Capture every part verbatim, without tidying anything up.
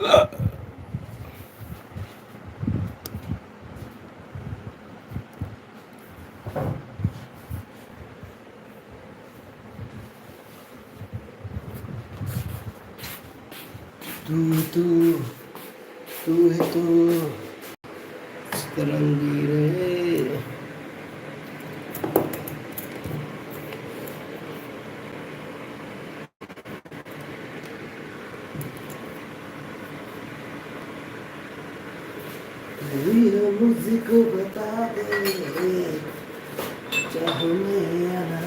तू, तू, तू है तू, तरंगी रे। भैया मुझको बता दे, चाहूँ मैं या ना।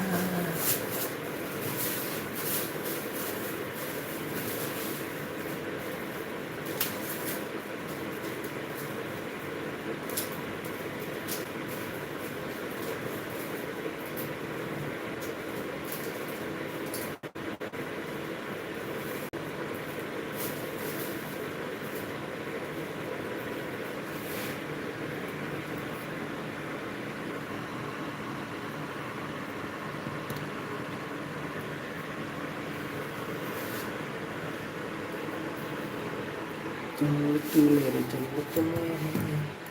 तू, तू मेरे जन्नत में है।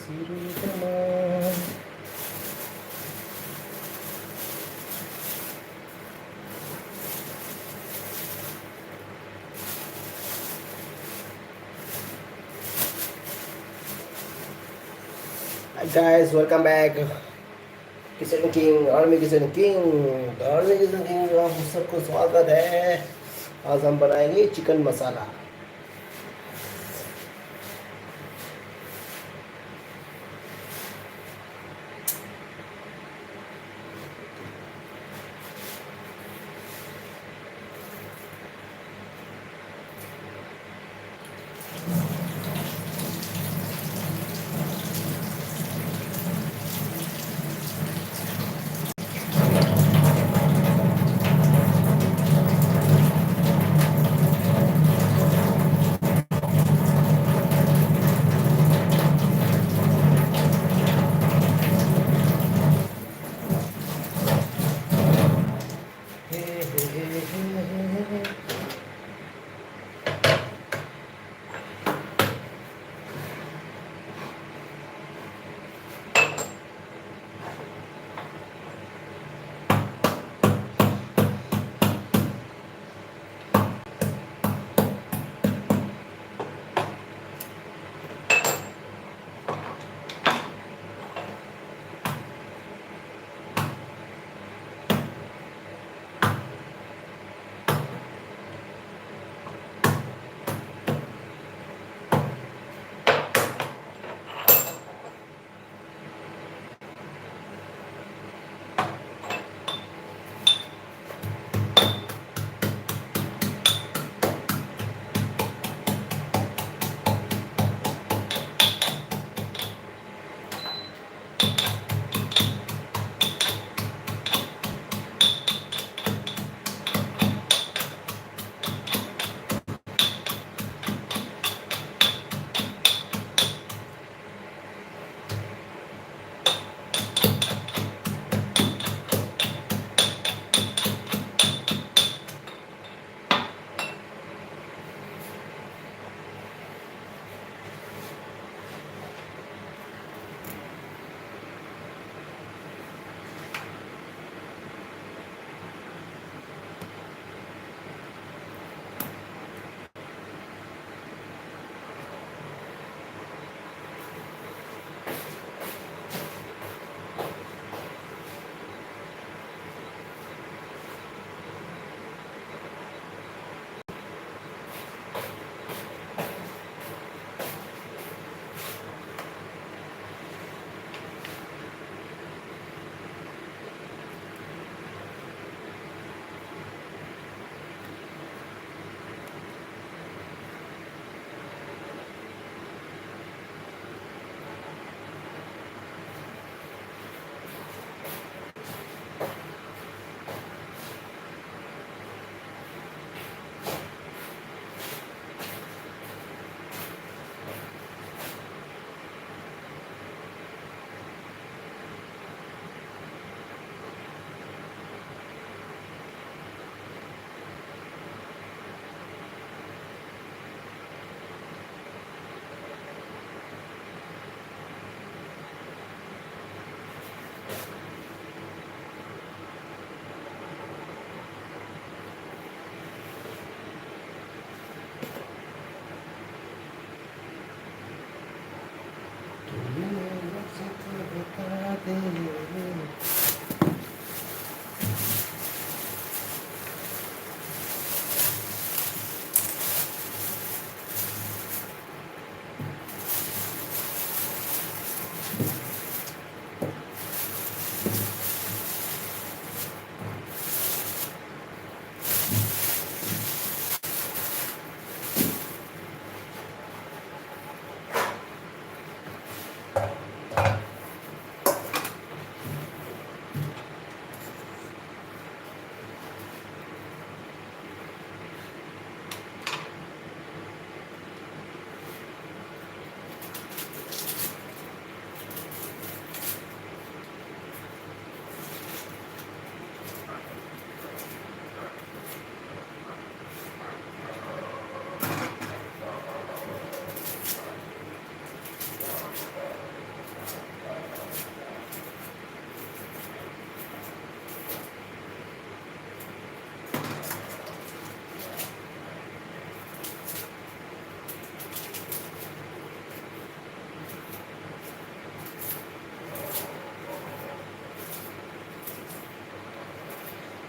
ꯁꯤꯔꯨꯗꯅ꯫ Hi guys, welcome back. Kitchen King, Army Kitchen King, Army Kitchen King, आप सबको स्वागत है। आज हम बनाएंगे चिकन मसाला।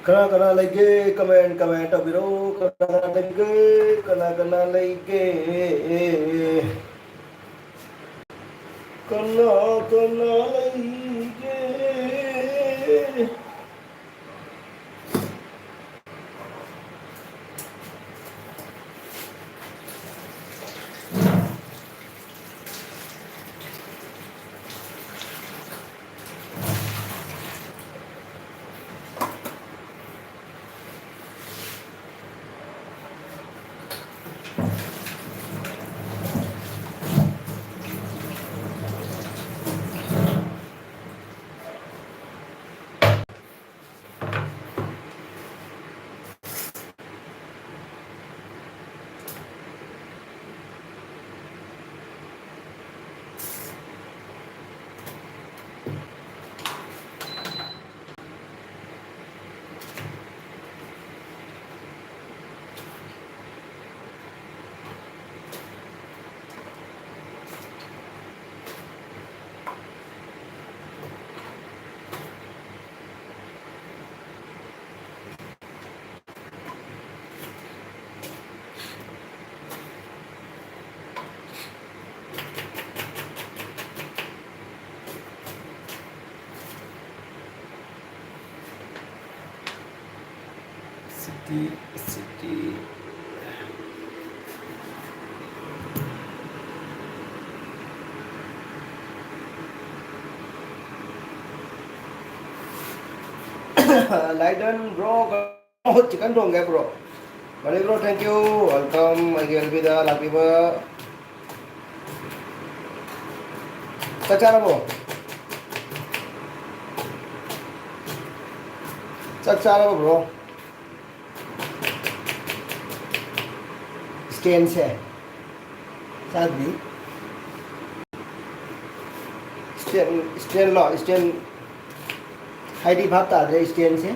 ꯀꯅꯥ ꯀꯅꯥ ꯂꯩꯒꯦ? ꯀꯃꯦꯟ, ꯀꯃꯦꯟ ꯇꯧꯕꯤꯔꯛꯎ꯫ ꯀꯅꯥ ꯀꯅꯥ ꯂꯩꯒꯦ? ꯀꯅꯥ ꯀꯅꯥ ꯂꯩꯒꯦ? ꯀꯅꯥ ꯀꯅꯥ ꯂꯩꯒꯦ? City, city. Light on, bro. ꯑꯣ, chicken ꯊꯣꯡꯒꯦ, bro꯫ Mani bro, thank you, welcome꯫ ꯑꯩꯒꯤ L B ꯗ ꯂꯥꯛꯄꯤꯕ꯫ ꯆꯥꯛ ꯆꯥꯔꯕꯣ? ꯆꯥꯛ ꯆꯥꯔꯕꯣ, bro? Stand ꯁꯦ ꯆꯥꯗ꯭ꯔꯤ꯫ Stand, stand ꯂꯣ? Stand ꯍꯥꯏꯗꯤ ꯚꯥꯞ ꯇꯥꯗ꯭ꯔꯦ, stand say.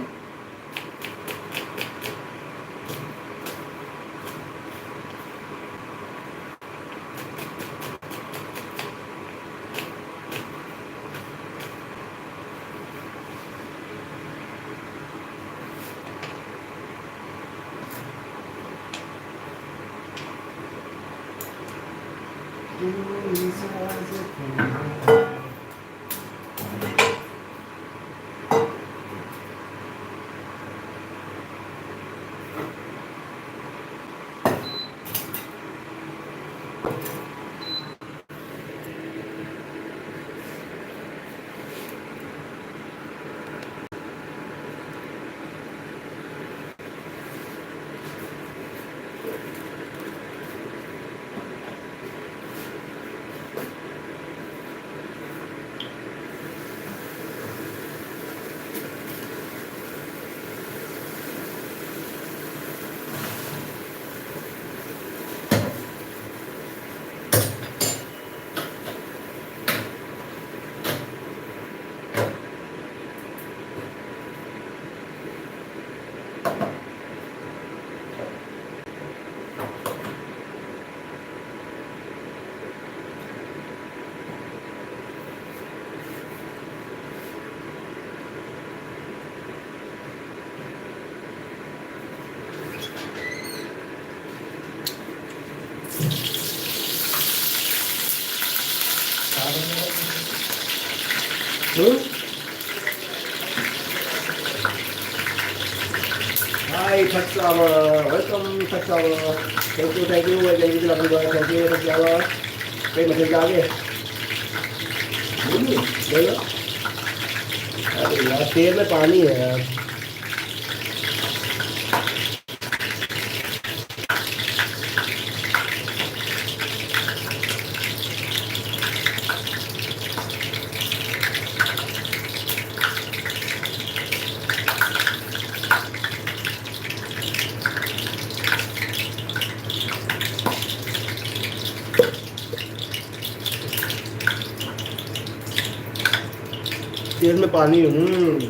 Hmm? Hi, Thakchama. Welcome, Thakchama. Thank you, thank you. Welcome to Labubu. Thank you, Thakchama. कई मसाले डाल के। हम्म, देखो। अरे यार, तेल में पानी है यार। तेल में पानी, हम्म।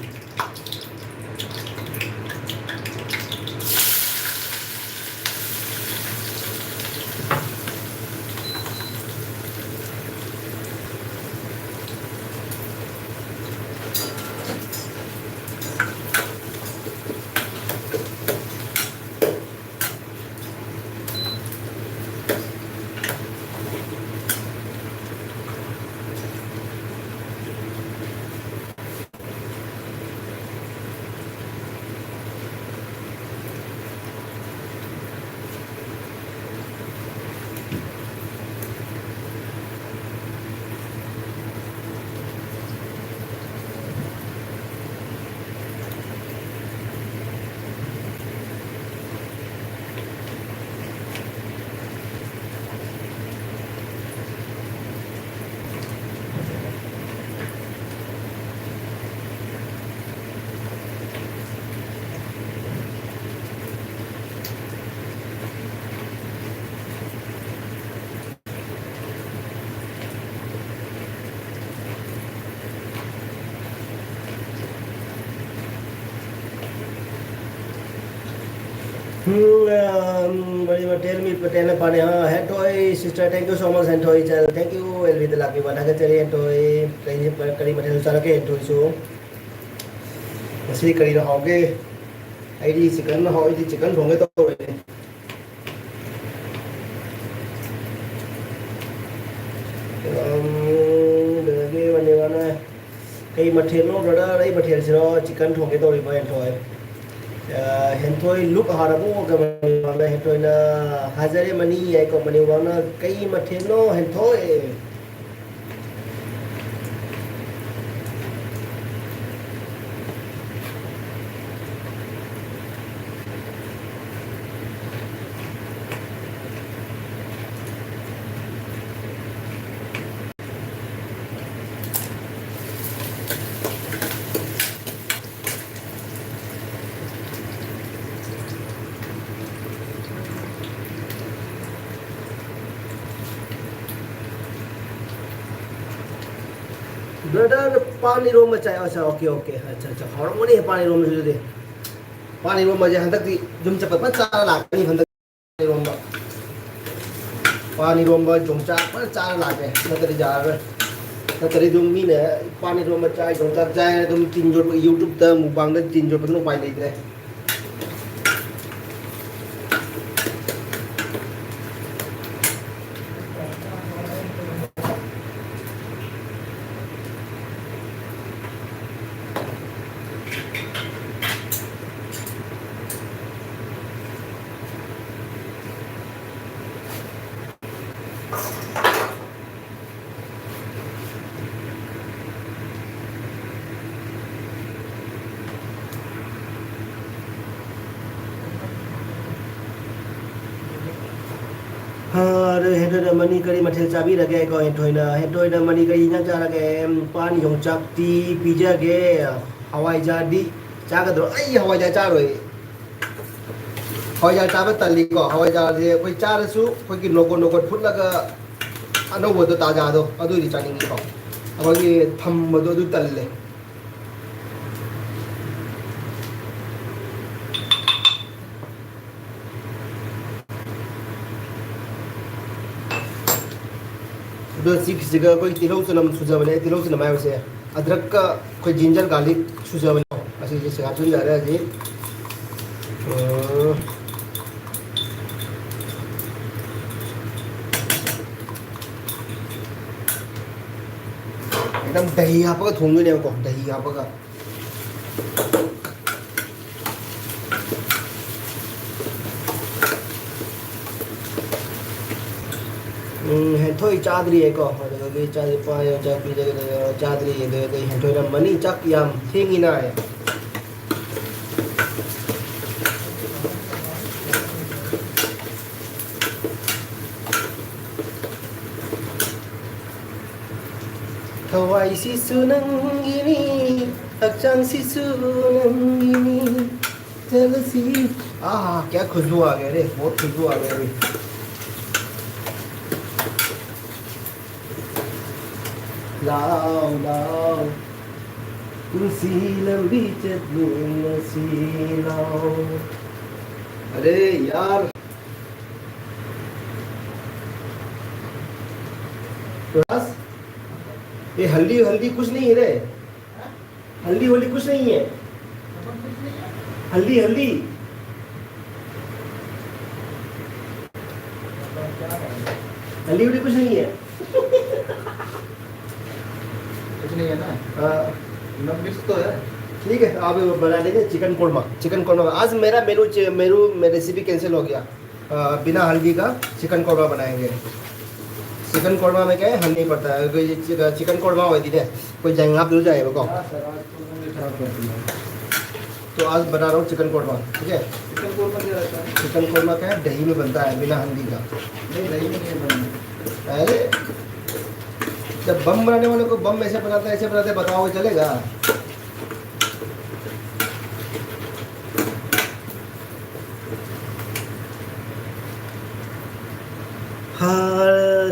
Hmm, um, very well. Tell me, Patena Pane. हाँ, Hentoi sister, thank you so much, Hentoi channel. Thank you, L V the Lucky One. ꯊꯥꯒꯠꯆꯔꯤ, Hentoi. ꯀꯔꯤ, ꯀꯔꯤ ꯃꯊꯦꯜ ꯆꯥꯔꯛꯀꯦ, Hentoi ꯁꯨ? ꯉꯁꯤ ꯀꯔꯤꯅ ꯍꯥꯎꯒꯦ? ꯑꯩꯗꯤ chicken ꯅ ꯍꯥꯎ, ꯑꯩꯗꯤ chicken ꯊꯣꯡꯒꯦ ꯇꯧꯔꯤꯅꯦ꯫ ꯎꯝ, ꯑꯗꯒꯤ ꯃꯅꯤꯕꯥꯅ ꯀꯩ ꯃꯊꯦꯜꯅꯣ, ꯕ꯭ꯔꯗꯔ? ꯑꯩ ꯃꯊꯦꯜꯁꯤꯔꯣ? ꯆꯤꯀꯟ ꯊꯣꯡꯒꯦ ꯇꯧꯔꯤꯕ, ꯍꯦꯟꯊꯣꯏ꯫ ꯑ, ꯍꯦꯟꯊꯣꯏ ꯂꯨꯛ ꯍꯥꯔꯕꯣ ꯀꯃꯥꯏꯅ? ꯍꯦꯟꯊꯣꯏꯅ ꯍꯥꯏꯖꯔꯦ, ꯃꯅꯤ ꯌꯥꯏꯀꯣ, ꯃꯅꯤ ꯋꯥꯡꯅ ꯀꯩ ꯃꯊꯦꯜꯅꯣ, ꯍꯦꯟꯊꯣꯏ? ꯕ꯭ꯔꯗꯔ, ꯄꯥꯟ ꯏꯔꯣꯝꯕ ꯆꯥꯏ꯫ ꯑꯠꯆꯥ, ꯑꯣꯀꯦ, ꯑꯣꯀꯦ꯫ ꯑꯠꯆꯥ, ꯑꯠꯆꯥ, ꯍꯥꯎꯔꯝꯒꯅꯤ ꯄꯥꯟ ꯏꯔꯣꯝꯕꯁꯨ ꯑꯗꯨꯗꯤ꯫ ꯄꯥꯟ ꯏꯔꯣꯝꯕꯁꯦ ꯍꯟꯗꯛꯇꯤ ꯌꯨꯝ ꯆꯠꯄ ꯐꯖꯅ ꯆꯥꯔ ꯂꯥꯛꯀꯅꯤ ꯍꯟꯗꯛ꯫ ꯏꯔꯣꯝꯕ꯫ ꯄꯥꯟ ꯏꯔꯣꯝꯕ ꯌꯣꯡꯆꯥꯛ ꯐꯖꯅ ꯆꯥꯔ ꯂꯥꯛꯀꯦ꯫ ꯅꯠꯇ꯭ꯔꯗꯤ ꯌꯥꯔꯔꯣꯏ꯫ ꯅꯠꯇ꯭ꯔꯗꯤ ꯑꯗꯨꯝ ꯃꯤꯅ ꯄꯥꯟ ꯏꯔꯣꯝꯕ ꯆꯥꯏ, ꯌꯣꯡꯆꯥꯛ ꯆꯥꯏ ꯍꯥꯏꯅ ꯑꯗꯨꯝ ꯇꯤꯟ ꯌꯣꯠꯄ, YouTube-ꯇ mukbang-ꯗ ꯇꯤꯟ ꯌꯣꯠꯄꯗꯨꯅ ꯎꯄꯥꯏ ꯂꯩꯇ꯭ꯔꯦ꯫ ꯍꯥ, ꯑꯗꯨ ꯍꯦꯟꯊꯣꯏꯅ ꯃꯅꯤ ꯀꯔꯤ ꯃꯊꯦꯜ ꯆꯥꯕꯤꯔꯒꯦ? ꯀꯣ, ꯍꯦꯟꯊꯣꯏꯅ, ꯍꯦꯟꯊꯣꯏꯅ ꯃꯅꯤ ꯀꯔꯤ ꯏꯟꯖꯥꯡ ꯆꯥꯔꯒꯦ? ꯄꯥꯟ ꯌꯣꯡꯆꯥꯛꯇꯤ ꯄꯤꯖꯒꯦ꯫ ꯍꯋꯥꯏꯖꯥꯔꯗꯤ ꯆꯥꯒꯗ꯭ꯔꯣ? ꯑꯩ ꯍꯋꯥꯏꯖꯥꯔ ꯆꯥꯔꯣꯏ꯫ ꯍꯋꯥꯏꯖꯥꯔ ꯆꯥꯕ ꯇꯜꯂꯤꯀꯣ꯫ ꯍꯋꯥꯏꯖꯥꯔꯁꯦ ꯑꯩꯈꯣꯏ ꯆꯥꯔꯁꯨ ꯑꯩꯈꯣꯏꯒꯤ ꯅꯣꯀꯣꯠ ꯅꯣꯀꯣꯠ ꯐꯨꯠꯂꯒ ꯑꯅꯧꯕꯗꯣ, ꯇꯥꯖꯥꯗꯣ, ꯑꯗꯨ ꯑꯣꯏꯗꯤ ꯆꯥꯅꯤꯡꯉꯤꯀꯣ꯫ ꯑꯩꯈꯣꯏꯒꯤ ꯊꯝꯕꯗꯣ ꯑꯗꯨ ꯇꯜꯂꯦ꯫ ꯑꯗꯣ ꯁꯤꯒꯤꯁꯤꯒ ꯑꯩꯈꯣꯏ ꯇꯤꯜꯍꯧ ꯆꯅꯝ ꯁꯨꯖꯕꯅꯦ꯫ ꯇꯤꯜꯍꯧ ꯆꯅꯝ ꯍꯥꯏꯕꯁꯦ ꯑꯗ꯭ꯔꯛꯀ ꯑꯩꯈꯣꯏ ginger garlic ꯁꯨꯖꯕꯅꯦ꯫ ꯑꯁꯤꯁꯦ ꯁꯤꯒ ꯍꯥꯞꯆꯤꯟꯖꯔꯦ ꯍꯧꯖꯤꯛ꯫ ꯎꯝ꯫ ꯑꯗꯨꯝ ꯗꯍꯤ ꯍꯥꯞꯄꯒ ꯊꯣꯡꯗꯣꯏꯅꯦꯕꯀꯣ, ꯗꯍꯤ ꯍꯥꯞꯄꯒ꯫ ꯎꯝ, ꯍꯦꯟꯊꯣꯏ ꯆꯥꯗ꯭ꯔꯤꯌꯦꯀꯣ, ꯑꯗꯨꯗꯒꯤ ꯏꯆꯥ ꯅꯨꯄꯥ ꯌꯣꯡꯆꯥꯛ ꯄꯤꯖꯒꯗꯕ ꯆꯥꯗ꯭ꯔꯤꯌꯦ, ꯑꯗꯨꯗꯒꯤ ꯍꯦꯟꯊꯣꯏꯔꯝꯃꯅꯤ, ꯆꯥꯛ ꯌꯥꯝ ꯊꯦꯡꯉꯤꯅ꯫ ꯊꯋꯥꯏꯁꯤꯁꯨ ꯅꯪꯒꯤꯅꯤ, ꯍꯛꯆꯥꯡꯁꯤꯁꯨ ꯅꯪꯒꯤꯅꯤ, ꯆꯠꯂꯁꯤ꯫ ꯑꯥ, ꯀꯌꯥ ꯈꯨꯁꯕꯨ ꯑꯥ ꯒꯌꯥ ꯔꯦ, ꯕꯍꯨꯠ ꯈꯨꯁꯕꯨ ꯑꯥ ꯒꯌꯥ ꯔꯦ꯫ ꯂꯥꯎ, ꯂꯥꯎ, ꯄꯨꯟꯁꯤ ꯂꯝꯕꯤ ꯆꯠꯃꯤꯟꯅꯁꯤ ꯂꯥꯎ꯫ अरे यार, राज, ये हल्दी हल्दी कुछ नहीं है रे। हल्दी वल्दी कुछ नहीं है। हल्दी, हल्दी। हल्दी वल्दी कुछ नहीं है। कुछ नहीं है ना? हाँ। नमक मिक्स तो है। ठीक है, आप बना देंगे चिकन कोरमा। चिकन कोरमा। आज मेरा मेनू चे-, मेनू, रेसिपी कैंसिल हो गया। अ, बिना हल्दी का चिकन कोरमा बनाएंगे। चिकन कोरमा में क्या है, हल्दी नहीं पड़ता है। अगर ये चिक-, चिकन कोरमा होती है, कोई जाएंगे, आप दूर जाए, रुको। हाँ सर, आज तो मूड खराब कर दिया। तो आज बना रहा हूँ चिकन कोरमा, ठीक है? चिकन कोरमा क्या रहता है? चिकन कोरमा क्या है, दही में बनता है, बिना हल्दी का। नहीं, दही में नहीं बनना। अरे, जब बम बनाने वाले को बम ऐसे बनाते हैं, ऐसे बनाते हैं, बताओ, चलेगा? ꯍꯥ,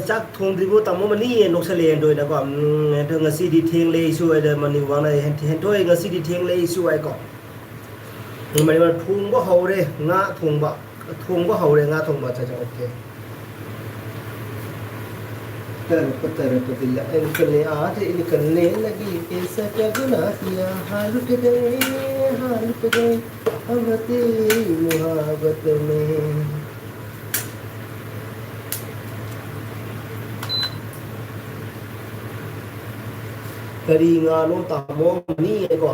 ꯆꯥꯛ ꯊꯣꯡꯗ꯭ꯔꯤꯕꯣ ꯇꯥꯃꯣ ꯃꯅꯤ? ꯅꯣꯛꯁꯜꯂꯛꯑꯦ ꯑꯗꯨꯅꯀꯣ꯫ ꯎꯝ, ꯑꯗꯣ ꯉꯁꯤꯗꯤ ꯊꯦꯡꯂꯦ ꯑꯩꯁꯨ ꯍꯥꯏꯗ ꯃꯅꯤ ꯋꯥꯡꯅ ꯍꯦꯟ-, ꯍꯦꯟꯊꯣꯏ, ꯉꯁꯤꯗꯤ ꯊꯦꯡꯂꯦ ꯑꯩꯁꯨ ꯍꯥꯏꯀꯣ꯫ ꯃꯅꯤ ꯋꯥꯡꯅ ꯊꯣꯡꯕ ꯍꯧꯔꯦ ꯉꯥ ꯊꯣꯡꯕ꯫ ꯊꯣꯡꯕ ꯍꯧꯔꯦ ꯉꯥ ꯊꯣꯡꯕ꯫ ꯑꯠꯆꯥ, ꯑꯠꯆꯥ, ꯑꯣꯀꯦ꯫ तड़प तड़प दिल इनकले आज इनकलने लगी, ऐसा क्या गुनाह किया, हाल उठ गए, हाल उठ गए, हम तेरी मोहब्बत में। ꯀꯔꯤ ꯉꯥꯅꯣ ꯇꯥꯃꯣ? ꯃꯅꯤ ꯍꯥꯏꯀꯣ꯫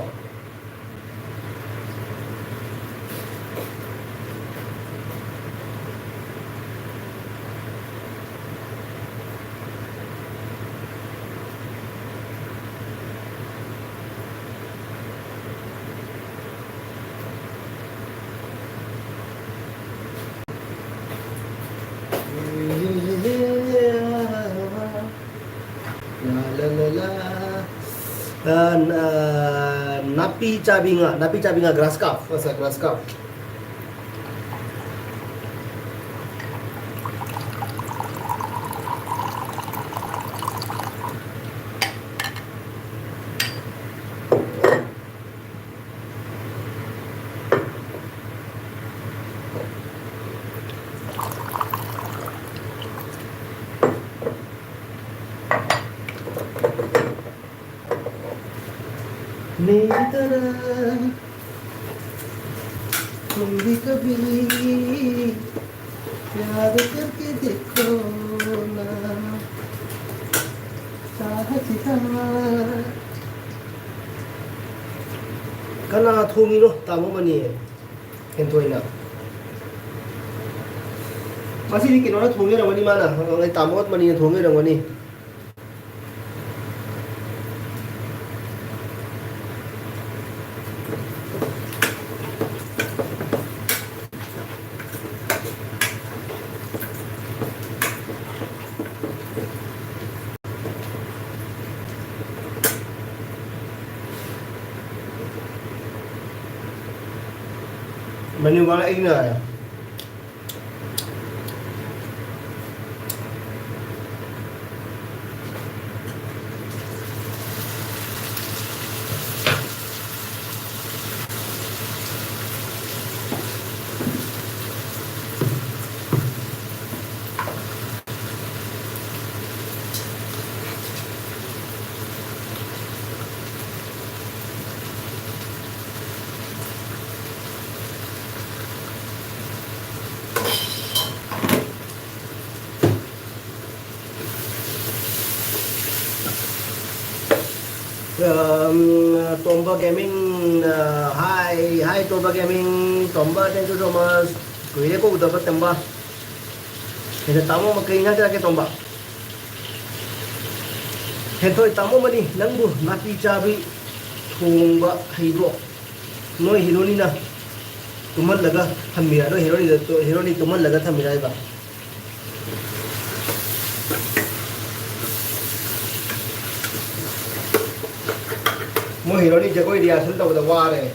ꯑ, ꯅ-, ꯅꯥꯄꯤ ꯆꯥꯕꯤ ꯉꯥ, ꯅꯥꯄꯤ ꯆꯥꯕꯤ ꯉꯥ, grass carp, ꯑꯁ, grass carp꯫ मेरी तरह तुम भी कभी प्यार करके देखो ना, चाहता। ꯀꯅꯥ ꯊꯣꯡꯉꯤꯅꯣ, ꯇꯥꯃꯣ ꯃꯅꯤ? ꯍꯦꯟꯊꯣꯏꯅ꯫ ꯃꯁꯤꯗꯤ ꯀꯩꯅꯣꯅ ꯊꯣꯡ ꯂꯩꯔꯝꯒꯅꯤ, ꯃꯥꯅ, ꯇꯥꯃꯣ ꯃꯅꯤꯅ ꯊꯣꯡ ꯂꯩꯔꯝꯒꯅꯤ꯫ Menu ꯀꯥꯔꯛꯏꯅ꯫ ꯑꯝ, ꯇꯣꯝꯕ ꯒꯦꯃꯤꯡ, ꯑ, ꯍꯥꯏ, ꯍꯥꯏ ꯇꯣꯝꯕ ꯒꯦꯃꯤꯡ, ꯇꯣꯝꯕ, thank you so much. ꯀꯨꯏꯔꯦ ꯀꯧꯗꯕ ꯇꯣꯝꯕ꯫ ꯁꯤꯗ ꯇꯥꯃꯣ ꯑꯃ ꯀꯩ ꯏꯟꯖꯥꯡ ꯆꯥꯔꯛꯀꯦ ꯇꯣꯝꯕ? ꯍꯦꯟꯊꯣꯏ, ꯇꯥꯃꯣ ꯃꯅꯤ, ꯅꯪꯕꯨ ꯅꯥꯄꯤ ꯆꯥꯕꯤ ꯊꯣꯡꯕ ꯍꯩꯕ꯭ꯔꯣ? ꯅꯣꯏ ꯍꯤꯔꯣꯅꯤꯅ ꯇꯨꯝꯍꯜꯂꯒ ꯊꯝꯃꯤꯔ? ꯅꯣꯏ ꯍꯤꯔꯣꯅꯤꯗ, ꯍꯤꯔꯣꯅꯤ ꯇꯨꯝꯍꯜꯂꯒ ꯊꯝꯃꯤꯔ ꯍꯥꯏꯕ? ꯃꯣꯏ ꯍꯤꯔꯣꯅꯤ ꯖꯒꯣꯏ rehearsal ꯇꯧꯕꯗ ꯋꯥꯔꯦ꯫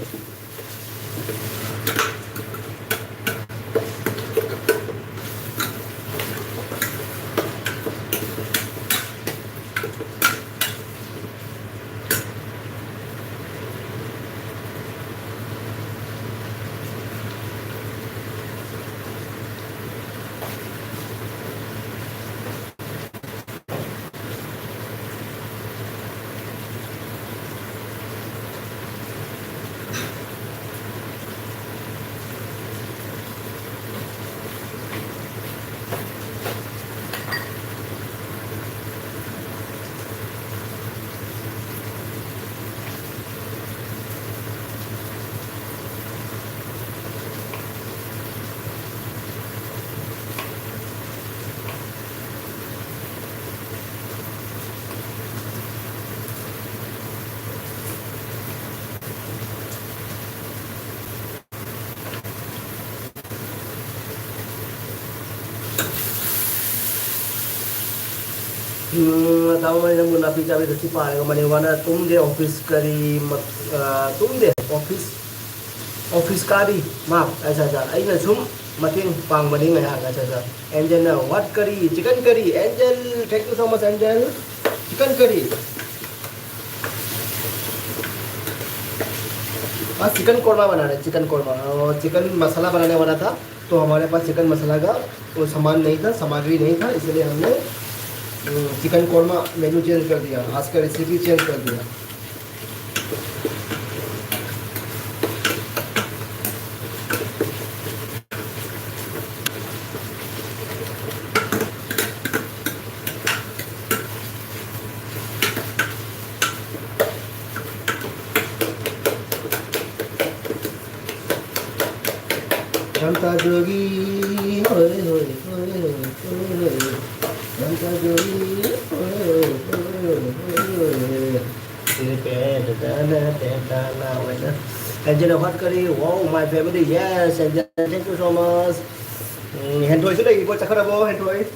ꯎꯝ, ꯇꯥꯃꯣ ꯃꯅꯤ, ꯅꯪꯕꯨ ꯅꯥꯄꯤ ꯆꯥꯕꯤꯗ ꯁꯤ ꯄꯥꯔꯒ ꯃꯅꯤ ꯋꯥꯅ ꯇꯨꯝꯗꯦ, office ꯀꯔꯤ ꯃ-, ꯑ, ꯇꯨꯝꯗꯦ, office, office ꯀꯥꯔꯤ, ꯃꯥ, ꯑꯠꯆꯥ, ꯑꯠꯆꯥ, ꯑꯩꯅ ꯁꯨꯝ ꯃꯇꯦꯡ ꯄꯥꯡꯕꯅꯤ ꯉꯥꯏꯍꯥꯛ, ꯑꯠꯆꯥ, ꯑꯠꯆꯥ꯫ Angel ꯅ, "What curry? Chicken curry, Angel, thank you so much, Angel." Chicken curry. आज चिकन कोरमा बना रहे, चिकन कोरमा। और चिकन मसाला बनाने वाला था, तो हमारे पास चिकन मसाला का वो सामान नहीं था, सामग्री नहीं था, इसलिए हमने, हम्म, चिकन कोरमा मेन्यू चेंज कर दिया, आज का रेसिपी चेंज कर दिया। ꯂꯝꯇꯥꯖꯣꯒꯤ, ꯍꯣꯏ, ꯍꯣꯏ, ꯍꯣꯏ, ꯍꯣꯏ, ꯍꯣꯏ, ꯍꯣꯏ꯫ ꯂꯝꯇꯥꯖꯣꯒꯤ, ꯍꯣꯏ, ꯍꯣꯏ, ꯍꯣꯏ, ꯍꯣꯏ, ꯍꯣꯏ, ꯍꯣꯏ꯫ ꯑꯦꯟꯖꯦꯂꯥ ꯍꯣꯠꯀꯔꯤ, wow, my family, yes, Angela, thank you so much꯫ ꯎꯝ, ꯍꯦꯟꯊꯣꯏꯁꯨ ꯂꯩꯔꯤꯕꯣ, ꯆꯠꯈ꯭ꯔꯕꯣ, ꯍꯦꯟꯊꯣꯏ?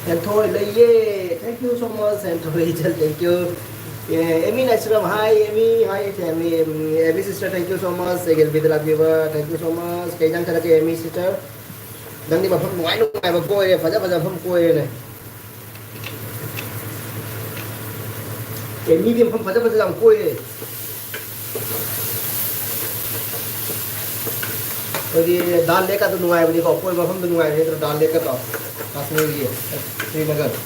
ꯍꯦꯟꯊꯣꯏ ꯂꯩꯌꯦ꯫ Thank you so much, ꯍꯦꯟꯊꯣꯏ ꯏꯆꯜ, thank you꯫ ꯑꯦ, ꯑꯦꯃꯤ ꯅꯥꯏꯁꯤꯔꯝ, hi, ꯑꯦꯃꯤ, hi, ꯑꯦꯃꯤ, ꯑꯦꯃꯤ sister, thank you so much꯫ ꯑꯦ, ꯒꯦꯜꯕꯤꯗ ꯂꯥꯛꯄꯤꯕ, thank you so much꯫ ꯀꯩ ꯏꯟꯖꯥꯡ ꯊꯥꯔꯛꯀꯦ, ꯑꯦꯃꯤ sister? ꯅꯪꯗꯤ ꯃꯐꯝ ꯅꯨꯡꯉꯥꯏ ꯅꯨꯡꯉꯥꯏꯕ ꯀꯣꯏꯔꯦ, ꯐꯖ ꯐꯖ ꯃꯐꯝ ꯀꯣꯏꯔꯦꯅꯦ꯫ ꯑꯦ, ꯃꯤꯗꯤ ꯃꯐꯝ ꯐꯖ ꯐꯖ ꯌꯥꯝ ꯀꯣꯏꯔꯦ꯫ ꯑꯩꯈꯣꯏꯒꯤ ꯗꯥꯜ ꯂꯦꯛꯀꯗꯣ ꯅꯨꯡꯉꯥꯏꯕꯅꯤꯀꯣ, ꯀꯣꯏꯕ ꯃꯐꯝꯗꯣ ꯅꯨꯡꯉꯥꯏꯕꯅꯤ ꯅꯠꯇ꯭ꯔꯣ? ꯗꯥꯜ ꯂꯦꯛꯀꯗꯣ, ꯀꯥꯁꯃꯤꯔꯒꯤ, ꯁ꯭ꯔꯤꯅꯒꯔ꯫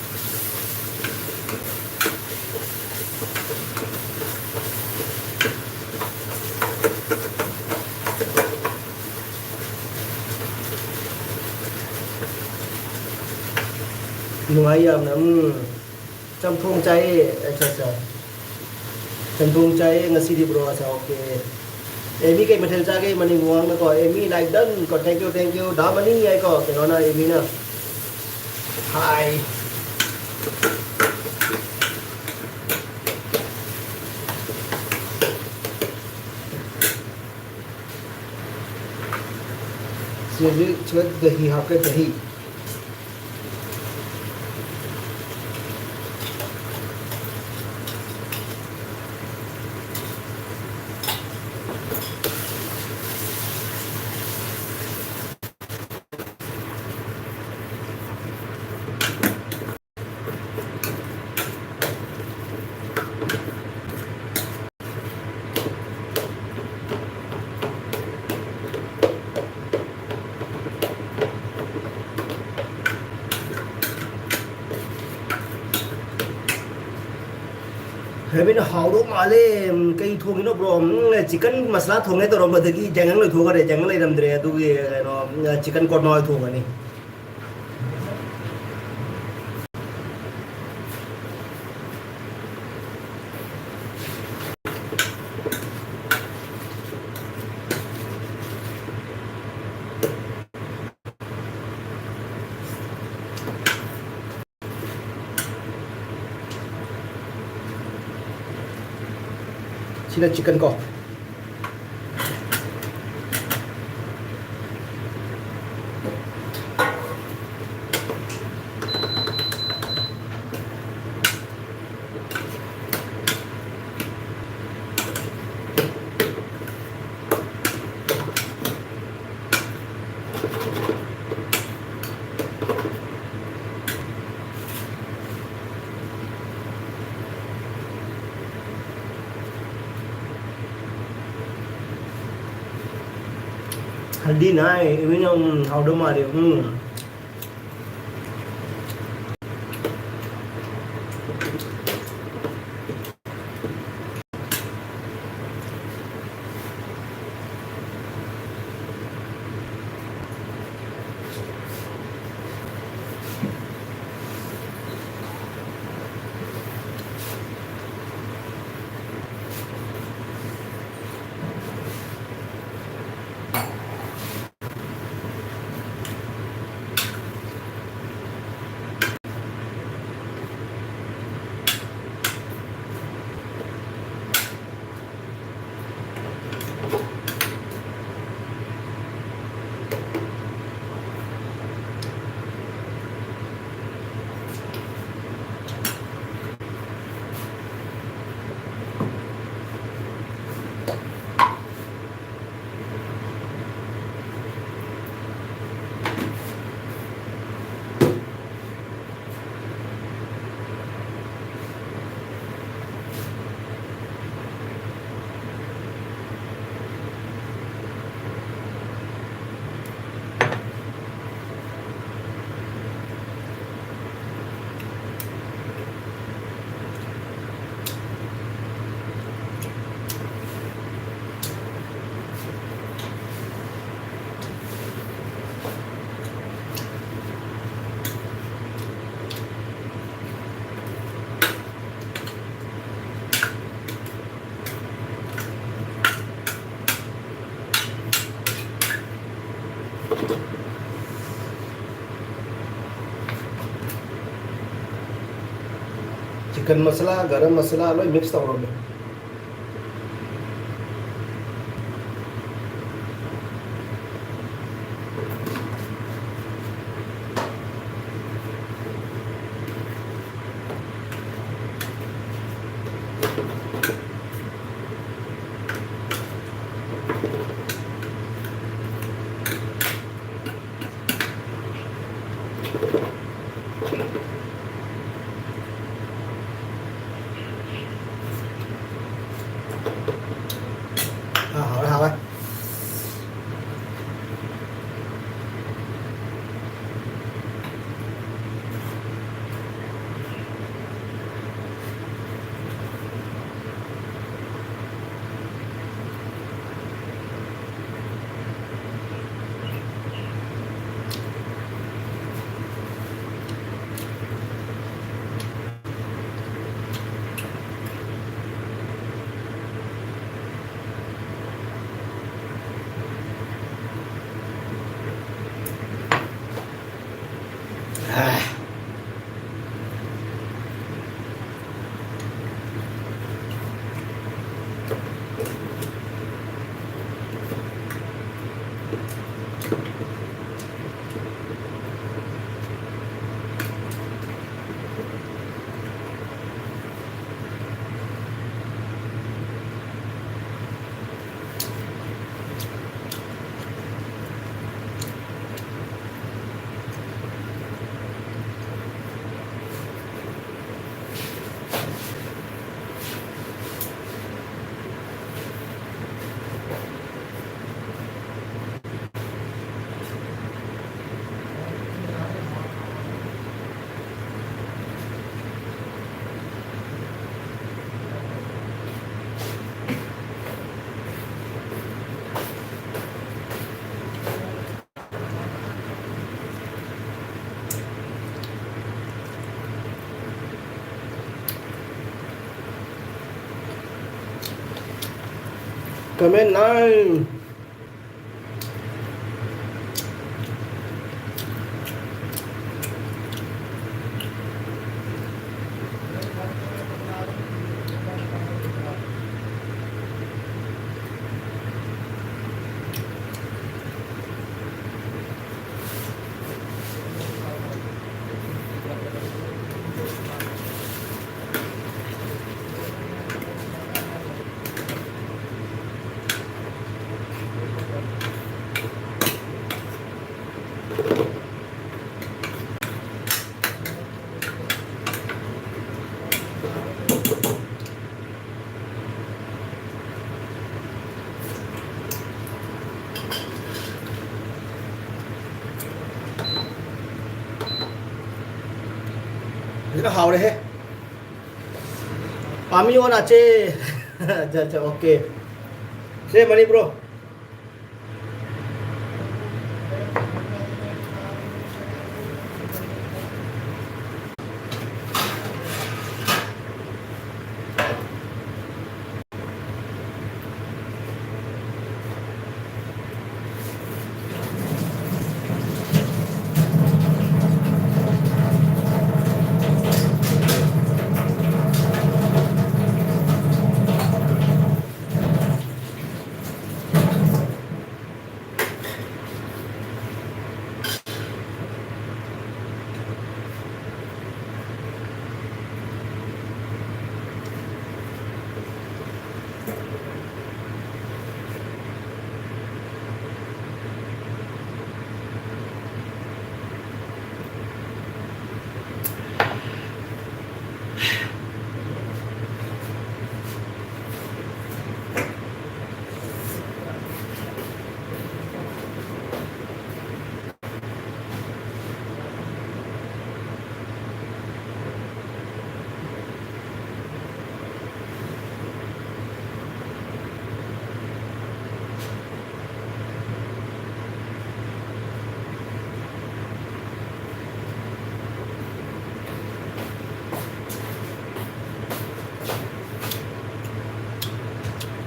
ꯅꯨꯡꯉꯥꯏ ꯌꯥꯝꯅ, ꯎꯝ꯫ ꯆꯝꯊꯣꯡ ꯆꯥꯏꯌꯦ꯫ ꯑꯠꯆꯥ, ꯑꯠꯆꯥ꯫ ꯆꯝꯊꯣꯡ ꯆꯥꯏꯌꯦ ꯉꯁꯤꯗꯤ, bro꯫ ꯑꯠꯆꯥ, okay꯫ ꯑꯦ, ꯃꯤ ꯀꯩ ꯃꯊꯦꯜ ꯆꯥꯒꯦ? ꯃꯅꯤꯄꯨꯔ ꯋꯥꯡꯅꯀꯣ꯫ ꯑꯦ, ꯃꯤ like done ꯀꯣ꯫ Thank you, thank you꯫ ꯗꯥ ꯃꯅꯤ ꯍꯥꯏꯀꯣ, ꯀꯩꯅꯣꯅ, ꯑꯦ, ꯃꯤꯅ꯫ Hi꯫ ꯁꯤꯗꯤ ꯁꯤꯗ ꯗꯍꯤ ꯍꯥꯞꯀꯦ, ꯗꯍꯤ꯫ ꯍꯦꯕꯤꯅ ꯍꯥꯎꯗꯧ ꯃꯥꯜꯂꯦ꯫ ꯎꯝ, ꯀꯩ ꯊꯣꯡꯉꯤꯅꯣ, ꯕ꯭ꯔꯣ? ꯎꯝ, ꯆꯤꯀꯟ ꯃꯁꯂꯥ ꯊꯣꯡꯉꯦ ꯇꯧꯔꯝꯕꯗꯒꯤ ꯖꯥꯏꯉꯪ ꯂꯣꯏꯊꯣꯛꯈ꯭ꯔꯦ, ꯖꯥꯏꯉꯪ ꯂꯩꯔꯝꯗ꯭ꯔꯦ꯫ ꯑꯗꯨꯒꯤ, ꯀꯩꯅꯣ, ꯎꯝ, ꯆꯤꯀꯟ ꯀꯣꯔꯃꯥ ꯑꯣꯏꯅ ꯊꯣꯡꯉꯅꯤ꯫ ꯁꯤꯅ ꯆꯤꯀꯟ ꯀꯣ꯫ ꯍꯜꯗꯤ ꯅꯥꯏ, ꯏꯃꯤꯅ, ꯎꯝ, ꯍꯥꯎꯗꯧ ꯃꯥꯜꯂꯦ, ꯎꯝ꯫ ꯃꯁꯥꯂꯥ, ꯒꯔꯝ ꯃꯁꯥꯂꯥ ꯂꯣꯏ ꯃꯤꯛꯁ ꯇꯧꯔꯝꯃꯦ꯫ ꯑꯥ, ꯍꯥꯎꯔꯦ, ꯍꯥꯎꯔꯦ꯫ Comment nine. ꯍꯥꯎꯔꯦꯍꯦ꯫ ꯄꯥꯝꯃꯤ ꯑꯣ ꯅꯥꯆꯦ꯫ ꯑꯠꯆꯥ, ꯑꯠꯆꯥ, ꯑꯣꯀꯦ꯫ ꯁꯦ ꯃꯅꯤꯄꯨꯔꯣ꯫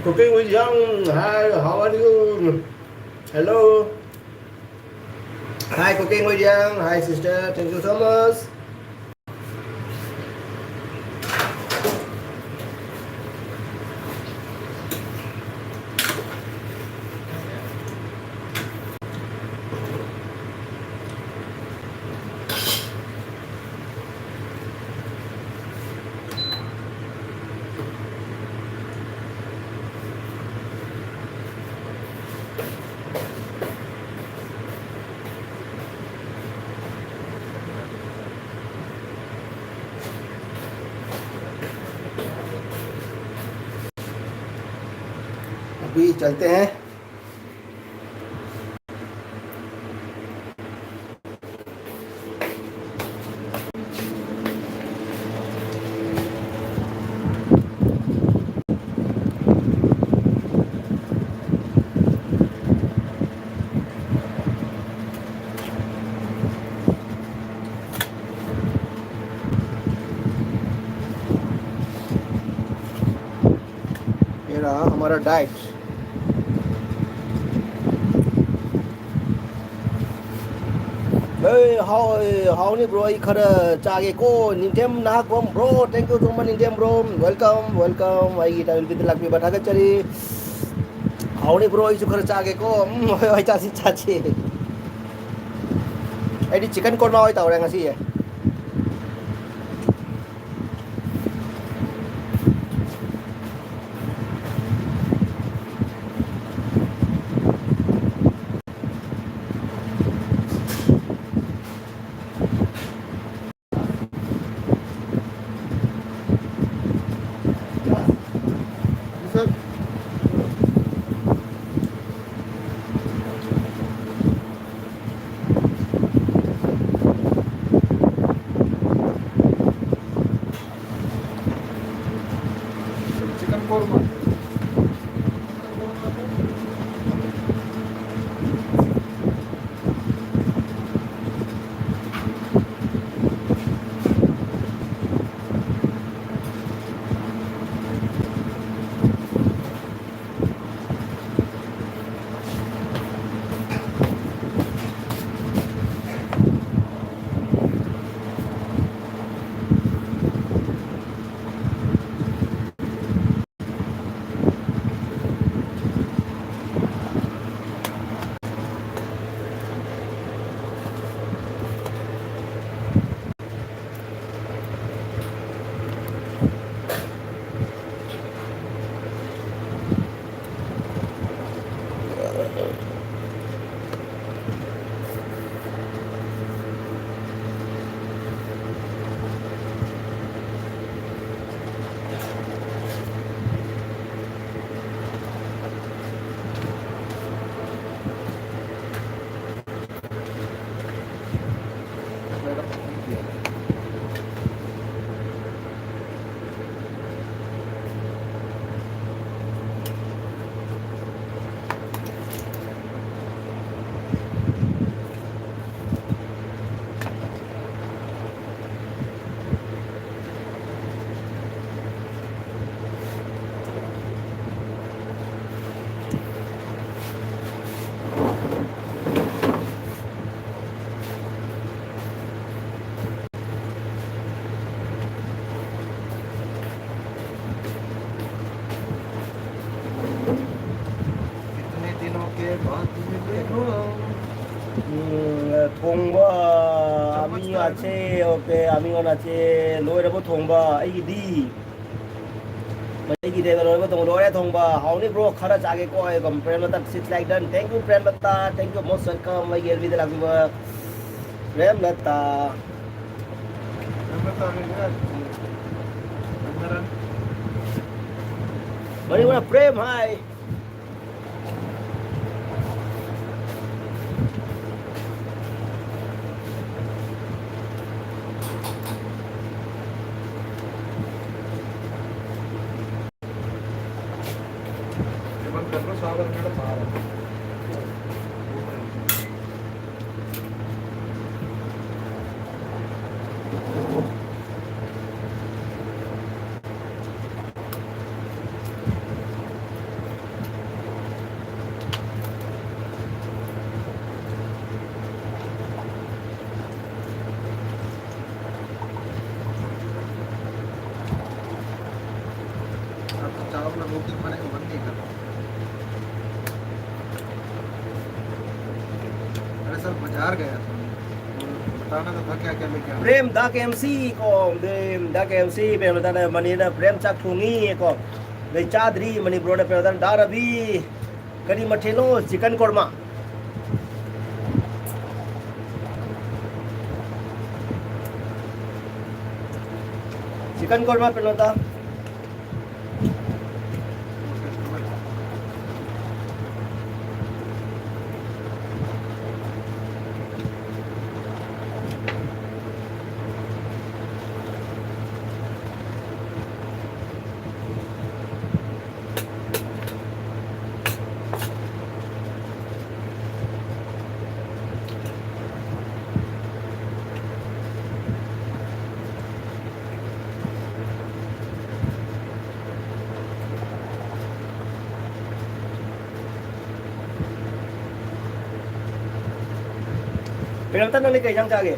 Cooking with Young. Hi, how are you? Hello. Hi, Cooking with Young. Hi, sister. Thank you so much. अभी चलते हैं। हमारा डाइट. ꯑꯦ, ꯍꯥꯎ-, ꯑꯦ, ꯍꯥꯎꯅꯤ bro, ꯑꯩ ꯈꯔ ꯆꯥꯒꯦꯀꯣ꯫ ꯅꯤꯡꯊꯦꯝ Nahakpam bro, thank you so much, ꯅꯤꯡꯊꯦꯝ bro, welcome, welcome. ꯑꯩꯒꯤ ꯇꯥꯏꯕꯪ ꯅꯨꯄꯤꯗ ꯂꯥꯛꯄꯤꯕ ꯊꯥꯒꯠꯆꯔꯤ꯫ ꯍꯥꯎꯅꯤ bro, ꯑꯩꯁꯨ ꯈꯔ ꯆꯥꯒꯦꯀꯣ꯫ ꯎꯝ, ꯍꯣꯏ, ꯍꯣꯏ, ꯆꯥꯁꯤ, ꯆꯥꯁꯤ꯫ ꯑꯩꯗꯤ ꯆꯤꯛꯀꯟ ꯀꯣꯔꯃꯥ ꯑꯣꯏ ꯇꯧꯔꯦ ꯉꯁꯤꯁꯦ꯫ चिकन कोरमा। ꯎꯝ, ꯊꯣꯡꯕ ꯑꯃꯤ ꯑꯁꯦ, ꯑꯣꯀꯦ, ꯑꯃꯤ ꯑꯣꯟ ꯑꯁꯦ, ꯂꯣꯏꯔꯕꯣ ꯊꯣꯡꯕ? ꯑꯩꯒꯤꯗꯤ ꯑꯩꯒꯤꯗꯤ ꯂꯣꯏꯔꯕꯣ ꯊꯣꯡꯕ? ꯂꯣꯏꯔꯦ ꯊꯣꯡꯕ꯫ ꯍꯥꯎꯅꯤ bro, ꯈꯔ ꯆꯥꯒꯦꯀꯣ꯫ ꯑꯩ ꯀꯝ-, ꯄ꯭ꯔꯦꯝꯂꯇꯥ six like done. Thank you ꯄ꯭ꯔꯦꯝꯂꯇꯥ, thank you, most welcome꯫ ꯑꯩꯒꯤ L B ꯗ ꯂꯥꯛꯄꯤꯕ ꯄ꯭ꯔꯦꯝꯂꯇꯥ꯫ ꯃꯅꯤꯄꯨꯔ ꯄ꯭ꯔꯦꯝ ꯍꯥꯏ꯫ आपको चावल में रोटी खाने का मन नहीं करता। अरे सर, बाजार गया था, बताना तो था क्या क्या लेके आना। ꯄ꯭ꯔꯦꯝ ꯗꯥꯛ ꯑꯦꯝ ꯁꯤ ꯀꯣ, ꯄ꯭ꯔꯦꯝ ꯗꯥꯛ ꯑꯦꯝ ꯁꯤ, ꯄ꯭ꯔꯦꯝ ꯗꯥꯛ ꯃꯅꯤꯅ ꯄ꯭ꯔꯦꯝ ꯆꯥꯛ ꯊꯣꯡꯉꯤ ꯀꯣ, ꯑꯗꯩ ꯆꯥꯗ꯭ꯔꯤ ꯃꯅꯤꯄꯨꯔꯗ ꯄ꯭ꯔꯦꯝ ꯗꯥꯛ ꯔꯕꯤ꯫ ꯀꯔꯤ ꯃꯊꯦꯜꯅꯣ? ꯆꯤꯀꯟ ꯀꯣꯔꯃꯥ꯫ ꯆꯤꯀꯟ ꯀꯣꯔꯃꯥ ꯄꯦꯂꯣꯇꯥ꯫ ꯄꯦꯔꯦꯟꯇ, ꯅꯪꯗꯤ ꯀꯩ ꯏꯟꯖꯥꯡ ꯆꯥꯒꯦ?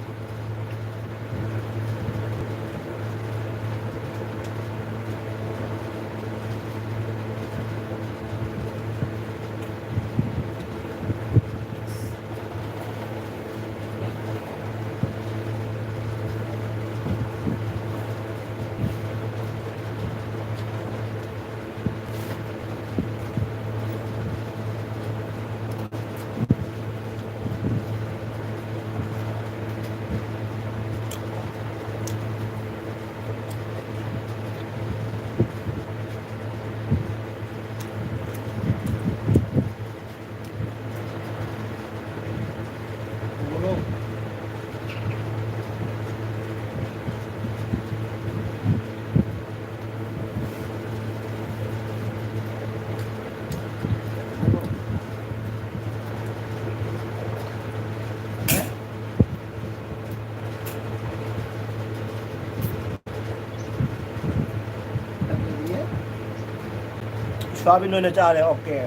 ꯁꯣꯌꯥꯕꯤꯟ ꯑꯣꯏꯅ ꯆꯥꯔꯦ꯫ ꯑꯣꯀꯦ꯫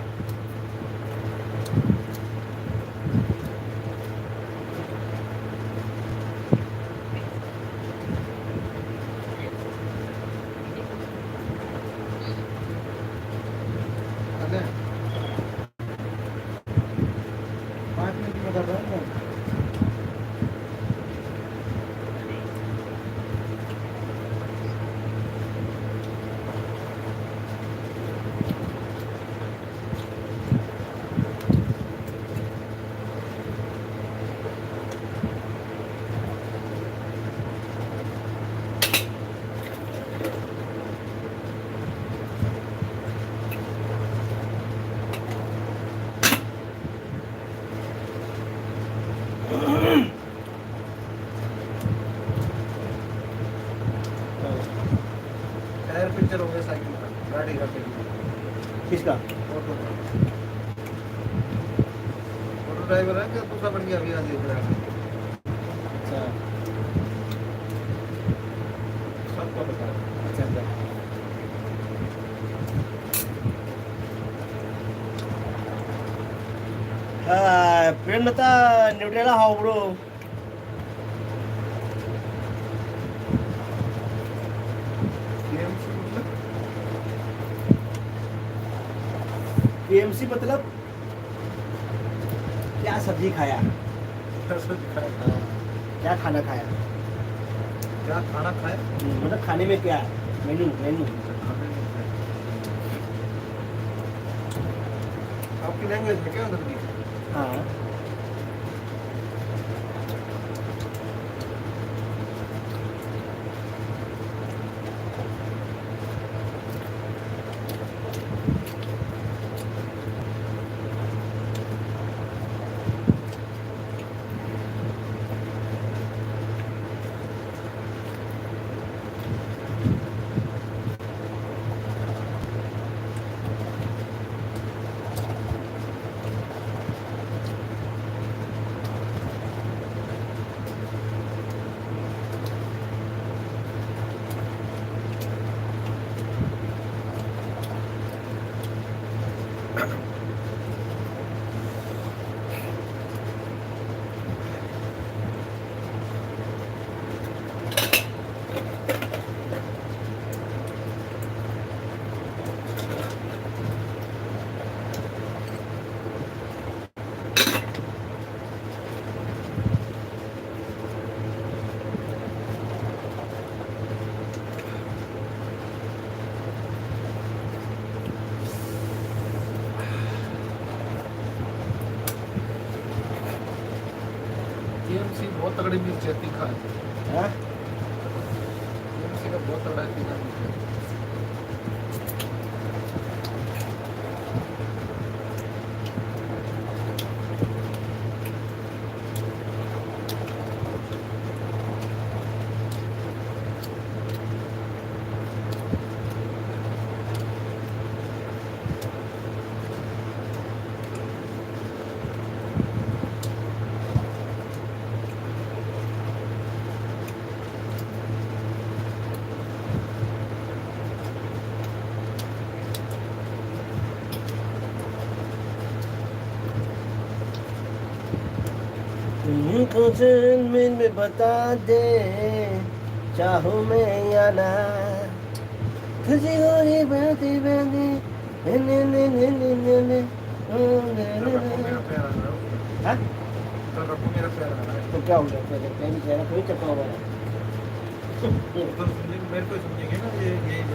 टायर पंचर हो गया साइकिल का, गाड़ी का। किसका? ऑटो का। ऑटो ड्राइवर है क्या? दूसरा बन गया अभी, आज देख रहा है। अच्छा। सबको बता। अच्छा, अच्छा। हाँ, प्रेमलता, न्यूट्रेला ꯍꯥꯎꯕ꯭ꯔꯣ? P M C ꯃꯇꯂꯕ? P M C ꯃꯇꯂꯕ? क्या सब्जी खाया? क्या सब्जी खाया? हाँ। क्या खाना खाया? क्या खाना खाया? हम्म, मतलब खाने में क्या है? मेनू, मेनू। खाने में क्या है? आपकी लैंग्वेज है क्या उधर की? हाँ। बहुत तगड़ी मिर्च है, तीखा है। हाँ? ये मिर्च का बहुत तगड़ा है, तीखा मिर्च है। तुमको जन्म में बता दे, चाहूँ मैं या ना, तुझे कोई बातें बातें, ने, ने, ने, ने, ने, ने, ने, ने, ने, ने, ने। कल रखो मेरा पैर आ रहा है। हाँ? कल रखो मेरा पैर आ रहा है। तो क्या हो गया? क्या कहते हैं? मेरा कोई चक्कर हुआ है? तो समझेंगे, मेरे को समझेंगे ना, ये, ये, ये।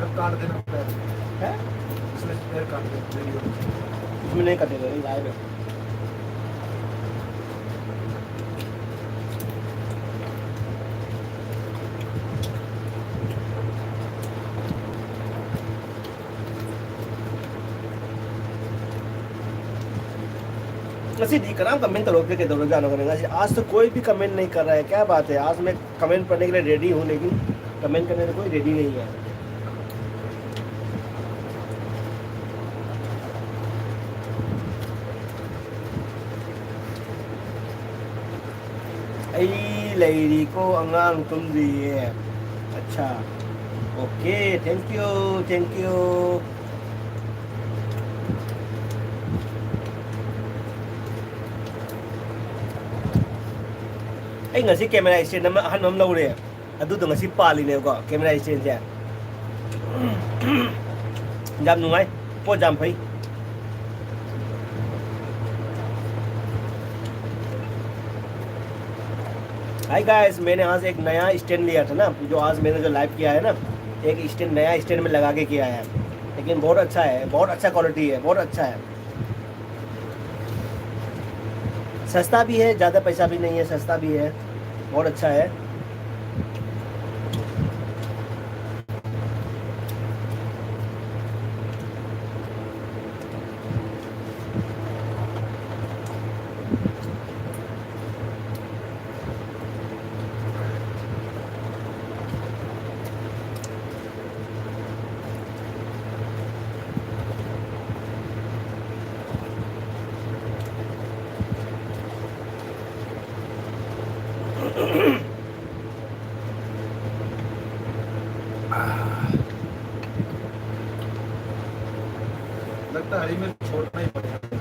अब काट देना पैर। हैं? इसमें पैर काट दे, वीडियो। इसमें नहीं कटेगा, ये लाइव है। ꯉꯁꯤꯗꯤ ꯀꯅꯥꯝ ꯀꯃꯦꯟ ꯇꯧꯔꯛꯇꯦ, ꯀꯩꯗꯧꯔꯖꯥꯠꯅꯣ ꯈꯪꯗꯦ꯫ ꯉꯁꯤ ꯑꯥꯖ ꯇꯣ ꯀꯣꯏ ꯚꯤ ꯀꯃꯦꯟ ꯅꯍꯤ ꯀꯔ ꯔꯍꯥ ꯍꯥꯏ, ꯀꯌꯥ ꯕꯥꯠ ꯍꯥꯏ? ꯑꯥꯖ ꯃꯦ ꯀꯃꯦꯟ ꯄꯔꯅꯦ ꯀꯦ ꯂꯤꯌꯦ ꯔꯦꯗꯤ ꯍꯨ, ꯂꯦꯀꯤꯟ ꯀꯃꯦꯟ ꯀꯔꯅꯦ ꯀꯣꯏ ꯔꯦꯗꯤ ꯅꯍꯤ ꯍꯥꯏ꯫ ꯑꯩ ꯂꯩꯔꯤꯀꯣ, ꯑꯉꯥꯡ ꯇꯨꯝꯗ꯭ꯔꯤꯌꯦ꯫ ꯑꯠꯁꯥ꯫ Okay, thank you, thank you. ꯑꯩ ꯉꯁꯤ ꯀꯦꯃꯦꯔꯥ ꯁ꯭ꯇꯦꯟ ꯑꯃ ꯑꯍꯟꯕ ꯑꯃ ꯂꯧꯔꯦ꯫ ꯑꯗꯨꯗꯣ ꯉꯁꯤ ꯄꯥꯜꯂꯤꯅꯦꯕꯀꯣ, ꯀꯦꯃꯦꯔꯥ ꯁ꯭ꯇꯦꯟꯁꯦ꯫ ꯌꯥꯝ ꯅꯨꯡꯉꯥꯏ, ꯄꯣꯠ ꯌꯥꯝ ꯐꯩ꯫ Hi guys, मैंने आज एक नया स्टैंड लिया था ना, जो आज मैंने जो लाइव किया है ना, एक स्टैंड, नया स्टैंड में लगा के किया है, लेकिन बहुत अच्छा है, बहुत अच्छा क्वालिटी है, बहुत अच्छा है। सस्ता भी है, ज़्यादा पैसा भी नहीं है, सस्ता भी है, बहुत अच्छा है। लगता है हरी मिर्च छोड़ना ही पड़ेगा।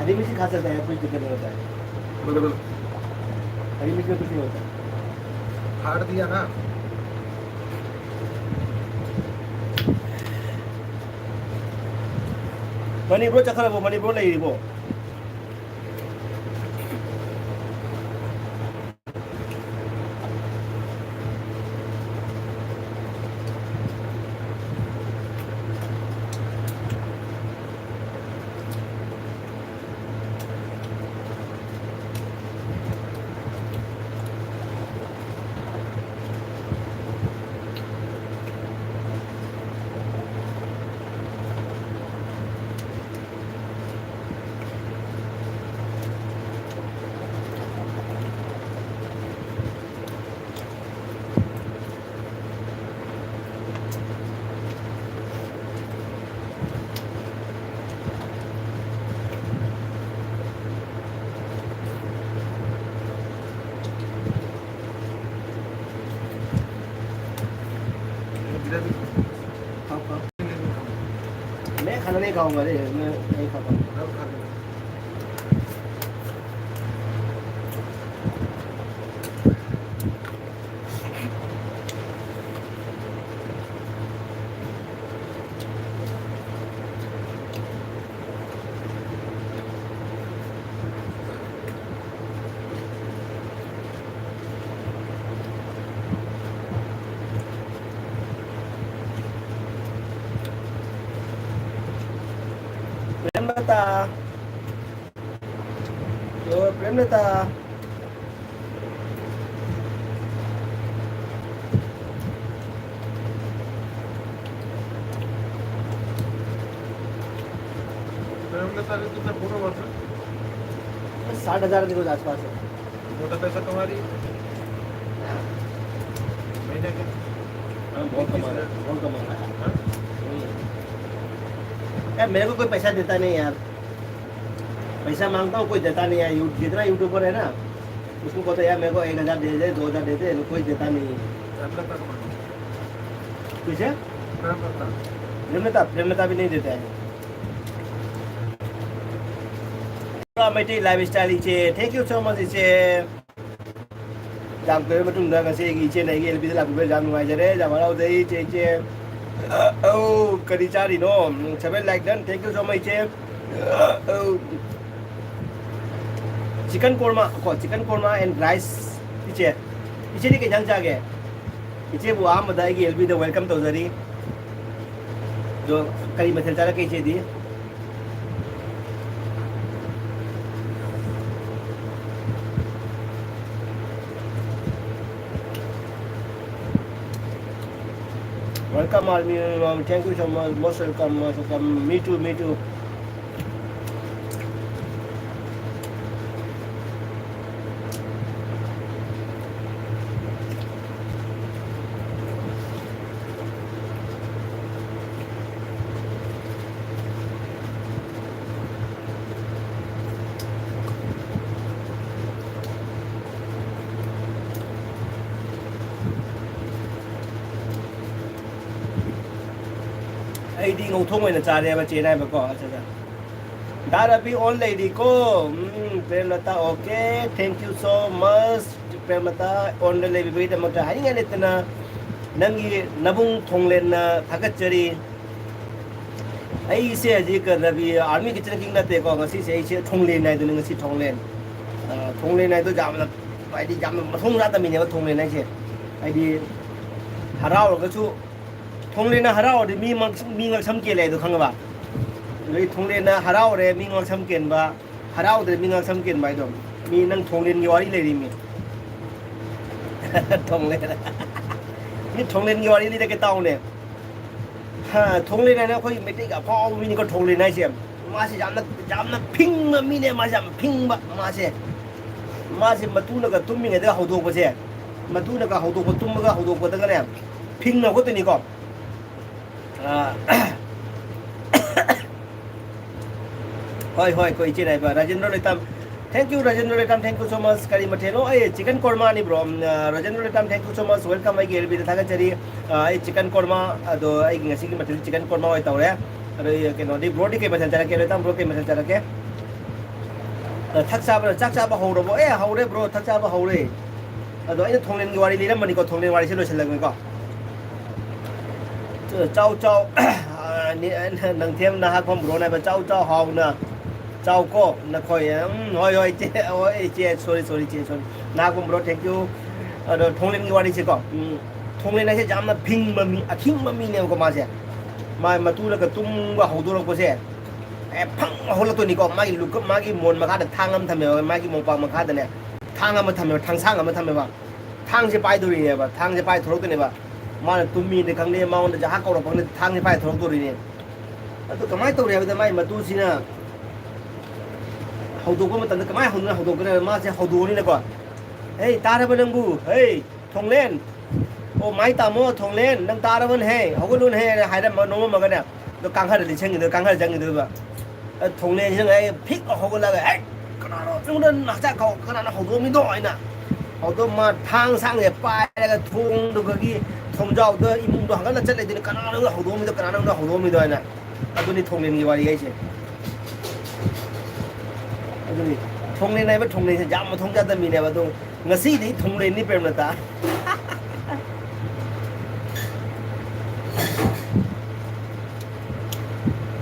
हरी मिर्च खा सकता है, कुछ दिक्कत नहीं होता है। बोलो, बोलो। हरी मिर्च में कुछ नहीं होता। फाड़ दिया ना। ꯃꯅꯤꯄꯨꯔ ꯆꯠꯈ꯭ꯔꯕꯣ? ꯃꯅꯤꯄꯨꯔ ꯂꯩꯔꯤꯕꯣ? मैं खाना नहीं खाऊंगा रे, मैं नहीं खाता। Remember ta. ꯄ꯭ꯔꯦꯝꯂꯇꯥ꯫ प्रेमलता ने कितना पूरा वर्ष? बस साठ हजार के कुछ आसपास है। मोटा पैसा कमा रही है। महीने के? हाँ, बहुत कमा रहा है, बहुत कमा रहा है। हाँ? वही है। यार, मेरे को कोई पैसा देता नहीं यार। पैसा मांगता हूँ, कोई देता नहीं है। यू-, जितना यूट्यूबर है ना, उसको कहते हैं, "यार, मेरे को एक हजार दे दे, दो हजार दे दे," कोई देता नहीं है। प्रेमलता को मांगो। किसे? प्रेमलता। प्रेमलता, प्रेमलता भी नहीं देता है। ꯃꯩꯇꯩ ꯂꯥꯏꯐ ꯁ꯭ꯇꯥꯏꯜ ꯏꯆꯦ, thank you so much ꯏꯆꯦ꯫ ꯌꯥꯝ ꯀꯨꯏꯔꯕ ꯃꯇꯨꯡꯗ ꯉꯁꯤ ꯑꯩꯒꯤ ꯏꯆꯦꯅ ꯑꯩꯒꯤ ꯑꯦꯜ ꯕꯤꯗ ꯂꯥꯛꯄꯤꯕ ꯌꯥꯝ ꯅꯨꯡꯉꯥꯏꯖꯔꯦ, ꯌꯥꯝ ꯍꯔꯥꯎꯖꯩ ꯏꯆꯦ, ꯏꯆꯦ꯫ ꯑꯧ, ꯀꯔꯤ ꯆꯥꯔꯤꯅꯣ? Seven like done, thank you so much ꯏꯆꯦ꯫ ꯑꯧ꯫ Chicken korma ꯀꯣ, chicken korma and rice ꯏꯆꯦ꯫ ꯏꯆꯦꯗꯤ ꯀꯩ ꯏꯟꯖꯥꯡ ꯆꯥꯒꯦ? ꯏꯆꯦꯕꯨ ꯑꯍꯥꯟꯕꯗ ꯑꯩꯒꯤ ꯑꯦꯜ ꯕꯤꯗ welcome ꯇꯧꯖꯔꯤ꯫ ꯑꯗꯣ ꯀꯔꯤ ꯃꯊꯦꯜ ꯆꯥꯔꯛꯀꯦ ꯏꯆꯦꯗꯤ? Welcome, Army. Thank you so much. Most welcome, most welcome. Me too, me too. ꯑꯩꯗꯤ ꯉꯧꯊꯣꯡ ꯑꯣꯏꯅ ꯆꯥꯔꯦꯕ, ꯆꯦꯅ ꯍꯥꯏꯕꯀꯣ꯫ ꯑꯠꯆꯥ, ꯑꯠꯆꯥ꯫ ꯗꯥ ꯔꯕꯤ ꯑꯣꯟ ꯂꯩꯔꯤꯀꯣ꯫ ꯎꯝ, ꯄ꯭ꯔꯦꯝꯂꯇꯥ, okay, thank you so much꯫ ꯄ꯭ꯔꯦꯝꯂꯇꯥ ꯑꯣꯟꯗ ꯂꯩꯕꯤꯕꯒꯤꯗꯃꯛꯇ ꯍꯥꯏꯅꯤꯡꯉꯥꯏ ꯂꯩꯇꯅ ꯅꯪꯒꯤ ꯅꯕꯨꯡ ꯊꯣꯡꯂꯦꯟꯅ ꯊꯥꯒꯠꯆꯔꯤ꯫ ꯑꯩꯁꯦ ꯍꯧꯖꯤꯛ ꯔꯕꯤ ꯑꯥꯔꯃꯤ ꯀꯤꯆꯟ ꯀꯤꯡ ꯅꯠꯇꯦꯀꯣ, ꯉꯁꯤꯁꯦ ꯑꯩꯁꯦ ꯊꯣꯡꯂꯦꯟ ꯍꯥꯏꯗꯨꯅꯤ, ꯉꯁꯤ ꯊꯣꯡꯂꯦꯟ꯫ ꯑ, ꯊꯣꯡꯂꯦꯟ ꯍꯥꯏꯗꯣ ꯌꯥꯝꯅ, ꯍꯥꯏꯗꯤ, ꯌꯥꯝꯅ ꯃꯊꯣꯡ ꯆꯥꯗꯕ ꯃꯤꯅꯦꯕ ꯊꯣꯡꯂꯦꯟ ꯍꯥꯏꯁꯦ꯫ ꯍꯥꯏꯗꯤ, ꯍꯔꯥꯎꯔꯒꯁꯨ, ꯊꯣꯡꯂꯦꯟꯅ ꯍꯔꯥꯎꯔꯗꯤ ꯃꯤ ꯃꯛ-, ꯃꯤ ꯉꯛꯁꯝ ꯀꯦꯜꯂꯦ ꯍꯥꯏꯗꯣ ꯈꯪꯉꯕ? ꯑꯗꯩ ꯊꯣꯡꯂꯦꯟꯅ ꯍꯔꯥꯎꯔꯦ, ꯃꯤ ꯉꯛꯁꯝ ꯀꯦꯟꯕ, ꯍꯔꯥꯎꯗ꯭ꯔꯦ, ꯃꯤ ꯉꯛꯁꯝ ꯀꯦꯟꯕ ꯍꯥꯏꯗꯣ꯫ ꯃꯤ ꯅꯪ ꯊꯣꯡꯂꯦꯟꯒꯤ ꯋꯥꯔꯤ ꯂꯩꯔꯤ ꯃꯤ꯫ ꯊꯣꯡꯂꯦꯟ꯫ ꯃꯤ ꯊꯣꯡꯂꯦꯟꯒꯤ ꯋꯥꯔꯤ ꯂꯤꯔꯛꯀꯦ ꯇꯥꯎꯅꯦ꯫ ꯍꯥ, ꯊꯣꯡꯂꯦꯟ ꯍꯥꯏꯅ ꯑꯩꯈꯣꯏ ꯃꯩꯇꯩꯒꯤ ꯑꯐꯥꯎꯕ ꯃꯤꯅꯤꯀꯣ ꯊꯣꯡꯂꯦꯟ ꯍꯥꯏꯁꯦ꯫ ꯃꯥꯁꯦ ꯌꯥꯝꯅ, ꯌꯥꯝꯅ ꯐꯤꯡꯕ ꯃꯤꯅꯦ, ꯃꯥꯁꯦ ꯌꯥꯝ ꯐꯤꯡꯕ꯫ ꯃꯥꯁꯦ, ꯃꯥꯁꯦ ꯃꯇꯨꯅꯒ ꯇꯨꯝꯃꯤꯉꯩꯗ ꯍꯧꯗꯣꯛꯄꯁꯦ, ꯃꯇꯨꯅꯒ ꯍꯧꯗꯣꯛꯄ, ꯇꯨꯝꯃꯒ ꯍꯧꯗꯣꯛꯄꯗꯒꯅꯦ, ꯐꯤꯡꯅ ꯍꯧꯒꯠꯇꯣꯏꯅꯤꯀꯣ꯫ ꯑꯥ, ꯍꯣꯏ, ꯍꯣꯏ, ꯑꯩꯈꯣꯏ ꯏꯆꯦꯅ ꯍꯥꯏꯕ, Rajendra ꯂꯩꯇꯥꯝ, thank you, Rajendra ꯂꯩꯇꯥꯝ, thank you so much꯫ ꯀꯔꯤ ꯃꯊꯦꯜꯅꯣ? ꯑꯩ chicken korma ꯅꯤ, bro꯫ ꯎꯝ, ꯑ, Rajendra ꯂꯩꯇꯥꯝ, thank you so much, welcome꯫ ꯑꯩꯒꯤ L B ꯗ ꯊꯥꯒꯠꯆꯔꯤ꯫ ꯑ, ꯑꯩ chicken korma, ꯑꯗꯣ ꯑꯩꯒꯤ ꯉꯁꯤꯒꯤ ꯃꯊꯦꯜ chicken korma ꯑꯣꯏꯅ ꯇꯧꯔꯦ꯫ ꯑꯗꯣ ꯑꯩ ꯀꯩꯅꯣꯗꯤ, bro ꯗꯤ ꯀꯩ ꯃꯊꯦꯜ ꯆꯥꯔꯛꯀꯦ? ꯂꯩꯇꯥꯝ, bro ꯀꯩ ꯃꯊꯦꯜ ꯆꯥꯔꯛꯀꯦ? ꯑ, ꯊꯛ ꯆꯥꯕ, ꯆꯥꯛ ꯆꯥꯕ ꯍꯧꯔꯕꯣ? ꯑꯦ, ꯍꯧꯔꯦ bro, ꯊꯛ ꯆꯥꯕ ꯍꯧꯔꯦ꯫ ꯑꯗꯣ ꯑꯩꯅ ꯊꯣꯡꯂꯦꯟꯒꯤ ꯋꯥꯔꯤ ꯂꯤꯔꯝꯕꯅꯤꯀꯣ, ꯊꯣꯡꯂꯦꯟ ꯋꯥꯔꯤꯁꯦ ꯂꯣꯏꯁꯤꯜꯂꯒꯦꯀꯣ꯫ ꯆꯥꯎ, ꯆꯥꯎ꯫ ꯑ, ꯅꯤ-, ꯑ, ꯅꯪꯊꯦꯝ ꯅꯍꯥꯛꯐꯝ bro ꯅ ꯍꯥꯏꯕ, "ꯆꯥꯎ, ꯆꯥꯎ, ꯍꯥꯎꯅ ꯆꯥꯎ ꯀꯣ, ꯅꯈꯣꯏ꯫" ꯎꯝ, ꯍꯣꯏ, ꯍꯣꯏ, ꯏꯆꯦ, ꯍꯣꯏ, ꯏꯆꯦ, sorry, sorry, ꯏꯆꯦ, sorry꯫ ꯅꯍꯥꯛꯐꯝ bro, thank you꯫ ꯑꯗꯣ ꯊꯣꯡꯂꯦꯟꯒꯤ ꯋꯥꯔꯤꯁꯦꯀꯣ, ꯎꯝ, ꯊꯣꯡꯂꯦꯟ ꯍꯥꯏꯁꯦ ꯌꯥꯝꯅ ꯐꯤꯡꯕ ꯃꯤ, ꯑꯈꯤꯡꯕ ꯃꯤꯅꯦꯕꯀꯣ ꯃꯥꯁꯦ꯫ ꯃꯥ ꯃꯇꯨꯅꯒ ꯇꯨꯝꯕ ꯍꯧꯗꯣꯔꯛꯄꯁꯦ, ꯑꯦ, ꯐꯪ ꯍꯧꯒꯠꯂꯛꯇꯣꯏꯅꯤꯀꯣ꯫ ꯃꯥꯒꯤ ꯂꯨꯈꯝ, ꯃꯥꯒꯤ ꯃꯣꯟ ꯃꯈꯥꯗ ꯊꯥꯡ ꯑꯃ ꯊꯝꯃꯦꯕ, ꯃꯥꯒꯤ ꯃꯣꯝꯄꯥꯛ ꯃꯈꯥꯗꯅꯦ ꯊꯥꯡ ꯑꯃ ꯊꯝꯃꯦꯕ, ꯊꯥꯡꯁꯥꯡ ꯑꯃ ꯊꯝꯃꯦꯕ꯫ ꯊꯥꯡꯁꯦ ꯄꯥꯏꯗꯣꯔꯤꯅꯦꯕ, ꯊꯥꯡꯁꯦ ꯄꯥꯏ ꯊꯣꯛꯂꯛꯇꯣꯏꯅꯦꯕ꯫ ꯃꯥꯅ ꯇꯨꯝꯃꯤꯅꯤ ꯈꯪꯗꯦ, ꯃꯉꯣꯟꯗ ꯖꯍꯥ ꯀꯧꯔꯛꯄ ꯈꯪꯗꯦ, ꯊꯥꯡꯁꯦ ꯄꯥꯏ ꯊꯣꯛꯂꯛꯇꯣꯔꯤꯅꯦ꯫ ꯑꯗꯨ ꯀꯃꯥꯏꯅ ꯇꯧꯔꯤ ꯍꯥꯏꯕꯗ, ꯃꯥꯏ ꯃꯇꯨꯁꯤꯅ ꯍꯧꯗꯣꯛꯄ ꯃꯇꯝꯗ ꯀꯃꯥꯏꯅ ꯍꯧꯗꯣꯛꯅ ꯍꯧꯗꯣꯛꯀꯅꯤ? ꯃꯥꯁꯦ ꯍꯧꯗꯣꯛꯑꯅꯤꯅꯀꯣ, "ꯍꯦ, ꯇꯥꯔꯕ ꯅꯪꯕꯨ? ꯍꯦ, ꯊꯣꯡꯂꯦꯟ! ꯑꯣ, ꯃꯥꯏ ꯇꯥꯃꯣ ꯊꯣꯡꯂꯦꯟ, ꯅꯪ ꯇꯥꯔꯕꯅꯦ? ꯍꯦ, ꯍꯧꯒꯠꯂꯨꯅꯦ!" ꯍꯥꯏꯅ ꯍꯥꯏꯔꯝꯃ ꯅꯣꯡꯉꯝꯃꯒꯅꯦ, ꯑꯗꯣ ꯀꯥꯡꯈꯗ ꯂꯤꯠꯁꯟꯈꯤꯗꯣꯏ, ꯀꯥꯡꯈꯗ ꯆꯪꯈꯤꯗꯣꯏꯕ꯫ ꯑ, ꯊꯣꯡꯂꯦꯟꯁꯤꯅ ꯑꯩ ꯐꯤꯛ ꯍꯧꯒꯠꯂꯒ, "ꯍꯦꯛ, ꯀꯅꯥꯅꯣ ꯑꯩꯉꯣꯟꯗ ꯅꯍꯥꯛꯆꯥꯛ ꯀꯧ-, ꯀꯅꯥꯅꯣ ꯍꯧꯗꯣꯛꯑꯝꯃꯤꯗꯣ?" ꯍꯥꯏꯅ꯫ ꯍꯧꯗꯣꯛ-, ꯃꯥ ꯊꯥꯡ ꯁꯥꯡꯁꯦ ꯄꯥꯏꯔꯒ ꯊꯣꯡꯗꯨꯒꯤ ꯊꯣꯡꯖꯥꯎꯗ ꯏꯃꯨꯡꯗꯣ ꯍꯪꯒꯠꯂ ꯆꯠꯂꯤꯗꯨꯅꯤ, "ꯀꯅꯥꯅꯣ ꯑꯩꯉꯣꯟꯗ ꯍꯧꯗꯣꯛꯑꯝꯃꯤꯗꯣ? ꯀꯅꯥꯅꯣ ꯑꯩꯉꯣꯟꯗ ꯍꯧꯗꯣꯛꯑꯝꯃꯤꯗꯣ?" ꯍꯥꯏꯅ꯫ ꯑꯗꯨꯅꯤ ꯊꯣꯡꯂꯦꯟꯒꯤ ꯋꯥꯔꯤ ꯍꯥꯏꯁꯦ꯫ ꯑꯗꯨꯅꯤ ꯊꯣꯡꯂꯦꯟ ꯍꯥꯏꯕ ꯊꯣꯡꯂꯦꯟꯁꯦ ꯌꯥꯝ ꯃꯊꯣꯡ ꯆꯥꯗꯕ ꯃꯤꯅꯦꯕ꯫ ꯑꯗꯣ ꯉꯁꯤꯗꯤ ꯊꯣꯡꯂꯦꯟꯅꯤ ꯄ꯭ꯔꯦꯝꯂꯇꯥ꯫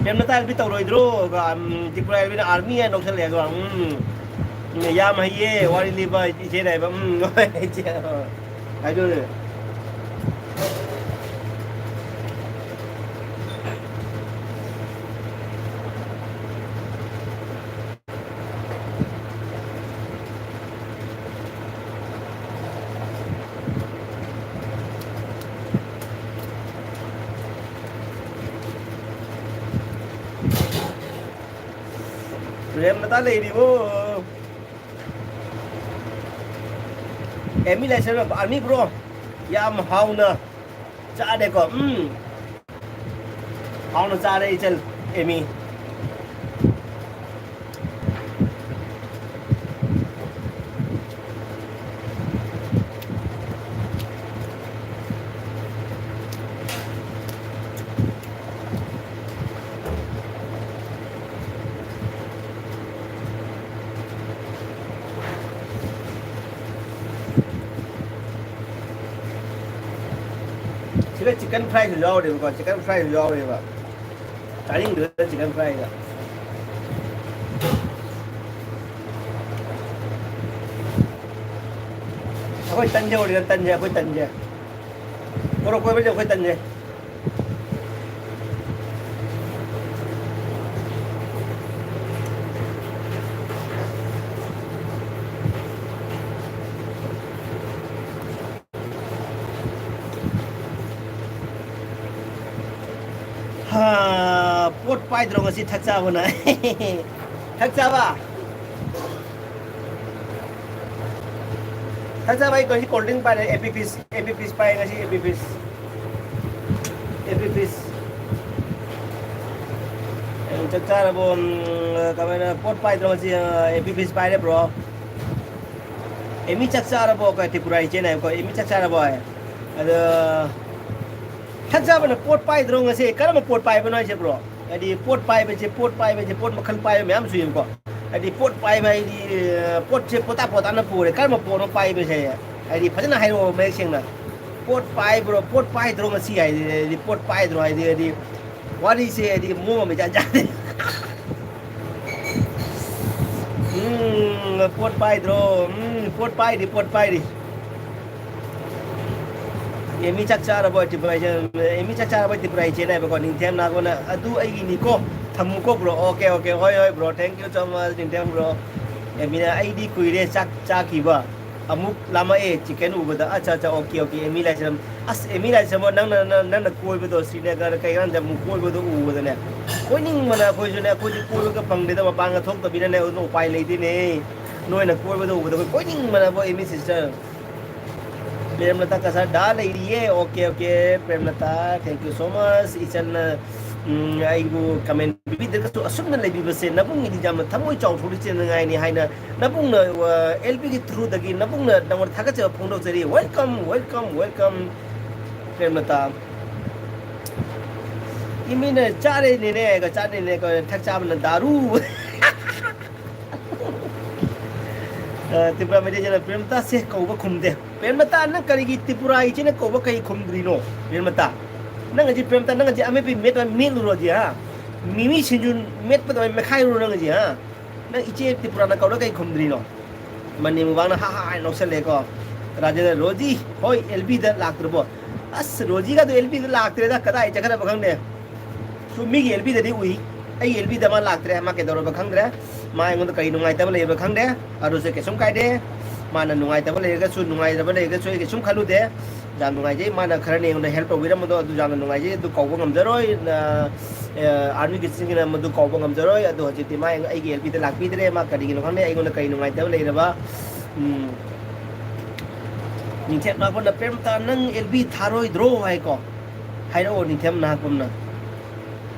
ꯄ꯭ꯔꯦꯝꯂꯇꯥ L B ꯇꯧꯔꯣꯏꯗ꯭ꯔꯣ? ꯎꯝ, ꯇ꯭ꯔꯤꯄꯨꯔꯥ L B ꯅ army ꯍꯥꯏꯅ ꯂꯧꯁꯜꯂꯛꯑꯦ ꯑꯗꯣ꯫ ꯎꯝ, ꯌꯥꯝ ꯍꯩꯌꯦ ꯋꯥꯔꯤ ꯂꯤꯕ ꯏꯆꯦꯅ ꯍꯥꯏꯕ꯫ ꯎꯝ, ꯍꯣꯏ, ꯏꯆꯦ꯫ ꯍꯥꯏꯗꯣꯏꯅꯦ꯫ ꯄ꯭ꯔꯦꯝꯂꯇꯥ ꯂꯩꯔꯤꯕꯣ? ꯑꯦꯃꯤ ꯂꯥꯏꯁ꯭ꯔꯝ ꯑꯥꯔꯃꯤ ꯕ꯭ꯔꯣ, ꯌꯥꯝ ꯍꯥꯎꯅ ꯆꯥꯔꯦꯀꯣ꯫ ꯎꯝ, ꯍꯥꯎꯅ ꯆꯥꯔꯦ ꯏꯆꯜ ꯑꯦꯃꯤ꯫ ꯁꯤꯗ ꯆꯤꯛꯀꯟ ꯐ꯭ꯔꯥꯏꯁꯨ ꯌꯥꯎꯔꯦꯕꯀꯣ, ꯆꯤꯛꯀꯟ ꯐ꯭ꯔꯥꯏꯁꯨ ꯌꯥꯎꯔꯦꯕ꯫ ꯆꯥꯅꯤꯡꯗ꯭ꯔꯦꯗ ꯆꯤꯛꯀꯟ ꯐ꯭ꯔꯥꯏꯒ꯫ ꯑꯩꯈꯣꯏ ꯇꯟꯁꯦ ꯑꯣꯏꯔꯦ, ꯇꯟꯁꯦ, ꯑꯩꯈꯣꯏ ꯇꯟꯁꯦ꯫ ꯃꯣꯔꯣꯛ ꯀꯣꯏꯕꯁꯦ ꯑꯩꯈꯣꯏ ꯇꯟꯁꯦ꯫ ꯍꯥ, ꯄꯣꯠ ꯄꯥꯏꯗ꯭ꯔꯣ ꯉꯁꯤ ꯊꯛ ꯆꯥꯕꯅ? ꯊꯛ ꯆꯥꯕ? ꯊꯛ ꯆꯥꯕ, ꯑꯩ ꯉꯁꯤ cold drink ꯄꯥꯏꯔꯦ, ꯑꯦꯄꯤ ꯐꯤꯖ, ꯑꯦꯄꯤ ꯐꯤꯖ ꯄꯥꯏ ꯉꯁꯤ, ꯑꯦꯄꯤ ꯐꯤꯖ꯫ Appy Fizz. ꯑꯦ, ꯆꯥꯛ ꯆꯥꯔꯕꯣ? ꯎꯝ, ꯀꯃꯥꯏꯅ ꯄꯣꯠ ꯄꯥꯏꯗ꯭ꯔꯣ ꯉꯁꯤ? ꯑ, ꯑꯦꯄꯤ ꯐꯤꯖ ꯄꯥꯏꯔꯦ, ꯕ꯭ꯔꯣ꯫ ꯑꯦꯃꯤ ꯆꯥꯛ ꯆꯥꯔꯕꯣ? ꯀ ꯇ꯭ꯔꯤꯄꯨꯔꯥ ꯏꯆꯦꯅ ꯍꯥꯏꯕꯀꯣ, "ꯑꯦꯃꯤ ꯆꯥꯛ ꯆꯥꯔꯕꯣ?" ꯍꯥꯏ꯫ ꯑꯗ, "ꯊꯛ ꯆꯥꯕꯅ ꯄꯣꯠ ꯄꯥꯏꯗ꯭ꯔꯣ ꯉꯁꯤ?" ꯀꯔꯝꯕ ꯄꯣꯠ ꯄꯥꯏꯕꯅꯣ ꯍꯥꯏꯁꯦ, ꯕ꯭ꯔꯣ? ꯍꯥꯏꯗꯤ, ꯄꯣꯠ ꯄꯥꯏꯕꯁꯦ, ꯄꯣꯠ ꯄꯥꯏꯕꯁꯦ, ꯄꯣꯠ ꯃꯈꯜ ꯄꯥꯏꯕ ꯃꯌꯥꯝ ꯁꯨꯏꯕꯀꯣ꯫ ꯍꯥꯏꯗꯤ, ꯄꯣꯠ ꯄꯥꯏꯕ ꯍꯥꯏꯗꯤ, ꯄꯣꯠꯁꯦ ꯄꯣꯇꯥ ꯄꯣꯇꯥꯅ ꯄꯨꯔꯦ꯫ ꯀꯔꯝꯕ ꯄꯣꯠꯅꯣ ꯄꯥꯏꯕꯁꯦ? ꯍꯥꯏꯗꯤ, ꯐꯖꯅ ꯍꯥꯏꯔꯛꯑꯣ, ꯃꯌꯦꯛ ꯁꯦꯡꯅ꯫ "ꯄꯣꯠ ꯄꯥꯏꯕ꯭ꯔꯣ? ꯄꯣꯠ ꯄꯥꯏꯗ꯭ꯔꯣ ꯉꯁꯤ?" ꯍꯥꯏꯗꯤ, ꯍꯥꯏꯗꯤ, ꯄꯣꯠ ꯄꯥꯏꯗ꯭ꯔꯣ ꯍꯥꯏꯗꯤ, ꯍꯥꯏꯗꯤ, ꯋꯥꯔꯤꯁꯦ ꯍꯥꯏꯗꯤ ꯃꯑꯣꯡ ꯑꯃ ꯏꯆꯥꯟ ꯆꯥꯟꯅꯗꯦ꯫ ꯎꯝ, ꯄꯣꯠ ꯄꯥꯏꯗ꯭ꯔꯣ? ꯎꯝ, ꯄꯣꯠ ꯄꯥꯏꯔꯤ, ꯄꯣꯠ ꯄꯥꯏꯔꯤ꯫ ꯑꯦꯃꯤ ꯆꯥꯛ ꯆꯥꯔꯕꯣ? ꯇ꯭ꯔꯤꯄꯨꯔꯥ ꯏꯆꯦ-, ꯑꯦꯃꯤ ꯆꯥꯛ ꯆꯥꯔꯕꯣ? ꯇ꯭ꯔꯤꯄꯨꯔꯥ ꯏꯆꯦꯅ ꯍꯥꯏꯕꯀꯣ, ꯅꯤꯡꯊꯦꯝ ꯅꯥꯒꯣꯅ, "ꯑꯗꯨ ꯑꯩꯒꯤꯅꯤꯀꯣ, ꯊꯝꯃꯨꯀꯣ, ꯕ꯭ꯔꯣ꯫" ꯑꯣꯀꯦ, ꯑꯣꯀꯦ, ꯍꯣꯏ, ꯍꯣꯏ, bro, thank you so much, ꯅꯤꯡꯊꯦꯝ ꯕ꯭ꯔꯣ꯫ ꯑꯦꯃꯤꯅ, "ꯑꯩꯗꯤ ꯀꯨꯏꯔꯦ ꯆꯥꯛ ꯆꯥꯈꯤꯕ꯫" ꯑꯃꯨꯛ ꯂꯥꯝꯃꯛꯑꯦ ꯆꯤꯛꯀꯟ ꯎꯕꯗ꯫ ꯑꯠꯆꯥ, ꯑꯠꯆꯥ, ꯑꯣꯀꯦ, ꯑꯣꯀꯦ꯫ ꯑꯦꯃꯤ ꯂꯥꯏꯁ꯭ꯔꯝ, ꯑꯁ, ꯑꯦꯃꯤ ꯂꯥꯏꯁ꯭ꯔꯝ, ꯅꯪꯅ, ꯅꯪ, ꯅꯪꯅ ꯀꯣꯏꯕꯗꯣ, ꯁ꯭ꯔꯤꯅꯒꯔ ꯀꯩꯀꯥꯟꯗ ꯑꯃꯨꯛ ꯀꯣꯏꯕꯗꯣ ꯎꯕꯗꯅꯦ, ꯀꯣꯏꯅꯤꯡꯕꯅ ꯑꯩꯈꯣꯏꯁꯨꯅꯦ, ꯑꯩꯈꯣꯏꯗꯤ ꯀꯣꯏꯕꯒ ꯐꯪꯗꯦꯗ, ꯃꯄꯥꯟꯒ ꯊꯣꯛꯇꯕꯤꯅꯅꯦ, ꯑꯗꯨꯅ ꯎꯄꯥꯏ ꯂꯩꯇꯦꯅꯦ꯫ ꯅꯣꯏꯅ ꯀꯣꯏꯕꯗꯣ ꯎꯕꯗ ꯑꯩꯈꯣꯏ ꯀꯣꯏꯅꯤꯡꯕꯅ, ꯑꯩꯈꯣꯏ ꯑꯦꯃꯤ ꯁꯤꯁꯇꯔ꯫ ꯄ꯭ꯔꯦꯝꯂꯇꯥ ꯀꯁꯥꯔ ꯗꯥ ꯂꯩꯔꯤꯌꯦ꯫ Okay, okay, Premlata, thank you so much꯫ ꯏꯆꯟꯅ, ꯎꯝ, ꯑꯩꯕꯨ ꯀꯃꯦꯟ ꯄꯤꯕꯤꯗ꯭ꯔꯒꯁꯨ ꯑꯁꯨꯝꯅ ꯂꯩꯕꯤꯕꯁꯦ ꯅꯕꯨꯡꯒꯤꯗꯤ ꯌꯥꯝꯅ ꯊꯃꯣꯏ ꯆꯥꯎꯊꯣꯛꯆꯅꯤꯡꯉꯥꯏꯅꯤ ꯍꯥꯏꯅ ꯅꯕꯨꯡꯅ, ꯑ, ꯑꯦꯜ ꯕꯤꯒꯤ ꯊ꯭ꯔꯨꯗꯒꯤ ꯅꯕꯨꯡꯅ ꯅꯉꯣꯟꯗ ꯊꯥꯒꯠꯆꯕ ꯐꯣꯡꯗꯣꯛꯆꯔꯤ꯫ Welcome, welcome, welcome, ꯄ꯭ꯔꯦꯝꯂꯇꯥ꯫ ꯏꯃꯤꯅ ꯆꯥꯔꯦꯅꯦꯅꯦ, ꯆꯥꯔꯦꯅꯦ, ꯊꯛ ꯆꯥꯕꯅ ꯗꯥꯔꯨ꯫ ꯑ, ꯇ꯭ꯔꯤꯄꯨꯔꯥ ꯃꯩꯇꯩꯁꯤꯅ ꯄ꯭ꯔꯦꯝꯂꯇꯥꯁꯦ ꯀꯧꯕ ꯈꯨꯝꯗꯦ꯫ ꯄ꯭ꯔꯦꯝꯂꯇꯥ, ꯅꯪ ꯀꯔꯤꯒꯤ ꯇ꯭ꯔꯤꯄꯨꯔꯥ ꯏꯆꯦꯅ ꯀꯧꯕ ꯀꯩ ꯈꯨꯝꯗ꯭ꯔꯤꯅꯣ? ꯄ꯭ꯔꯦꯝꯂꯇꯥ, ꯅꯪ ꯑꯁꯤ, ꯄ꯭ꯔꯦꯝꯂꯇꯥ, ꯅꯪ ꯑꯁꯤ ꯑꯃꯦꯠꯄꯤ ꯃꯦꯠꯄ ꯃꯦꯠꯂꯨꯔꯣ ꯑꯁꯤ, ꯍꯥ? ꯃꯤꯃꯤ ꯁꯤꯡꯖꯨ ꯃꯦꯠꯄꯗ ꯃꯦꯠꯈꯥꯏꯔꯨꯔꯣ ꯅꯪ ꯑꯁꯤ, ꯍꯥ? ꯅꯪ ꯏꯆꯦ ꯇ꯭ꯔꯤꯄꯨꯔꯥꯅ ꯀꯧꯔ ꯀꯩ ꯈꯨꯝꯗ꯭ꯔꯤꯅꯣ? ꯃꯅꯤ ꯃꯨꯕꯥꯡꯅ ꯍꯥ ꯍꯥ ꯍꯥꯏꯅ ꯅꯣꯛꯁꯜꯂꯦꯀꯣ꯫ ꯔꯥꯖꯦꯟꯗ꯭ꯔ, ꯔꯣꯖꯤ, ꯍꯣꯏ, ꯑꯦꯜ ꯕꯤꯗ ꯂꯥꯛꯇ꯭ꯔꯕꯣ? ꯑꯁ, ꯔꯣꯖꯤꯒꯗꯣ ꯑꯦꯜ ꯕꯤꯗ ꯂꯥꯛꯇ꯭ꯔꯦꯗ, ꯀꯗꯥꯏ ꯆꯠꯈ꯭ꯔꯕ ꯈꯪꯗꯦ꯫ ꯁꯨꯝ ꯃꯤꯒꯤ ꯑꯦꯜ ꯕꯤꯗꯗꯤ ꯎꯏ, ꯑꯩꯒꯤ ꯑꯦꯜ ꯕꯤꯗ ꯃꯥ ꯂꯥꯛꯇ꯭ꯔꯦ, ꯃꯥ ꯀꯩꯗꯧꯔꯕ ꯈꯪꯗ꯭ꯔꯦ꯫ ꯃꯥ ꯑꯩꯉꯣꯟꯗ ꯀꯔꯤ ꯅꯨꯡꯉꯥꯏꯇꯕ ꯂꯩꯕ꯭ꯔꯥ ꯈꯪꯗꯦ꯫ ꯑꯗꯨꯁꯨ ꯀꯩꯁꯨꯝ ꯀꯥꯏꯗꯦ꯫ ꯃꯥꯅ ꯅꯨꯡꯉꯥꯏꯇꯕ ꯂꯩꯔꯒꯁꯨ, ꯅꯨꯡꯉꯥꯏꯇꯕ ꯂꯩꯔꯒꯁꯨ ꯑꯩ ꯀꯩꯁꯨꯝ ꯈꯜꯂꯨꯗꯦ꯫ ꯌꯥꯝ ꯅꯨꯡꯉꯥꯏꯖꯩ, ꯃꯥꯅ ꯈꯔꯅ ꯑꯩꯉꯣꯟꯗ ꯍꯦꯜꯞ ꯇꯧꯕꯤꯔꯝꯕꯗꯣ ꯑꯗꯨ ꯌꯥꯝꯅ ꯅꯨꯡꯉꯥꯏꯖꯩ꯫ ꯑꯗꯨ ꯀꯧꯕ ꯉꯝꯖꯔꯣꯏ꯫ ꯑ, ꯑ, ꯑꯥꯔꯃꯤ ꯀꯤꯆꯟꯒꯤꯅ ꯃꯗꯨ ꯀꯧꯕ ꯉꯝꯖꯔꯣꯏ꯫ ꯑꯗꯣ ꯍꯧꯖꯤꯛꯇꯤ ꯃꯥ ꯑꯩꯒꯤ ꯑꯦꯜ ꯕꯤꯗ ꯂꯥꯛꯄꯤꯗ꯭ꯔꯦ꯫ ꯃꯥ ꯀꯔꯤꯒꯤꯅꯣ ꯈꯪꯗꯦ, ꯑꯩꯉꯣꯟꯗ ꯀꯔꯤ ꯅꯨꯡꯉꯥꯏꯇꯕ ꯂꯩꯔꯕ? ꯎꯝ꯫ ꯅꯤꯡꯊꯦꯝ ꯅꯥꯄꯟꯅ, "ꯄ꯭ꯔꯦꯝꯇꯥ, ꯅꯪ ꯑꯦꯜ ꯕꯤ ꯊꯥꯔꯣꯏꯗ꯭ꯔꯣ?" ꯍꯥꯏꯀꯣ꯫ ꯍꯥꯏꯔꯛꯑꯣ, ꯅꯤꯡꯊꯦꯝ ꯅꯥꯄꯟꯅ꯫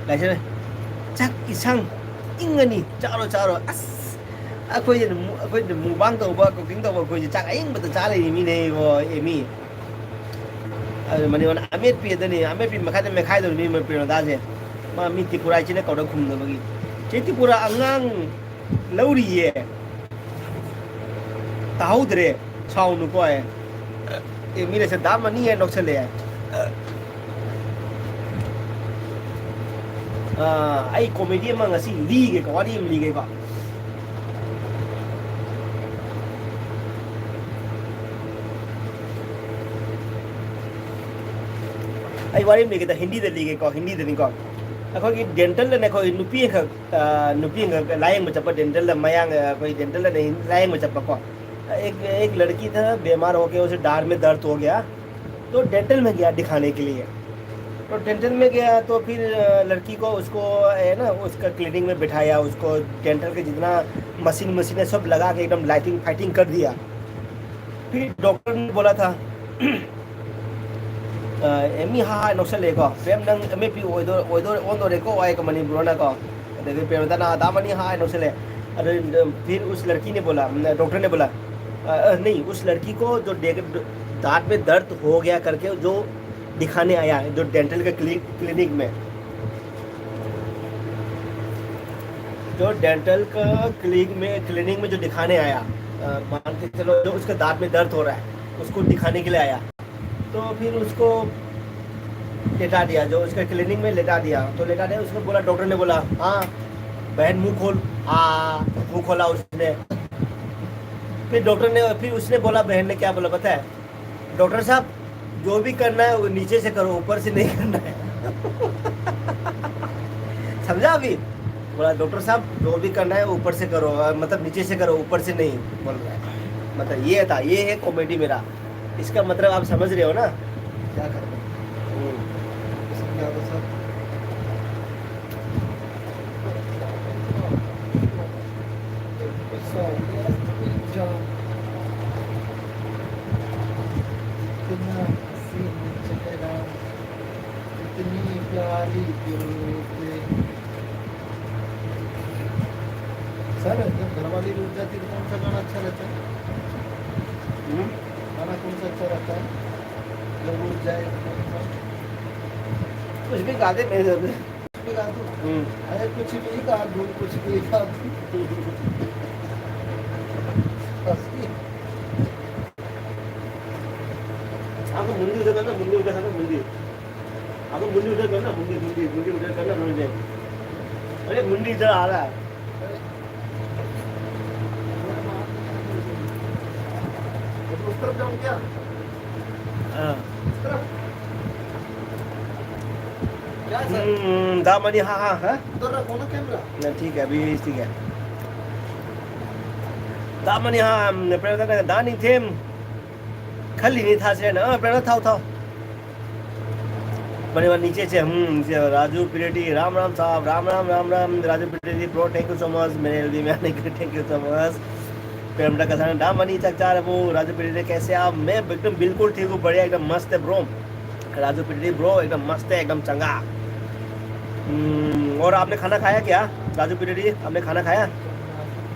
ꯂꯥꯏꯁꯦ, ꯆꯥꯛ ꯏꯟꯁꯥꯡ ꯏꯪꯉꯅꯤ, ꯆꯥꯔꯣ, ꯆꯥꯔꯣ꯫ ꯑꯁ, ꯑꯩꯈꯣꯏꯅ ꯃꯨ-, ꯑꯩꯈꯣꯏꯅ ꯃꯨꯛꯕꯥꯡ ꯇꯧꯕ, ꯀꯨꯀꯤꯡ ꯇꯧꯕ, ꯑꯩꯈꯣꯏꯁꯦ ꯆꯥꯛ ꯑꯏꯪꯕꯗ ꯆꯥ ꯂꯩꯔꯤ ꯃꯤꯅꯦ ꯏꯕꯣ, ꯑꯦꯃꯤ꯫ ꯑꯗꯨ ꯃꯅꯤꯉꯣꯟꯗ ꯑꯃꯦꯠꯄꯤ ꯑꯗꯨꯅꯤ, ꯑꯃꯦꯠꯄꯤ ꯃꯈꯥꯏꯗ ꯃꯦꯠꯈꯥꯏꯗꯧꯔꯤ ꯃꯤ ꯄ꯭ꯔꯦꯃꯗꯥꯁꯦ꯫ ꯃꯥ ꯃꯤ ꯇ꯭ꯔꯤꯄꯨꯔꯥ ꯏꯆꯤꯟꯅ ꯀꯧꯔ ꯈꯨꯝꯗꯕꯒꯤ꯫ ꯆꯦ ꯇ꯭ꯔꯤꯄꯨꯔꯥ ꯑꯉꯥꯡ ꯂꯧꯔꯤꯌꯦ꯫ ꯇꯥꯍꯧꯗ꯭ꯔꯦ꯫ ꯁꯥꯎꯅꯨꯀꯣ ꯑꯦ꯫ ꯑꯦ, ꯃꯤꯅ ꯁꯦ ꯗꯥ ꯃꯅꯤ ꯍꯥꯏꯅ ꯅꯣꯛꯁꯜꯂꯛꯑꯦ꯫ ꯑ, ꯑꯩ ꯀꯣꯃꯦꯗꯤ ꯑꯃ ꯉꯁꯤ ꯂꯤꯒꯦꯀꯣ, ꯋꯥꯔꯤ ꯑꯃ ꯂꯤꯒꯦꯀꯣ꯫ ꯑꯩ ꯋꯥꯔꯤ ꯑꯃ ꯂꯤꯒꯦꯗ, ꯍꯤꯟꯗꯤꯗ ꯂꯤꯒꯦꯀꯣ, ꯍꯤꯟꯗꯤꯗꯅꯤꯀꯣ꯫ ꯑꯩꯈꯣꯏꯒꯤ ꯗꯦꯟꯇꯜꯗꯅꯦ, ꯑꯩꯈꯣꯏ ꯅꯨꯄꯤ ꯑꯃꯈꯛ, ꯑ, ꯅꯨꯄꯤ ꯑꯃꯈꯛ ꯂꯥꯌꯦꯡꯕ ꯆꯠꯄ, ꯗꯦꯟꯇꯜꯗ ꯃꯌꯥꯡ, ꯑ, ꯑꯩꯈꯣꯏ ꯗꯦꯟꯇꯜꯗꯅꯦ ꯂꯥꯌꯦꯡꯕ ꯆꯠꯄꯀꯣ꯫ एक एक लड़की था, बीमार हो गया, उसे डार में दर्द हो गया, तो डेंटल में गया दिखाने के लिए। तो डेंटल में गया तो फिर अ, लड़की को, उसको है ना, उसका क्लिनिक में बिठाया, उसको डेंटल के जितना मशीन मशीन है सब लगा के एकदम लाइटिंग फाइटिंग कर दिया। फिर डॉक्टर ने बोला था, "ꯑꯦꯃꯤ ꯍꯥꯏ ꯅꯣꯛꯁꯜꯂꯦꯀꯣ, ꯄ꯭ꯔꯦꯝ ꯅꯪ ꯑꯦꯝ ꯑꯦ ꯄꯤ ꯑꯣꯏꯗꯣꯔꯦꯀꯣ, ꯑꯣꯏꯀꯣ ꯍꯥꯏ ꯀꯃꯅꯤ ꯕ꯭ꯔꯣꯅꯀꯣ?" ꯑꯗꯒꯤ ꯄ꯭ꯔꯦꯃꯗꯅ ꯑꯗꯥꯃꯅꯤ ꯍꯥꯏ ꯅꯣꯛꯁꯜꯂꯦ꯫ ꯑꯗꯨ ꯐꯤꯔ ꯎꯁ ꯂꯔꯀꯤ ꯅꯦ ꯕꯣꯂꯥ, ꯗꯣꯛꯇꯔ ꯅꯦ ꯕꯣꯂꯥ, ꯑ, ꯑ, ꯅꯍꯤ, ꯎꯁ ꯂꯔꯀꯤ ꯀꯣ ꯖꯣ ꯗꯦ-, ꯗꯥꯟꯠ ꯃꯦ ꯗꯔꯗ ꯍꯣ ꯒꯌꯥ ꯀꯔꯀꯦ ꯖꯣ ꯗꯤꯈꯥꯅꯦ ꯑꯥꯌꯥ ꯍꯥꯏ, ꯖꯣ ꯗꯦꯟꯇꯜ ꯀ ꯀ꯭ꯂꯤ-, ꯀ꯭ꯂꯤꯅꯤꯛ ꯃꯦ꯫ जो डेंटल का क्लिनिक में, क्लिनिक में जो दिखाने आया, अ, मान के चलो, जो उसके दांत में दर्द हो रहा है, उसको दिखाने के लिए आया, तो फिर उसको लेटा दिया, जो उसके क्लिनिक में लेटा दिया। तो लेटा दिया, उसको बोला, डॉक्टर ने बोला, "हाँ बहन, मुंह खोल।" आ, मुंह खोला उसने। फिर डॉक्टर ने, फिर उसने बोला, बहन ने क्या बोला पता है? "डॉक्टर साहब, जो भी करना है वो नीचे से करो, ऊपर से नहीं करना है।" समझा अभी? बोला, "डॉक्टर साहब, जो भी करना है ऊपर से करो, अ, मतलब नीचे से करो, ऊपर से नहीं।" बोल रहा है। मतलब ये था, ये है कॉमेडी मेरा। इसका मतलब आप समझ रहे हो ना? क्या कर रहे हो? हम्म। इसमें क्या होता सर? इतना हसीन चेहरा, इतनी प्यारी दिल। सर, जब घरवाली रूठ जाती है तो कौन सा गाना अच्छा रहता है? हम्म? गाना कौन सा अच्छा रहता है? जब रूठ जाए तो कौन सा? कुछ भी गा दे, मेरे से। कुछ भी गा दूं? हम्म। अरे कुछ भी गा दूं, कुछ भी गा दूं। बस ये। आपको मुंडी उधर करना, मुंडी उधर करना, मुंडी। आपको मुंडी उधर करना, मुंडी, मुंडी, मुंडी उधर करना, मुंडी। अरे मुंडी इधर आ रहा है। उस तरफ जाऊं क्या? हाँ। उस तरफ? क्या सर? हम्म, दामनी, हाँ, हाँ, हाँ। उधर रखो ना कैमरा। नहीं, ठीक है, अभी ठीक है। ꯇꯥꯃꯅꯤ ꯍꯥ, ꯄ꯭ꯔꯦꯝꯗ ꯗꯥꯅꯤꯡ ꯊꯦꯝ ꯈꯜꯂꯤꯅꯤ ꯊꯥꯁꯦꯅ꯫ ꯑ, ꯄ꯭ꯔꯦꯝꯗ ꯊꯥꯎ, ꯊꯥꯎ꯫ ꯃꯅꯤ ꯃꯅꯤ ꯅꯤꯆꯦ ꯆꯦ, ꯍꯝ, ꯆꯦ, ꯔꯥꯖꯨ ꯄꯤꯔꯦꯇꯤ, राम राम साहब, राम राम, राम राम, राजू पीरेटी bro, thank you so much, मेरे एलबी में आने के लिए, thank you so much। प्रेम का सर, दामनी चक चार वो, राजू पीरेटी कैसे आप? मैं एकदम बिल्कुल ठीक हूँ, बढ़िया, एकदम मस्त है bro। राजू पीरेटी bro, एकदम मस्त है, एकदम चंगा। हम्म, और आपने खाना खाया क्या? राजू पीरेटी, आपने खाना खाया?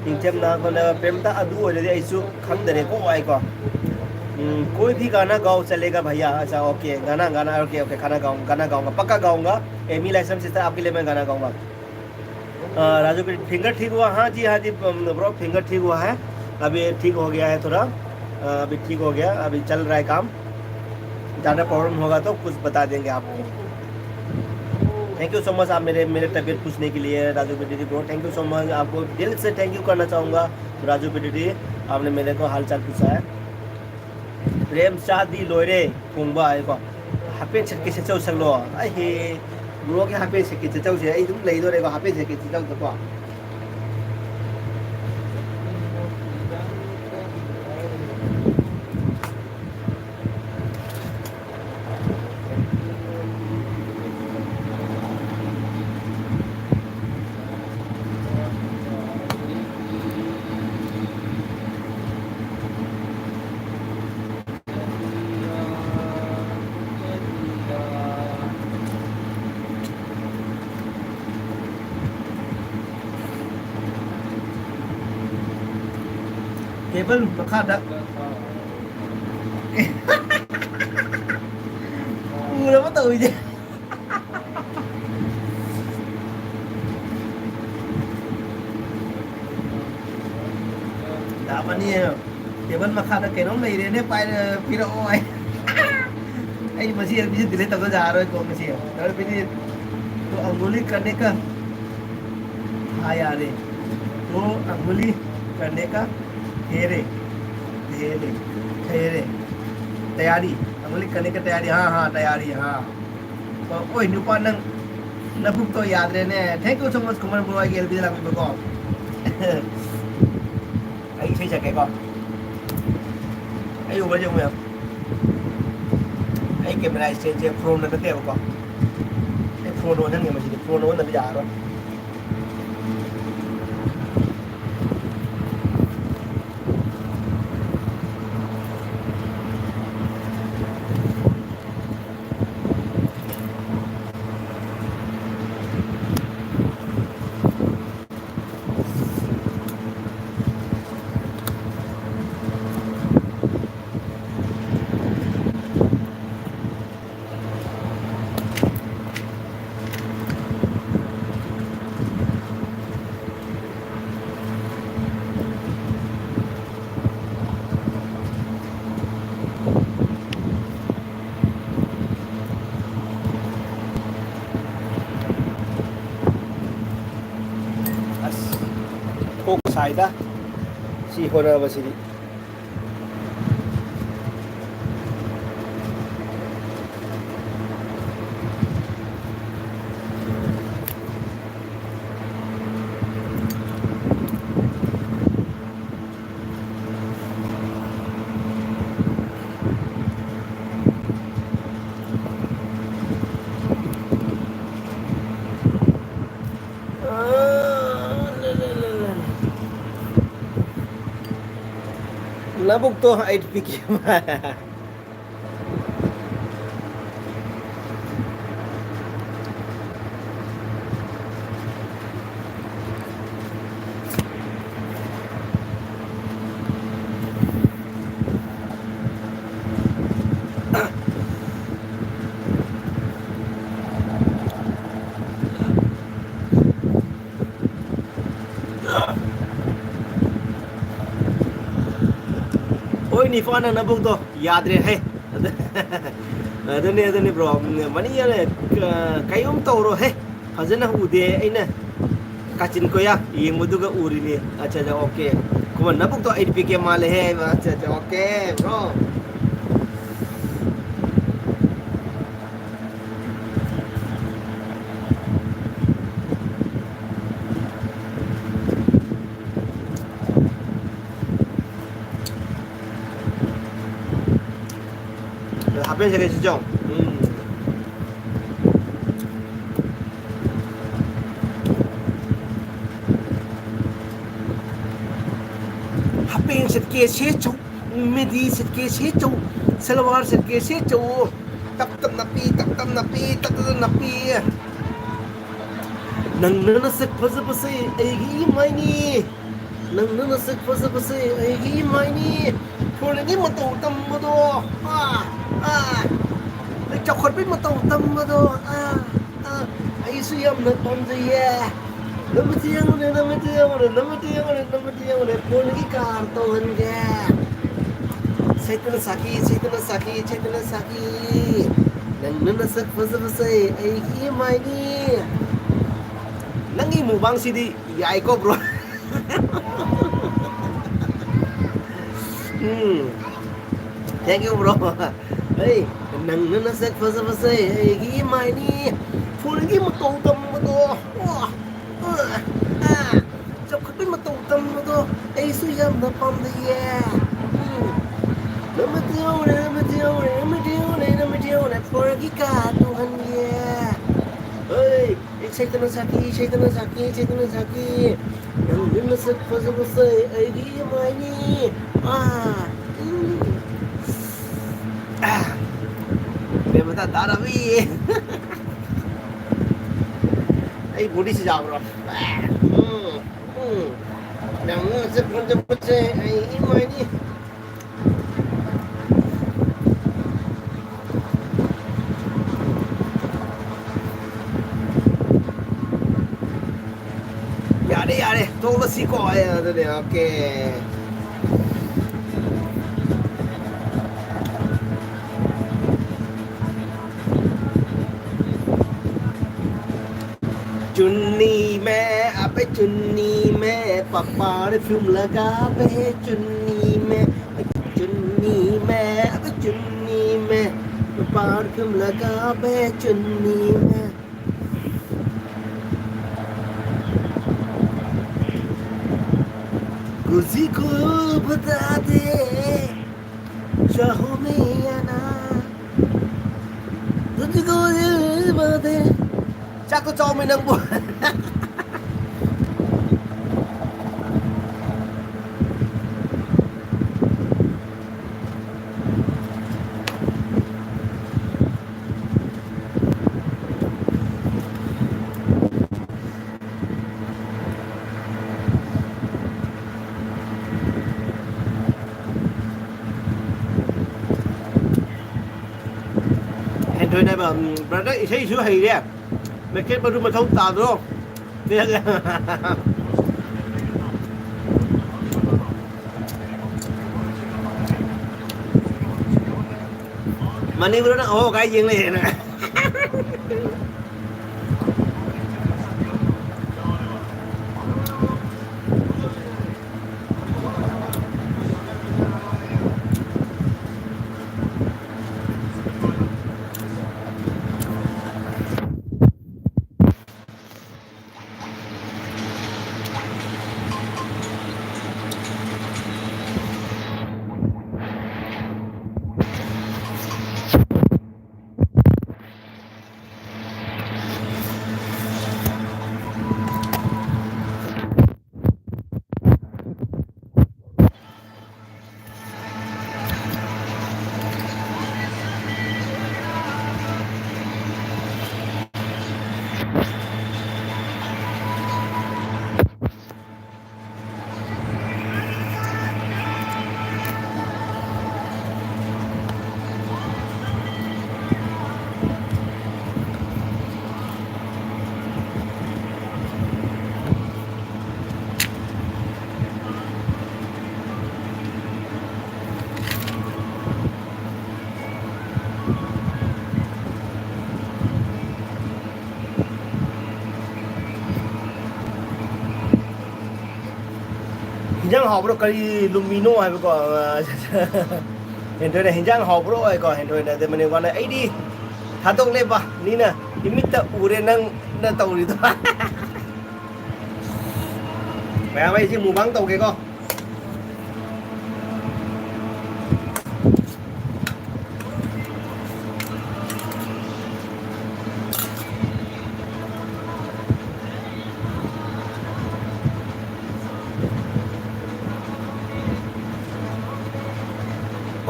ꯅꯤꯡꯊꯦꯝꯅ ꯑꯩꯈꯣꯏꯅ ꯄ꯭ꯔꯦꯝꯇ ꯑꯗꯨ ꯑꯣꯏꯔꯗꯤ ꯑꯩꯁꯨ ꯈꯪꯗꯔꯦꯀꯣ, ꯑꯩꯀꯣ꯫ ꯎꯝ, कोई भी गाना गाओ चलेगा भैया। अच्छा, OK, गाना, गाना, OK, OK, गाना गाऊंगा, गाना गाऊंगा, पक्का गाऊंगा। एमी लाइसेंस सिस्टर, आपके लिए मैं गाना गाऊंगा। अ, राजू की फिंगर ठीक हुआ? हाँ जी, हाँ जी, अम, ब्रो, फिंगर ठीक हुआ है, अभी ठीक हो गया है थोड़ा, अ, अभी ठीक हो गया, अभी चल रहा है काम। ज़्यादा प्रॉब्लम होगा तो कुछ बता देंगे आपको। थैंक यू सो मच आप मेरे मेरे तबीयत पूछने के लिए, Raju PDD bro. Thank you so much, आपको दिल से थैंक यू करना चाहूँगा राजू पीडीडी, आपने मेरे को हाल चाल पूछा है। प्रेम शादी लोरे कुंबा है को, हाफे छक्के से चौ सकलो। अहे, ब्रो के हाफे छक्के से चौ से, आई तुम ले दो रे को, हाफे छक्के से चौ को। ꯇꯦꯕꯜ ꯃꯈꯥꯗ꯫ ꯎꯔꯕ ꯇꯧꯔꯤꯁꯦ? ꯌꯥꯕꯅꯤ꯫ ꯇꯦꯕꯜ ꯃꯈꯥꯗ ꯀꯩꯅꯣꯝ ꯂꯩꯔꯦꯅꯦ, ꯄꯥꯏꯔ ꯄꯤꯔꯛꯑꯣ ꯍꯥꯏ꯫ ꯑꯩ ꯃꯁꯤ ꯑꯦꯜ ꯄꯤꯁꯦ ꯗꯤꯂꯦꯠ ꯇꯧꯗ ꯌꯥꯔꯔꯣꯏꯀꯣ ꯃꯁꯤ꯫ ꯇꯧꯔ ꯄꯤꯔꯤ꯫ तो अंगुली करने का, हाँ यार, तो अंगुली करने का, हेरे, हेरे, हेरे, तैयारी, अंगुली करने का तैयारी, हाँ, हाँ, तैयारी, हाँ। तो, ओए, नुपा नंग, नबुक तो याद रहने। Thank you so much, Kumar बुआ की एल पी दिला मेरे को। ꯑꯩ ꯏꯁꯩ ꯁꯛꯀꯦꯀꯣ꯫ ꯑꯩ ꯎꯕ꯭ꯔꯥ ꯌꯦꯡꯉꯨ ꯃꯌꯥꯝ꯫ ꯑꯩ camera stand ꯁꯦ front ꯅꯠꯇꯦꯕꯀꯣ꯫ ꯑꯩ front ꯑꯣꯟꯍꯟꯒꯦ ꯃꯁꯤꯗꯤ꯫ Front ꯑꯣꯟꯗꯕ ꯌꯥꯔꯔꯣꯏ꯫ ꯑꯁ, ꯀꯣꯛ ꯁꯥꯏꯗ ꯁꯤ ꯍꯣꯠꯅꯕꯁꯤꯗꯤ꯫ ꯂꯧꯕꯨꯛꯇꯣ ꯑꯩꯠ ꯄꯤ ꯀꯦ꯫ ꯍꯣꯏ, ꯅꯤꯄꯥꯅ ꯅꯕꯨꯛꯇꯣ ꯌꯥꯗ꯭ꯔꯦ ꯍꯦ꯫ ꯑꯗꯨꯅꯦ, ꯑꯗꯨꯅꯦ, bro꯫ ꯃꯅꯤ ꯌꯥꯔꯦ, ꯀ-, ꯀꯩꯅꯣꯝ ꯇꯧꯔꯣ ꯍꯦ꯫ ꯐꯖꯅ ꯎꯗꯦ, ꯑꯩꯅ ꯀꯥꯆꯤꯟ ꯀꯣꯌꯥ ꯌꯦꯡꯕꯗꯨꯒ ꯎꯔꯤꯅꯦ꯫ ꯑꯠꯆꯥ, ꯑꯠꯆꯥ, okay꯫ ꯈꯨꯃꯟ ꯅꯕꯨꯛꯇꯣ ꯑꯩꯠ ꯄꯤ ꯀꯦ ꯃꯥꯜꯂꯦ ꯍꯦ ꯍꯥꯏꯕ꯫ ꯑꯠꯆꯥ, ꯑꯠꯆꯥ, okay, bro꯫ ꯍꯥꯞꯄꯦꯟ ꯁꯦꯠꯀꯦ ꯁꯤ ꯆꯥꯎ꯫ ꯎꯝ꯫ ꯍꯥꯄꯦꯟ ꯁꯦꯠꯀꯦ ꯁꯦꯠꯆꯧ, ꯃꯤꯗꯤ ꯁꯦꯠꯀꯦ ꯁꯦꯠꯆꯧ, ꯁꯜꯋꯥꯔ ꯁꯦꯠꯀꯦ ꯁꯦꯠꯆꯧ꯫ ꯇꯞ ꯇꯞ ꯅꯞꯄꯤ, ꯇꯞ ꯇꯞ ꯅꯞꯄꯤ, ꯇꯞ ꯇꯞ ꯅꯞꯄꯤ꯫ ꯅꯪꯅ ꯅꯁꯛ ꯐꯖꯕꯁꯦ ꯑꯩꯒꯤ ꯏꯃꯥꯏꯅꯤ꯫ ꯅꯪꯅ ꯅꯁꯛ ꯐꯖꯕꯁꯦ ꯑꯩꯒꯤ ꯏꯃꯥꯏꯅꯤ꯫ ꯐꯣꯟꯒꯤ ꯃꯇꯧ ꯇꯝꯕꯗꯣ꯫ ꯑꯥ, ꯑꯥ꯫ ꯆꯥꯎꯈꯠꯄꯩ ꯃꯇꯧ ꯇꯝꯕꯗꯣ꯫ ꯑꯥ, ꯑꯥ꯫ ꯑꯩꯁꯨ ꯌꯥꯝꯅ ꯄꯥꯝꯖꯩꯌꯦ꯫ ꯅꯃꯤꯠꯇ ꯌꯦꯡꯉꯨꯅꯦ, ꯅꯃꯤꯠꯇ ꯌꯦꯡꯉꯨꯅꯦ, ꯅꯃꯤꯠꯇ ꯌꯦꯡꯉꯨꯅꯦ, ꯅꯃꯤꯠꯇ ꯌꯦꯡꯉꯨꯅꯦ꯫ ꯐꯣꯟꯒꯤ ꯀꯥꯔ ꯇꯧꯍꯟꯒꯦ꯫ ꯁꯩꯇꯅ ꯁꯥꯈꯤ, ꯁꯩꯇꯅ ꯁꯥꯈꯤ, ꯁꯩꯇꯅ ꯁꯥꯈꯤ꯫ ꯅꯪꯅ ꯅꯁꯛ ꯐꯖꯕꯁꯦ ꯑꯩꯒꯤ ꯏꯃꯥꯏꯅꯤ꯫ ꯅꯪꯒꯤ ꯃꯨꯛꯕꯥꯡꯁꯤꯗꯤ ꯌꯥꯏꯀꯣ, bro? Um. Thank you, bro꯫ ꯍꯩ, ꯅꯪꯅ ꯅꯁꯛ ꯐꯖꯕꯁꯦ ꯑꯩꯒꯤ ꯏꯃꯥꯏꯅꯤ꯫ ꯐꯣꯟꯒꯤ ꯃꯇꯧ ꯇꯝꯕꯗꯣ꯫ ꯑꯣ, ꯑ, ꯑ, ꯆꯥꯎꯈꯠꯄꯩ ꯃꯇꯧ ꯇꯝꯕꯗꯣ ꯑꯩꯁꯨ ꯌꯥꯝꯅ ꯄꯥꯝꯖꯩꯌꯦ꯫ ꯎꯝ꯫ ꯅꯃꯤꯠꯇ ꯌꯦꯡꯉꯨꯅꯦ, ꯅꯃꯤꯠꯇ ꯌꯦꯡꯉꯨꯅꯦ, ꯅꯃꯤꯠꯇ ꯌꯦꯡꯉꯨꯅꯦ, ꯅꯃꯤꯠꯇ ꯌꯦꯡꯉꯨꯅꯦ, ꯐꯣꯟꯒꯤ ꯀꯥꯔ ꯇꯧꯍꯟꯒꯦ꯫ ꯍꯩ, ꯏꯁꯩꯇꯅ ꯁꯥꯈꯤ, ꯏꯁꯩꯇꯅ ꯁꯥꯈꯤ, ꯏꯁꯩꯇꯅ ꯁꯥꯈꯤ꯫ ꯅꯪꯒꯤ ꯃꯁꯛ ꯐꯖꯕꯁꯦ ꯑꯩꯒꯤ ꯏꯃꯥꯏꯅꯤ꯫ ꯑꯥ, ꯎꯝ꯫ ꯑꯥ꯫ ꯕꯦꯝꯃ ꯇꯥꯔꯕꯤ꯫ ꯑꯩ ꯕꯣꯗꯤꯁꯤ ꯌꯥꯕ꯭ꯔꯣ? ꯑꯥ, ꯎꯝ, ꯎꯝ꯫ ꯅꯪꯒꯤ ꯃꯁꯛ ꯐꯖꯕꯁꯦ ꯑꯩꯒꯤ ꯏꯃꯥꯏꯅꯤ꯫ ꯌꯥꯔꯦ, ꯌꯥꯔꯦ, ꯇꯣꯛꯂꯁꯤꯀꯣ꯫ ꯑꯦ, ꯑꯗꯨꯅꯦ, okay꯫ चुन्नी में, अबे चुन्नी में, पप्पा ने क्यों लगा बे चुन्नी में, चुन्नी में, अबे चुन्नी में, पप्पा ने क्यों लगा बे चुन्नी में। किसी को बता दे, चाहूँ मैं या ना। ꯆꯥꯛꯇꯣ ꯆꯥꯎꯃꯤ ꯅꯪꯕꯨ꯫ ꯍꯦꯟꯊꯣꯏꯅꯦꯕ, ꯎꯝ, brother ꯏꯁꯩꯁꯨ ꯍꯩꯔꯦ, ꯃꯩꯈꯦꯠ ꯃꯔꯨ ꯃꯊꯧ ꯇꯥꯗ꯭ꯔꯣ? ꯃꯅꯤꯄꯨꯔꯅ ꯑꯍꯣ ꯀꯥꯏ ꯌꯦꯡ ꯂꯩꯔꯦꯅ꯫ ꯍꯤꯟꯖꯥꯡ ꯍꯥꯎꯕ꯭ꯔꯣ? ꯀꯔꯤ ꯂꯨꯝꯃꯤꯅꯣ ꯍꯥꯏꯕꯀꯣ꯫ ꯑ, ꯍꯦꯟꯊꯣꯏꯅ ꯍꯤꯟꯖꯥꯡ ꯍꯥꯎꯕ꯭ꯔꯣ ꯍꯥꯏꯀꯣ, ꯍꯦꯟꯊꯣꯏꯅ ꯑꯗꯩ ꯃꯅꯤꯄꯥꯅ, "ꯑꯩꯗꯤ ꯊꯥꯗꯣꯛꯂꯦꯕ, ꯃꯤꯅ ꯏꯃꯤꯠꯇ ꯎꯔꯦ ꯅꯪꯅ ꯇꯧꯔꯤꯗꯣ"꯫ ꯃꯌꯥꯝ ꯑꯩꯁꯦ ꯃꯨꯛꯕꯥꯡ ꯇꯧꯒꯦꯀꯣ꯫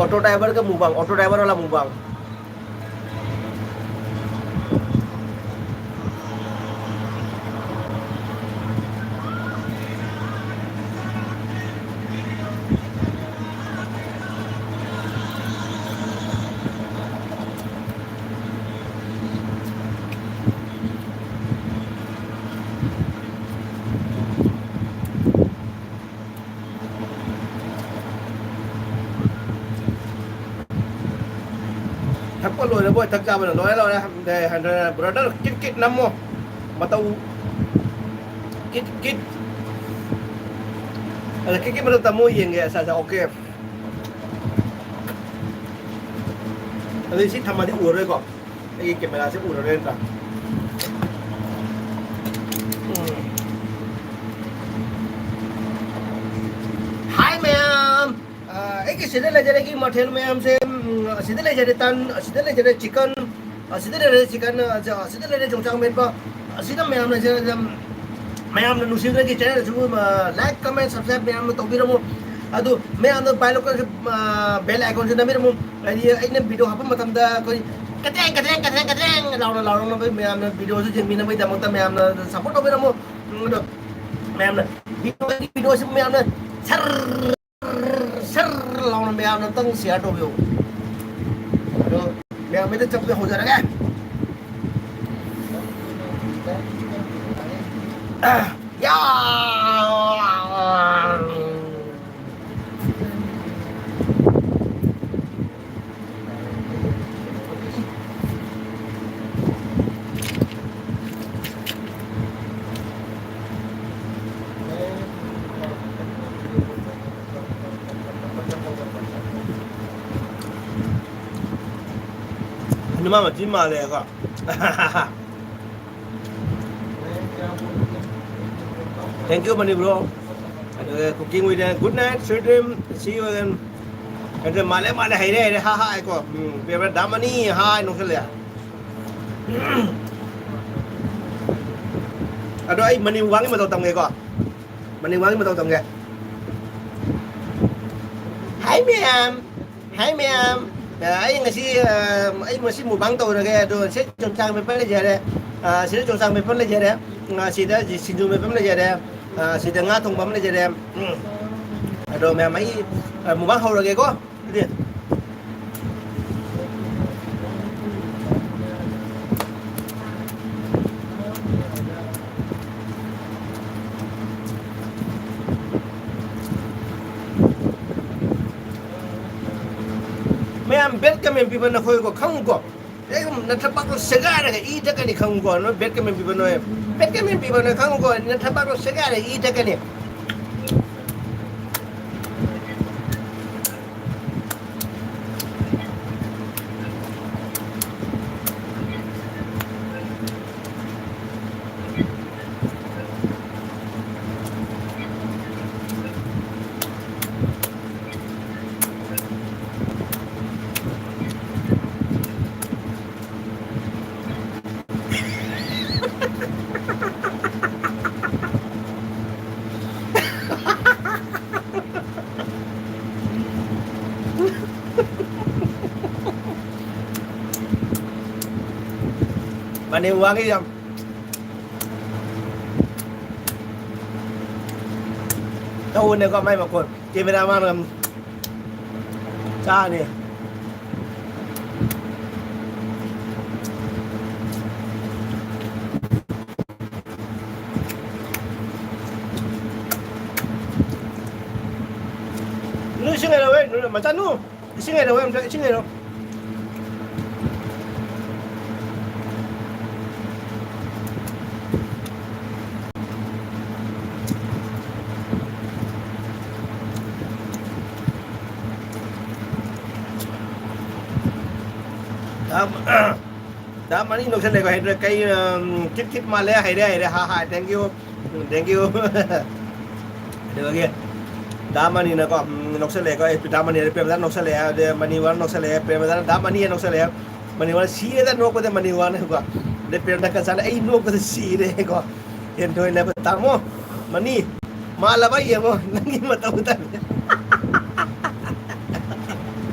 ऑटो ड्राइवर का मुबांग, ऑटो ड्राइवर वाला मुबांग। ꯊꯛꯄ ꯂꯣꯏꯔꯕꯣ? ꯊꯛ ꯆꯥꯕꯅ ꯂꯣꯏꯔꯦ, ꯂꯣꯏꯔꯦ꯫ ꯑꯦ, ꯍꯟꯗ꯭ꯔꯦꯠ, ꯕ꯭ꯔꯗꯔ, ꯀꯤꯠ ꯀꯤꯠ ꯅꯝꯃꯣ꯫ ꯃꯇꯧ ꯀꯤꯠ ꯀꯤꯠ꯫ ꯑꯗ ꯀꯤꯠ ꯀꯤꯠ ꯃꯇꯧ ꯇꯝꯃꯣ ꯌꯦꯡꯒꯦ꯫ ꯑꯠꯆꯥ, ꯑꯠꯆꯥ, ꯑꯣꯀꯦ꯫ ꯑꯗꯨꯗꯤ ꯁꯤ ꯊꯝꯃꯗꯤ ꯎꯔꯔꯣꯏꯀꯣ? ꯑꯩꯒꯤ ꯀꯦꯃꯦꯔꯥꯁꯦ ꯎꯔꯔꯣꯏ ꯅꯠꯇ꯭ꯔꯥ? ꯎꯝ꯫ ꯍꯥꯏ ꯃꯌꯥꯝ꯫ ꯑ, ꯑꯩꯒꯤ ꯁꯤꯗ ꯂꯩꯖꯔꯦ ꯑꯩꯒꯤ ꯃꯊꯦꯜ ꯃꯌꯥꯝꯁꯦ, ꯎꯝ, ꯑꯁꯤꯗ ꯂꯩꯖꯔꯦ ꯇꯟ, ꯑꯁꯤꯗ ꯂꯩꯖꯔꯦ ꯆꯤꯀꯟ, ꯑꯁꯤꯗ ꯂꯩꯔꯦ ꯆꯤꯀꯟ, ꯑ, ꯑꯁꯤꯗ ꯂꯩꯔꯦ ꯌꯣꯡꯆꯥꯛ ꯃꯦꯠꯄ, ꯑꯁꯤꯗ ꯃꯌꯥꯝꯅ ꯁꯤꯗ ꯑꯗꯨꯝ, ꯃꯌꯥꯝꯅ ꯅꯨꯡꯁꯤꯕꯗꯒꯤ ꯆꯦꯅꯦꯜꯁꯤꯕꯨ, ꯑ, like, comment, subscribe ꯃꯌꯥꯝꯅ ꯇꯧꯕꯤꯔꯝꯃꯨ꯫ ꯑꯗꯨ ꯃꯌꯥꯝꯅ bell icon, ꯑ, bell iconꯁꯦ ꯅꯝꯕꯤꯔꯝꯃꯨ꯫ ꯍꯥꯏꯗꯤ ꯑꯩꯅ video ꯍꯥꯞꯄ ꯃꯇꯝꯗ ꯑꯩꯈꯣꯏ ꯀꯇ꯭ꯔꯦꯡ, ꯀꯇ꯭ꯔꯦꯡ, ꯀꯇ꯭ꯔꯦꯡ, ꯀꯇ꯭ꯔꯦꯡ ꯂꯥꯎꯅ, ꯂꯥꯎꯔꯛꯅꯕ ꯃꯌꯥꯝꯅ videoꯁꯨ ꯌꯦꯡꯕꯤꯅꯕꯒꯤꯗꯃꯛꯇ ꯃꯌꯥꯝꯅ support ꯇꯧꯕꯤꯔꯝꯃꯨ꯫ ꯎꯝ, ꯑꯗꯣ ꯃꯌꯥꯝꯅ video, videoꯁꯤꯕꯨ ꯃꯌꯥꯝꯅ ꯁꯔ ꯁꯔ ꯂꯥꯎꯅ ꯃꯌꯥꯝꯅ ꯑꯝꯇꯪ share ꯇꯧꯕꯤꯌꯨ꯫ ꯑꯗꯣ ꯃꯌꯥꯝ ꯍꯦꯛꯇ ꯆꯠꯄ ꯍꯧꯖꯔꯒꯦ꯫ ꯌꯥ! ꯍꯅꯨꯃꯥꯟ ꯃꯆꯤꯟ ꯃꯥꯜꯂꯦꯀꯣ꯫ Thank you, money bro. ꯑꯗꯨꯒ cooking with a good night, sweet dream, see you again. ꯑꯗꯨ ꯃꯥꯜꯂꯦ, ꯃꯥꯜꯂꯦ, ꯍꯩꯔꯦ, ꯍꯩꯔꯦ, ꯍꯥ, ꯍꯥ, ꯍꯥꯏꯀꯣ꯫ ꯎꯝ, ꯄꯦꯕꯔ ꯗꯥ ꯃꯅꯤ, ꯍꯥ, ꯍꯥꯏ ꯅꯣꯛꯁꯜꯂꯦ꯫ ꯑꯗꯣ ꯑꯩ ꯃꯅꯤ ꯋꯥꯡꯒꯤ ꯃꯇꯧ ꯇꯝꯒꯦꯀꯣ꯫ ꯃꯅꯤ ꯋꯥꯡꯒꯤ ꯃꯇꯧ ꯇꯝꯒꯦ꯫ Hi, ma'am. ꯍꯥꯏ ꯃꯌꯥꯝ, ꯑ, ꯑꯩ ꯉꯁꯤ, ꯑ, ꯑꯩ ꯉꯁꯤ mukbang ꯇꯧꯔꯒꯦ꯫ ꯑꯗꯣ ꯁꯤ ꯌꯣꯡꯆꯥꯛ ꯃꯦꯠꯄ ꯂꯩꯖꯔꯦ, ꯑ, ꯁꯤꯗ ꯌꯣꯡꯆꯥꯛ ꯃꯦꯠꯄ ꯂꯩꯖꯔꯦ, ꯑ, ꯁꯤꯗ ꯁꯤꯡꯖꯨ ꯃꯦꯠꯄ ꯂꯩꯖꯔꯦ, ꯑ, ꯁꯤꯗ ꯉꯥ ꯊꯣꯡꯕ ꯑꯃ ꯂꯩꯖꯔꯦ꯫ ꯎꯝ꯫ ꯑꯗꯣ ꯃꯌꯥꯝ ꯑꯩ, ꯑ, mukbang ꯍꯧꯔꯒꯦꯀꯣ꯫ ꯑꯗꯨꯗꯤ꯫ ꯃꯌꯥꯝ bad comment ꯄꯤꯕ ꯅꯈꯣꯏꯀꯣ, ꯈꯪꯉꯨꯀꯣ꯫ ꯑꯩ ꯅꯊꯕꯥꯛꯇꯣ ꯁꯦꯒꯥꯏꯔꯒ ꯏ ꯊꯛꯀꯅꯤ ꯈꯪꯉꯨꯀꯣ꯫ ꯅꯣꯏ bad comment ꯄꯤꯕ ꯅꯣꯏ, bad comment ꯄꯤꯕ ꯅꯣꯏ ꯈꯪꯉꯨꯀꯣ꯫ ꯅꯊꯕꯥꯛꯇꯣ ꯁꯦꯒꯥꯏꯔꯒ ꯏ ꯊꯛꯀꯅꯤ꯫ ꯃꯅꯦ ꯋꯥꯒꯤ ꯌꯥꯝ ꯇꯧꯕꯅꯦꯀꯣ, ꯃꯥꯏ ꯃꯈꯣꯟ꯫ Camera ꯃꯥꯅ ꯆꯥꯅꯤ꯫ ꯅꯣꯏ ꯏꯁꯤꯡ ꯍꯩꯔꯛꯑꯣꯍꯦ, ꯅꯣꯏ ꯃꯆꯥꯅꯨ꯫ ꯏꯁꯤꯡ ꯍꯩꯔꯛꯑꯣ, ꯑꯝꯇ ꯏꯁꯤꯡ ꯍꯩꯔꯛꯑꯣ꯫ ꯗꯥ ꯃꯅꯤ ꯅꯣꯛꯁꯜꯂꯦꯀꯣ, ꯍꯩꯇ꯭ꯔꯦ꯫ ꯀꯩ, ꯎꯝ, ꯀꯤꯠ ꯀꯤꯠ ꯃꯥꯜꯂꯦ, ꯍꯩꯔꯦ, ꯍꯩꯔꯦ, ꯍꯥ, ꯍꯥ, thank you, thank you꯫ ꯑꯗꯨꯗꯒꯤ ꯗꯥ ꯃꯅꯤꯅꯀꯣ, ꯎꯝ, ꯅꯣꯛꯁꯜꯂꯦꯀꯣ, ꯑꯦ, ꯗꯥ ꯃꯅꯤ ꯍꯥꯏꯔꯦ, ꯄ꯭ꯔꯦꯃꯗꯥ ꯅꯣꯛꯁꯜꯂꯦ, ꯑꯗꯩ ꯃꯅꯤ ꯋꯥꯟ ꯅꯣꯛꯁꯜꯂꯦ, ꯄ꯭ꯔꯦꯃꯗꯥꯅ ꯗꯥ ꯃꯅꯤ ꯍꯥꯏꯅ ꯅꯣꯛꯁꯜꯂꯦ, ꯃꯅꯤ ꯋꯥꯟ ꯁꯤꯔꯦꯗ ꯅꯣꯛꯄꯗ ꯃꯅꯤ ꯋꯥꯟ ꯀꯣ, ꯑꯗꯩ ꯄ꯭ꯔꯦꯃꯗꯥ ꯀꯆꯥꯅ ꯑꯩ ꯅꯣꯛꯄꯗ ꯁꯤꯔꯦꯀꯣ, ꯍꯦꯟꯊꯣꯏꯅ ꯇꯥꯃꯣ ꯃꯅꯤ ꯃꯥꯜꯂꯕ ꯌꯦꯡꯉꯣ ꯅꯪꯒꯤ ꯃꯇꯧꯗ꯫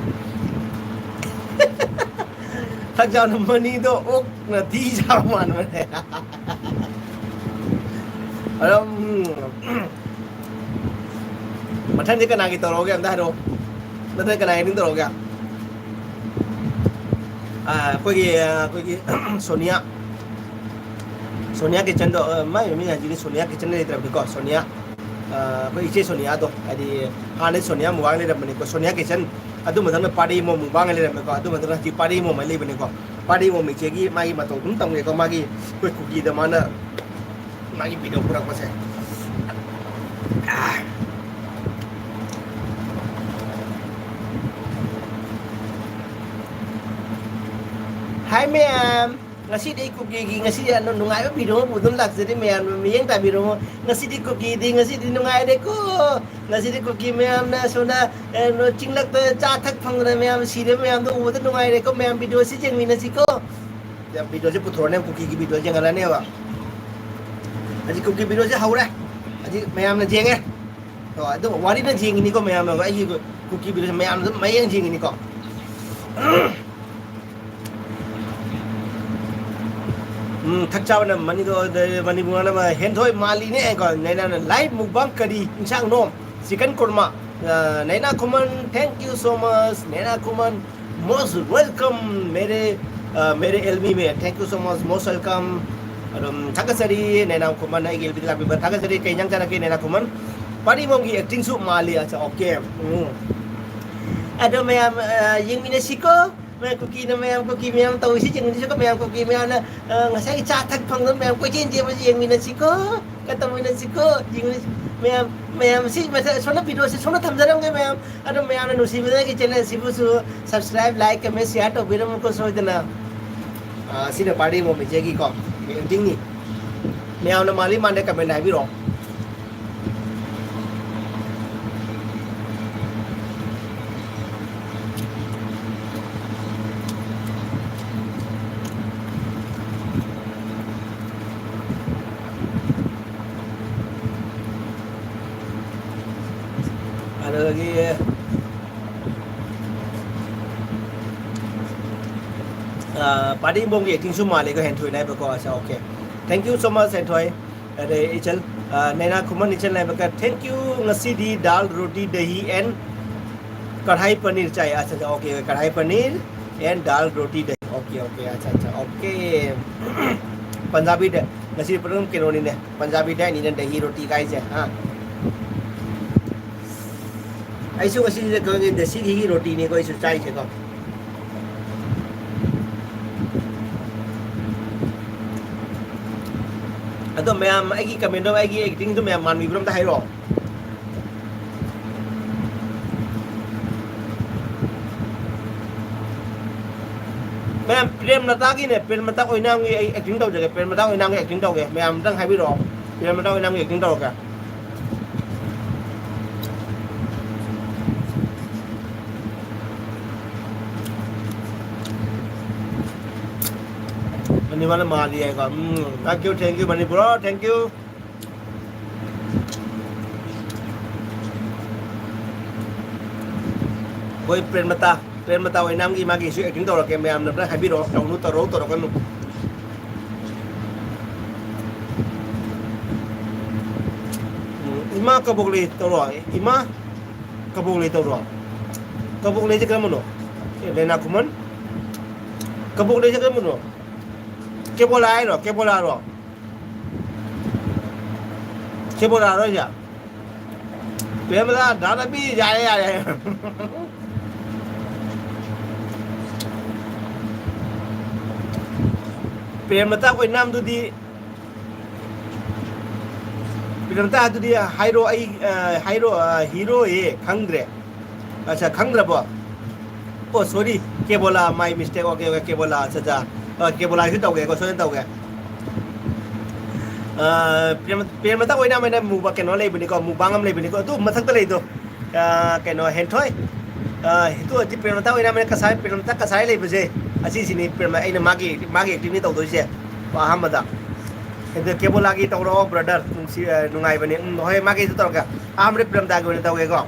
ꯆꯥꯛ ꯆꯥꯕꯗ ꯃꯅꯤꯗꯣ ꯑꯣꯛꯅ ꯊꯤ ꯆꯥꯕ ꯃꯥꯟꯕꯅꯦ꯫ ꯑꯗꯨꯝ, ꯃꯊꯪꯗꯤ ꯀꯅꯥꯒꯤ ꯇꯧꯔꯛꯑꯣꯒꯦ ꯑꯝꯇ ꯍꯥꯏꯔꯛꯑꯣ꯫ ꯅꯠꯇ꯭ꯔꯒ ꯀꯅꯥꯒꯤ ꯑꯗꯨꯝ ꯇꯧꯔꯛꯑꯣꯒꯦ? ꯑꯥ, ꯑꯩꯈꯣꯏꯒꯤ, ꯑꯥ, ꯑꯩꯈꯣꯏꯒꯤ ꯁꯣꯅꯤꯌꯥ, ꯁꯣꯅꯤꯌꯥ ꯀꯤꯆꯟꯗꯣ, ꯑꯥ, ꯃꯥꯏ ꯃꯃꯤꯡ ꯍꯧꯖꯤꯛꯇꯤ ꯁꯣꯅꯤꯌꯥ ꯀꯤꯆꯟ ꯂꯩꯇ꯭ꯔꯕꯅꯤꯀꯣ꯫ ꯁꯣꯅꯤꯌꯥ, ꯑꯥ, ꯑꯩꯈꯣꯏ ꯏꯆꯦ ꯁꯣꯅꯤꯌꯥꯗꯣ, ꯍꯥꯏꯗꯤ ꯍꯥꯟꯅꯗꯤ ꯁꯣꯅꯤꯌꯥ ꯃꯨꯕꯥꯡ ꯂꯩꯔꯝꯕꯅꯤꯀꯣ, ꯁꯣꯅꯤꯌꯥ ꯀꯤꯆꯟ꯫ ꯑꯗꯨ ꯃꯊꯪꯗ ꯄꯥꯔꯤ ꯃꯣ ꯃꯨꯕꯥꯡ ꯂꯩꯔꯝꯃꯦꯀꯣ, ꯑꯗꯨ ꯃꯊꯪꯗ ꯍꯧꯖꯤꯛ ꯄꯥꯔꯤ ꯃꯣ ꯂꯩꯕꯅꯤꯀꯣ꯫ ꯄꯥꯔꯤ ꯃꯣ ꯏꯆꯦꯒꯤ ꯃꯥꯒꯤ ꯃꯇꯧ ꯑꯗꯨꯝ ꯇꯧꯅꯤꯀꯣ, ꯃꯥꯒꯤ ꯑꯩꯈꯣꯏ ꯀꯨꯀꯤꯗ ꯃꯥꯅ ꯃꯥꯒꯤ ꯚꯤꯗꯤꯑꯣ ꯄꯨꯔꯛꯄꯁꯦ꯫ ꯍꯥꯏ ꯃꯌꯥꯝ, ꯉꯁꯤꯗꯤ ꯑꯩ ꯀꯨꯀꯤꯒꯤ ꯉꯁꯤꯗꯤ ꯑꯅꯧ-, ꯅꯨꯡꯉꯥꯏꯕ ꯚꯤꯗꯤꯑꯣ ꯑꯃ ꯄꯨꯗꯨꯅ ꯂꯥꯛꯆꯔꯤ ꯃꯌꯥꯝ, ꯃꯤꯠꯌꯦꯡ ꯇꯥꯕꯤꯔꯣ꯫ ꯉꯁꯤꯗꯤ ꯀꯨꯀꯤꯗꯤ ꯉꯁꯤꯗꯤ ꯅꯨꯡꯉꯥꯏꯔꯦꯀꯣ꯫ ꯉꯁꯤꯗꯤ ꯀꯨꯀꯤ ꯃꯌꯥꯝꯅ ꯁꯣꯝꯗ, ꯑ, ꯆꯤꯡꯂꯛꯇ ꯆꯥ ꯊꯛ ꯐꯪꯗꯅ ꯃꯌꯥꯝ ꯁꯤꯔꯕ ꯃꯌꯥꯝꯗꯣ ꯎꯕꯗ ꯅꯨꯡꯉꯥꯏꯔꯦꯀꯣ꯫ ꯃꯌꯥꯝ ꯚꯤꯗꯤꯑꯣꯁꯤ ꯌꯦꯡꯃꯤꯟꯅꯁꯤꯀꯣ꯫ ꯚꯤꯗꯤꯑꯣꯁꯦ ꯄꯨꯊꯣꯔꯛꯑꯅꯦꯕ, ꯀꯨꯀꯤꯒꯤ ꯚꯤꯗꯤꯑꯣꯁꯦ ꯌꯦꯡꯍꯜꯂꯅꯦꯕ꯫ ꯍꯧꯖꯤꯛ ꯀꯨꯀꯤ ꯚꯤꯗꯤꯑꯣꯁꯦ ꯍꯧꯔꯦ꯫ ꯍꯧꯖꯤꯛ ꯃꯌꯥꯝꯅ ꯌꯦꯡꯉꯦ꯫ ꯑꯣ, ꯑꯗꯨ ꯋꯥꯔꯤꯅ ꯌꯦꯡꯉꯤꯅꯤꯀꯣ ꯃꯌꯥꯝꯅ꯫ ꯑꯩꯒꯤ ꯀꯨꯀꯤ ꯚꯤꯗꯤꯑꯣꯁꯦ ꯃꯌꯥꯝꯅ ꯑꯗꯨꯝ ꯃꯌꯦꯡ ꯌꯦꯡꯉꯤꯅꯤꯀꯣ꯫ ꯎꯝ, ꯊꯛ ꯆꯥꯕꯅ ꯃꯅꯤꯗꯣ, ꯃꯅꯤꯄꯨꯔꯅ ꯍꯦꯟꯊꯣꯏ ꯃꯥꯜꯂꯤꯅꯦ ꯀꯣ꯫ ꯅꯩꯅꯥꯅ live mukbang ꯀꯔꯤ ꯏꯟꯁꯥꯡꯅꯣ? Chicken korma꯫ ꯑ, ꯅꯩꯅꯥ ꯈꯨꯃꯟ, thank you so much꯫ ꯅꯩꯅꯥ Khuman, most welcome, मेरे, ꯑ, मेरे एलबी में, thank you so much, most welcome꯫ ꯑꯗꯨꯝ ꯊꯥꯒꯠꯆꯔꯤ, ꯅꯩꯅꯥ ꯈꯨꯃꯟ ꯑꯩꯒꯤ ꯑꯦꯜꯕꯤꯗ ꯂꯥꯛꯄꯤꯕ ꯊꯥꯒꯠꯆꯔꯤ꯫ ꯀꯩ ꯏꯟꯖꯥꯡ ꯆꯥꯔꯛꯀꯦ, ꯅꯩꯅꯥ ꯈꯨꯃꯟ? ꯄꯥꯔꯤꯕꯣꯝꯒꯤ acting ꯁꯨ ꯃꯥꯜꯂꯤ꯫ ꯑꯠꯆꯥ, okay꯫ ꯎꯝ꯫ ꯑꯗꯣ ꯃꯌꯥꯝ, ꯑ, ꯌꯦꯡꯃꯤꯟꯅꯁꯤꯀꯣ꯫ ꯃꯌꯥꯝ ꯀꯨꯀꯤꯅ, ꯃꯌꯥꯝ ꯀꯨꯀꯤ ꯃꯌꯥꯝ ꯇꯧꯔꯤꯁꯤ ꯌꯦꯡꯃꯤꯟꯅꯁꯤꯀꯣ꯫ ꯃꯌꯥꯝ ꯀꯨꯀꯤ ꯃꯌꯥꯝꯅ, ꯑ, ꯉꯁꯥꯏꯒꯤ ꯆꯥ ꯊꯛ ꯐꯪꯗꯅ ꯃꯌꯥꯝ ꯀꯣꯏꯆꯦꯟ ꯆꯦꯟꯕꯁꯤ ꯌꯦꯡꯃꯤꯟꯅꯁꯤꯀꯣ꯫ ꯀꯇꯧꯃꯤꯟꯅꯁꯤꯀꯣ꯫ ꯌꯦꯡꯃꯤꯟꯅꯁꯤ꯫ ꯃꯌꯥꯝ, ꯃꯌꯥꯝ ꯁꯤ ꯃꯊꯛ ꯁꯣꯝꯗ ꯚꯤꯗꯤꯑꯣꯁꯤ ꯁꯣꯝꯗ ꯊꯝꯖꯔꯝꯒꯦ ꯃꯌꯥꯝ꯫ ꯑꯗꯣ ꯃꯌꯥꯝꯅ ꯅꯨꯡꯁꯤꯕꯤꯗꯨꯅ ꯑꯩꯒꯤ channel ꯑꯁꯤꯕꯨꯁꯨ subscribe, like, comment, share ꯇꯧꯕꯤꯔꯝꯃꯨꯀꯣ ꯁꯣꯏꯗꯅ꯫ ꯑ, ꯁꯤꯅ ꯄꯥꯔꯤ ꯃꯣꯃꯤꯁꯦꯒꯤꯀꯣ acting ꯅꯤ꯫ ꯃꯌꯥꯝꯅ ꯃꯥꯜꯂꯤ ꯃꯥꯟꯗꯦ comment ꯍꯥꯏꯕꯤꯔꯛꯑꯣ꯫ ꯑꯗꯨꯗꯒꯤ ꯄꯥꯔꯇꯤ ꯏꯕꯣꯝꯒꯤ ꯑꯦꯛꯇꯤꯡꯁꯨ ꯃꯥꯜꯂꯦꯀꯣ ꯍꯦꯟꯊꯣꯏꯅ ꯍꯥꯏꯕꯀꯣ꯫ ꯑꯠꯆꯥ, okay, thank you so much ꯍꯦꯟꯊꯣꯏ꯫ ꯑꯗꯩ ꯏꯆꯜ, ꯅꯦꯅꯥ ꯈꯨꯃꯟ ꯏꯆꯜ ꯍꯥꯏꯕꯒ, "Thank you, ꯉꯁꯤꯗꯤ ꯗꯥꯜ ꯔꯣꯇꯤ ꯗꯍꯤ and ꯀꯔꯍꯥꯏ ꯄꯅꯤꯔ ꯆꯥꯏ"꯫ ꯑꯠꯆꯥ, ꯑꯠꯆꯥ, okay, okay, "ꯀꯔꯍꯥꯏ paneer and dal roti ꯗꯍꯤ"꯫ Okay, okay, ꯑꯠꯆꯥ, ꯑꯠꯆꯥ, okay꯫ ꯄꯟꯖꯥꯕꯤꯗ ꯉꯁꯤ ꯄꯨꯔꯥ ꯀꯩꯅꯣꯅꯤꯅꯦ, ꯄꯟꯖꯥꯕꯤ dietꯅꯤꯅ ꯗꯍꯤ ꯔꯣꯇꯤ ꯀꯥꯏꯁꯦ, ꯍꯥ? ꯑꯩꯁꯨ ꯉꯁꯤꯁꯦ ꯈꯪꯉꯦ, ꯗꯦꯁꯤ ꯘꯤꯒꯤ ꯔꯣꯇꯤꯅꯤꯀꯣ ꯑꯩꯁꯨ ꯆꯥꯏꯁꯦꯀꯣ꯫ ꯑꯗꯣ ꯃꯌꯥꯝ ꯑꯩꯒꯤ comment ꯑꯩꯒꯤ actingꯗꯣ ꯃꯌꯥꯝ ꯃꯥꯟꯕꯤꯕ꯭ꯔꯥ ꯑꯝꯇ ꯍꯥꯏꯔꯛꯑꯣ꯫ ꯃꯌꯥꯝ ꯄ꯭ꯔꯦꯝ ꯂꯇꯥꯒꯤꯅꯦ, ꯄ꯭ꯔꯦꯝ ꯂꯇꯥ ꯑꯣꯏꯅꯥꯝꯒꯤ ꯑꯩ acting ꯇꯧꯖꯒꯦ, ꯄ꯭ꯔꯦꯝ ꯂꯇꯥ ꯑꯣꯏꯅꯥꯝꯒꯤ acting ꯇꯧꯒꯦ, ꯃꯌꯥꯝ ꯑꯝꯇꯪ ꯍꯥꯏꯕꯤꯔꯛꯑꯣ꯫ ꯄ꯭ꯔꯦꯝ ꯂꯇꯥ ꯑꯣꯏꯅꯥꯝꯒꯤ acting ꯇꯧꯔꯛꯀꯦ꯫ ꯃꯅꯤꯄꯨꯔꯗ ꯃꯥꯜꯂꯤ ꯍꯥꯏꯀꯣ꯫ ꯎꯝ, thank you, thank you, Manipur, thank you꯫ ꯑꯩꯈꯣꯏ ꯄ꯭ꯔꯦꯝꯂꯇꯥ, ꯄ꯭ꯔꯦꯝꯂꯇꯥ ꯑꯣꯏꯅꯥꯝꯒꯤ ꯃꯥꯒꯤꯁꯨ acting ꯇꯧꯔꯛꯀꯦ, ꯃꯌꯥꯝꯅ ꯑꯝꯇ ꯍꯥꯏꯕꯤꯔꯛꯑꯣ, ꯇꯧꯅꯨ, ꯇꯧꯔꯛꯎ, ꯇꯧꯔꯛꯀꯅꯨ꯫ ꯎꯝ, ꯏꯃꯥ ꯀꯕꯣꯛꯂꯩ ꯇꯧꯔꯣ, ꯏꯃꯥ ꯀꯕꯣꯛꯂꯩ ꯇꯧꯔꯣ꯫ ꯀꯕꯣꯛꯂꯩꯁꯦ ꯀꯔꯝꯕꯅꯣ? ꯑꯦ, ꯂꯥꯏꯅꯥ ꯈꯨꯃꯟ? ꯀꯕꯣꯛꯂꯩꯁꯦ ꯀꯔꯝꯕꯅꯣ? ꯀꯦꯕꯣꯂꯥ ꯍꯥꯏꯔꯣ? ꯀꯦꯕꯣꯂꯥꯔꯣ? ꯀꯦꯕꯣꯂꯥꯔꯣ ꯍꯥꯏꯁꯦ? ꯄ꯭ꯔꯦꯝꯂꯇꯥ, ꯗꯥ ꯔꯕꯤ, ꯌꯥꯔꯦ, ꯌꯥꯔꯦ꯫ ꯄ꯭ꯔꯦꯝꯂꯇꯥ ꯑꯣꯏꯅꯥꯝꯗꯨꯗꯤ, ꯄ꯭ꯔꯦꯝꯂꯇꯥꯗꯨꯗꯤ ꯍꯥꯏꯔꯣ, ꯑꯩ, ꯑ, ꯍꯥꯏꯔꯣ, ꯑ, ꯍꯤꯔꯣꯌꯦ, ꯈꯪꯗ꯭ꯔꯦ꯫ ꯑꯠꯆꯥ, ꯈꯪꯗ꯭ꯔꯕꯣ? ꯑꯣ, sorry, ꯀꯦꯕꯣꯂꯥ, my mistake, okay, okay, ꯀꯦꯕꯣꯂꯥ, ꯑꯠꯆꯥ, ꯑꯠꯆꯥ꯫ ꯑ, ꯀꯦꯕꯣꯂꯥꯁꯨ ꯇꯧꯒꯦꯀꯣ, ꯁꯣꯏꯗꯅ ꯇꯧꯒꯦ꯫ ꯑ, ꯄ꯭ꯔꯦꯝ-, ꯄ꯭ꯔꯦꯝꯂꯇꯥ ꯑꯣꯏꯅꯥꯝ ꯍꯥꯏꯅ ꯃꯨꯕ ꯀꯩꯅꯣ ꯂꯩꯕꯅꯤꯀꯣ, mukbang ꯑꯃ ꯂꯩꯕꯅꯤꯀꯣ, ꯑꯗꯨ ꯃꯊꯛꯇ ꯂꯩꯗꯣ꯫ ꯑ, ꯀꯩꯅꯣ, ꯍꯦꯟꯊꯣꯏ꯫ ꯑ, ꯍꯦꯟꯊꯣꯏ ꯑꯗꯤ ꯄ꯭ꯔꯦꯝꯂꯇꯥ ꯑꯣꯏꯅꯥꯝ ꯍꯥꯏꯅ ꯀꯁꯥꯏ, ꯄ꯭ꯔꯦꯝꯂꯇꯥ ꯀꯁꯥꯏ ꯂꯩꯕꯁꯦ, ꯑꯁꯤꯁꯤꯅꯤ ꯄ꯭ꯔꯦꯝ-, ꯑꯩꯅ ꯃꯥꯒꯤ, ꯃꯥꯒꯤ actingꯅꯤ ꯇꯧꯗꯣꯏꯁꯦ꯫ ꯑꯍꯥꯟꯕꯗ꯫ ꯑꯗ ꯀꯦꯕꯣꯂꯥꯒꯤ ꯇꯧꯔꯛꯑꯣ, brother꯫ ꯅꯨꯡꯁꯤ-, ꯑ, ꯅꯨꯡꯉꯥꯏꯕꯅꯦ꯫ ꯎꯝ, ꯍꯣꯏ, ꯃꯥꯒꯤꯁꯨ ꯇꯧꯔꯛꯀꯦ꯫ ꯑꯍꯥꯟꯕꯗ ꯄ꯭ꯔꯦꯝꯂꯇꯥꯒꯤ ꯑꯣꯏꯅ ꯇꯧꯒꯦꯀꯣ꯫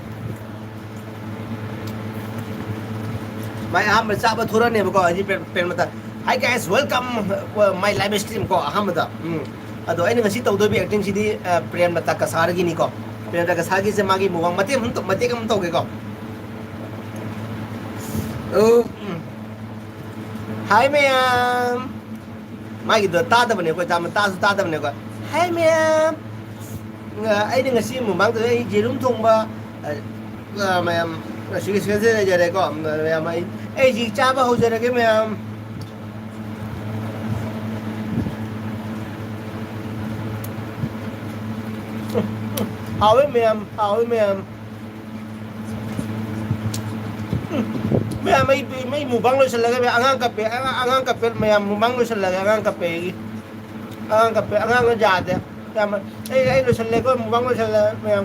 ꯃꯥꯏ ꯑꯍꯥꯟꯕ ꯆꯥꯕ ꯊꯣꯔꯛꯑꯅꯦꯕꯀꯣ, ꯍꯧꯖꯤꯛ ꯄ꯭ꯔꯦꯝ, ꯄ꯭ꯔꯦꯝ ꯃꯇꯥ꯫ Hi guys, welcome, uh, my live stream ꯀꯣ, ꯑꯍꯥꯟꯕꯗ꯫ ꯎꯝ꯫ ꯑꯗꯣ ꯑꯩꯅ ꯉꯁꯤ ꯇꯧꯗꯣꯏꯕ acting ꯁꯤꯗꯤ, ꯑ, ꯄ꯭ꯔꯦꯝ ꯃꯇꯥ ꯀꯁꯥꯔꯒꯤꯅꯤꯀꯣ꯫ ꯄ꯭ꯔꯦꯝ ꯃꯇꯥ ꯀꯁꯥꯔꯒꯤꯁꯦ ꯃꯥꯒꯤ ꯃꯨꯛꯕꯥꯡ ꯃꯇꯦꯛ ꯑꯃ ꯇꯧ-, ꯃꯇꯦꯛ ꯑꯃ ꯇꯧꯒꯦꯀꯣ꯫ ꯑꯣ, ꯎꯝ꯫ Hi ꯃꯌꯥꯝ꯫ ꯃꯥꯒꯤꯗꯣ ꯇꯥꯗꯕꯅꯦ ꯑꯩꯈꯣꯏ, ꯇꯥ-, ꯇꯥꯁꯨ ꯇꯥꯗꯕꯅꯦ ꯑꯩꯈꯣꯏ꯫ Hi ꯃꯌꯥꯝ꯫ ꯑ, ꯑꯩꯅ ꯉꯁꯤ ꯃꯨꯛꯕꯥꯡ ꯇꯧꯗꯣꯏ ꯑꯩ ꯌꯦꯔꯨꯝ ꯊꯣꯡꯕ, ꯑ, ꯑ, ꯃꯌꯥꯝ, ꯑ, ꯁꯤꯒꯤ ꯁꯤꯒꯁꯦ ꯂꯩꯖꯔꯦꯀꯣ꯫ ꯃꯌꯥꯝ ꯑꯩ, ꯑꯩ ꯍꯧꯖꯤꯛ ꯆꯥꯕ ꯍꯧꯖꯔꯒꯦ ꯃꯌꯥꯝ꯫ ꯍꯥꯎꯋꯦ ꯃꯌꯥꯝ, ꯍꯥꯎꯋꯦ ꯃꯌꯥꯝ꯫ ꯎꯝ꯫ ꯃꯌꯥꯝ ꯑꯩ, ꯑꯩ ꯃꯨꯛꯕꯥꯡ ꯂꯣꯏꯁꯤꯜꯂꯒꯦ ꯃꯌꯥꯝ꯫ ꯑꯉꯥꯡ ꯀꯞꯄꯦ, ꯑꯉꯥꯡ, ꯑꯉꯥꯡ ꯀꯞꯄꯦ ꯃꯌꯥꯝ, ꯃꯨꯛꯕꯥꯡ ꯂꯣꯏꯁꯤꯜꯂꯒꯦ꯫ ꯑꯉꯥꯡ ꯀꯞꯄꯦ ꯑꯩꯒꯤ꯫ ꯑꯉꯥꯡ ꯀꯞꯄꯦ, ꯑꯉꯥꯡꯅ ꯌꯥꯗꯦ꯫ ꯃꯌꯥꯝ, ꯑꯩ, ꯑꯩ ꯂꯣꯏꯁꯤꯜꯂꯦꯀꯣ, ꯃꯨꯛꯕꯥꯡ ꯂꯣꯏꯁꯤꯜꯂꯦ ꯃꯌꯥꯝ꯫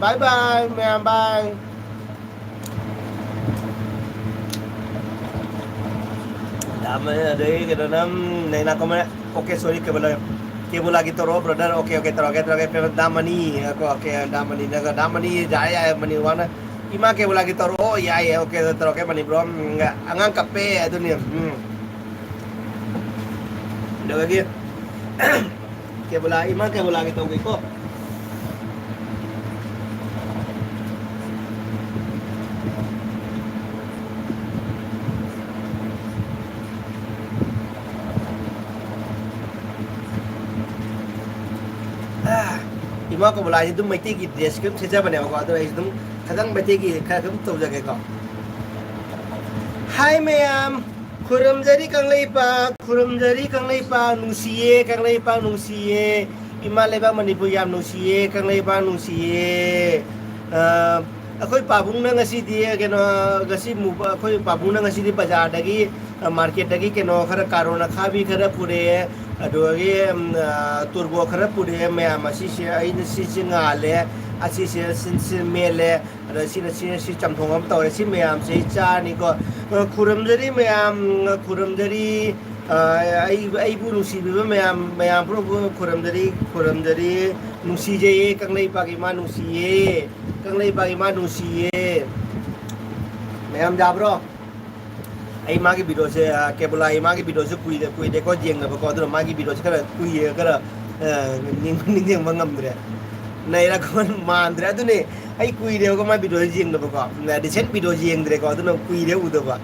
Bye bye ꯃꯌꯥꯝ, bye꯫ ꯗꯥ ꯃꯅꯤ ꯑꯗꯩ ꯀꯩꯅꯣꯅ, ꯎꯝ, ꯅꯩꯅꯥ ꯀꯣꯃꯦ꯫ Okay, sorry, ꯀꯦꯕꯣꯂꯥ꯫ ꯀꯦꯕꯣꯂꯥꯒꯤ ꯇꯧꯔꯛꯑꯣ, brother꯫ Okay, okay, ꯇꯧꯔꯛꯑꯒꯦ, ꯇꯧꯔꯛꯑꯒꯦ꯫ ꯄꯦꯃꯦꯟ ꯗꯥ ꯃꯅꯤ꯫ Okay, okay, ꯗꯥ ꯃꯅꯤ, ꯅꯪ ꯗꯥ ꯃꯅꯤ, ꯌꯥꯏ, ꯌꯥꯏ, ꯃꯅꯤ ꯋꯥꯅ꯫ ꯏꯃꯥ ꯀꯦꯕꯣꯂꯥꯒꯤ ꯇꯧꯔꯛꯑꯣ, ꯌꯥꯏ, ꯌꯥꯏ, okay, ꯇꯧꯔꯛꯀꯦ, ꯃꯅꯤ bro꯫ ꯎꯝ, ꯑꯉꯥꯡ ꯀꯞꯄꯦ, ꯑꯗꯨꯅꯤ꯫ ꯎꯝ꯫ ꯑꯗꯨꯗꯒꯤ ꯀꯦꯕꯣꯂꯥ, ꯏꯃꯥ ꯀꯦꯕꯣꯂꯥꯒꯤ ꯇꯧꯒꯦꯀꯣ꯫ ꯏꯃꯥ ꯀꯣꯕꯂꯥꯁꯤ ꯑꯗꯨꯝ ꯃꯩꯇꯩꯒꯤ dress ꯀ ꯑꯗꯨꯝ ꯁꯦꯠꯆꯕꯅꯦꯕꯀꯣ, ꯑꯗꯣ ꯑꯩꯁꯨ ꯑꯗꯨꯝ ꯈꯤꯇꯪ ꯃꯩꯇꯩꯒꯤ ꯈꯔ ꯑꯗꯨꯝ ꯇꯧꯖꯒꯦꯀꯣ꯫ Hi ꯃꯌꯥꯝ, ꯈꯨꯔꯨꯝꯖꯔꯤ ꯀꯪꯂꯩꯄꯥꯛ, ꯈꯨꯔꯨꯝꯖꯔꯤ ꯀꯪꯂꯩꯄꯥꯛ, ꯅꯨꯡꯁꯤꯌꯦ ꯀꯪꯂꯩꯄꯥꯛ, ꯅꯨꯡꯁꯤꯌꯦ꯫ ꯏꯃꯥ ꯂꯩꯕꯥꯛ ꯃꯅꯤꯄꯨꯔ ꯌꯥꯝ ꯅꯨꯡꯁꯤꯌꯦ, ꯀꯪꯂꯩꯄꯥꯛ ꯅꯨꯡꯁꯤꯌꯦ꯫ ꯑ, ꯑꯩꯈꯣꯏ ꯄꯥꯕꯨꯡꯅ ꯉꯁꯤꯗꯤ, ꯀꯩꯅꯣ, ꯉꯁꯤ ꯃꯨꯕ-, ꯑꯩꯈꯣꯏ ꯄꯥꯕꯨꯡꯅ ꯉꯁꯤꯗꯤ ꯕꯖꯥꯔꯗꯒꯤ, ꯑ, market ꯇꯒꯤ ꯀꯩꯅꯣ ꯈꯔ, ꯀꯥꯔꯣꯟ ꯑꯈꯥꯕꯤ ꯈꯔ ꯄꯨꯔꯛꯑꯦ, ꯑꯗꯨꯗꯒꯤ, ꯎꯝ, ꯑ, ꯇꯣꯔꯕꯣꯠ ꯈꯔ ꯄꯨꯔꯛꯑꯦ ꯃꯌꯥꯝ꯫ ꯑꯁꯤꯁꯦ ꯑꯩꯅ, ꯁꯤꯁꯦ ꯉꯥꯜꯂꯦ, ꯑꯁꯤꯁꯦ ꯁꯤꯟ, ꯁꯤꯟ ꯃꯦꯠꯂꯦ꯫ ꯑꯗ ꯁꯤꯅ, ꯁꯤꯅ, ꯁꯤ ꯆꯝꯊꯣꯡ ꯑꯃ ꯇꯧꯔꯦ꯫ ꯁꯤ ꯃꯌꯥꯝꯁꯦ ꯑꯩ ꯆꯥꯔꯅꯤꯀꯣ꯫ ꯑ, ꯈꯨꯔꯨꯝꯖꯔꯤ ꯃꯌꯥꯝ, ꯑ, ꯈꯨꯔꯨꯝꯖꯔꯤ꯫ ꯑ, ꯑꯩ, ꯑꯩꯕꯨ ꯅꯨꯡꯁꯤꯕꯤꯕ ꯃꯌꯥꯝ, ꯃꯌꯥꯝ ꯄꯨꯝꯅꯃꯛꯄꯨ ꯈꯨꯔꯨꯝꯖꯔꯤ, ꯈꯨꯔꯨꯝꯖꯔꯤ꯫ ꯅꯨꯡꯁꯤꯖꯩꯌꯦ, ꯀꯪꯂꯩꯄꯥꯛ ꯏꯃꯥ ꯅꯨꯡꯁꯤꯌꯦ꯫ ꯀꯪꯂꯩꯄꯥꯛ ꯏꯃꯥ ꯅꯨꯡꯁꯤꯌꯦ꯫ ꯃꯌꯥꯝ ꯌꯥꯕ꯭ꯔꯣ? ꯑꯩ ꯃꯥꯒꯤ videoꯁꯦ, ꯑ, ꯀꯦꯕꯣꯂꯥꯒꯤ ꯃꯥꯒꯤ videoꯁꯦ ꯀꯨꯏꯔꯦ, ꯀꯨꯏꯔꯦꯀꯣ ꯌꯦꯡꯗꯕꯀꯣ, ꯑꯗꯨꯅ ꯃꯥꯒꯤ videoꯁꯦ ꯈꯔ ꯀꯨꯏꯔꯦ, ꯈꯔ, ꯑ, ꯅꯤꯡ-, ꯅꯤꯡꯁꯤꯡꯕ ꯉꯝꯗ꯭ꯔꯦ꯫ ꯅꯩꯔꯛꯄ ꯃꯥꯟꯗ꯭ꯔꯦ꯫ ꯑꯗꯨꯅꯦ, ꯑꯩ ꯀꯨꯏꯔꯦꯕꯀꯣ ꯃꯥꯏ videoꯁꯦ ꯌꯦꯡꯗꯕꯀꯣ, recent videoꯁꯦ ꯌꯦꯡꯗ꯭ꯔꯦꯀꯣ, ꯑꯗꯨꯅ ꯀꯨꯏꯔꯦ ꯎꯗꯕ꯫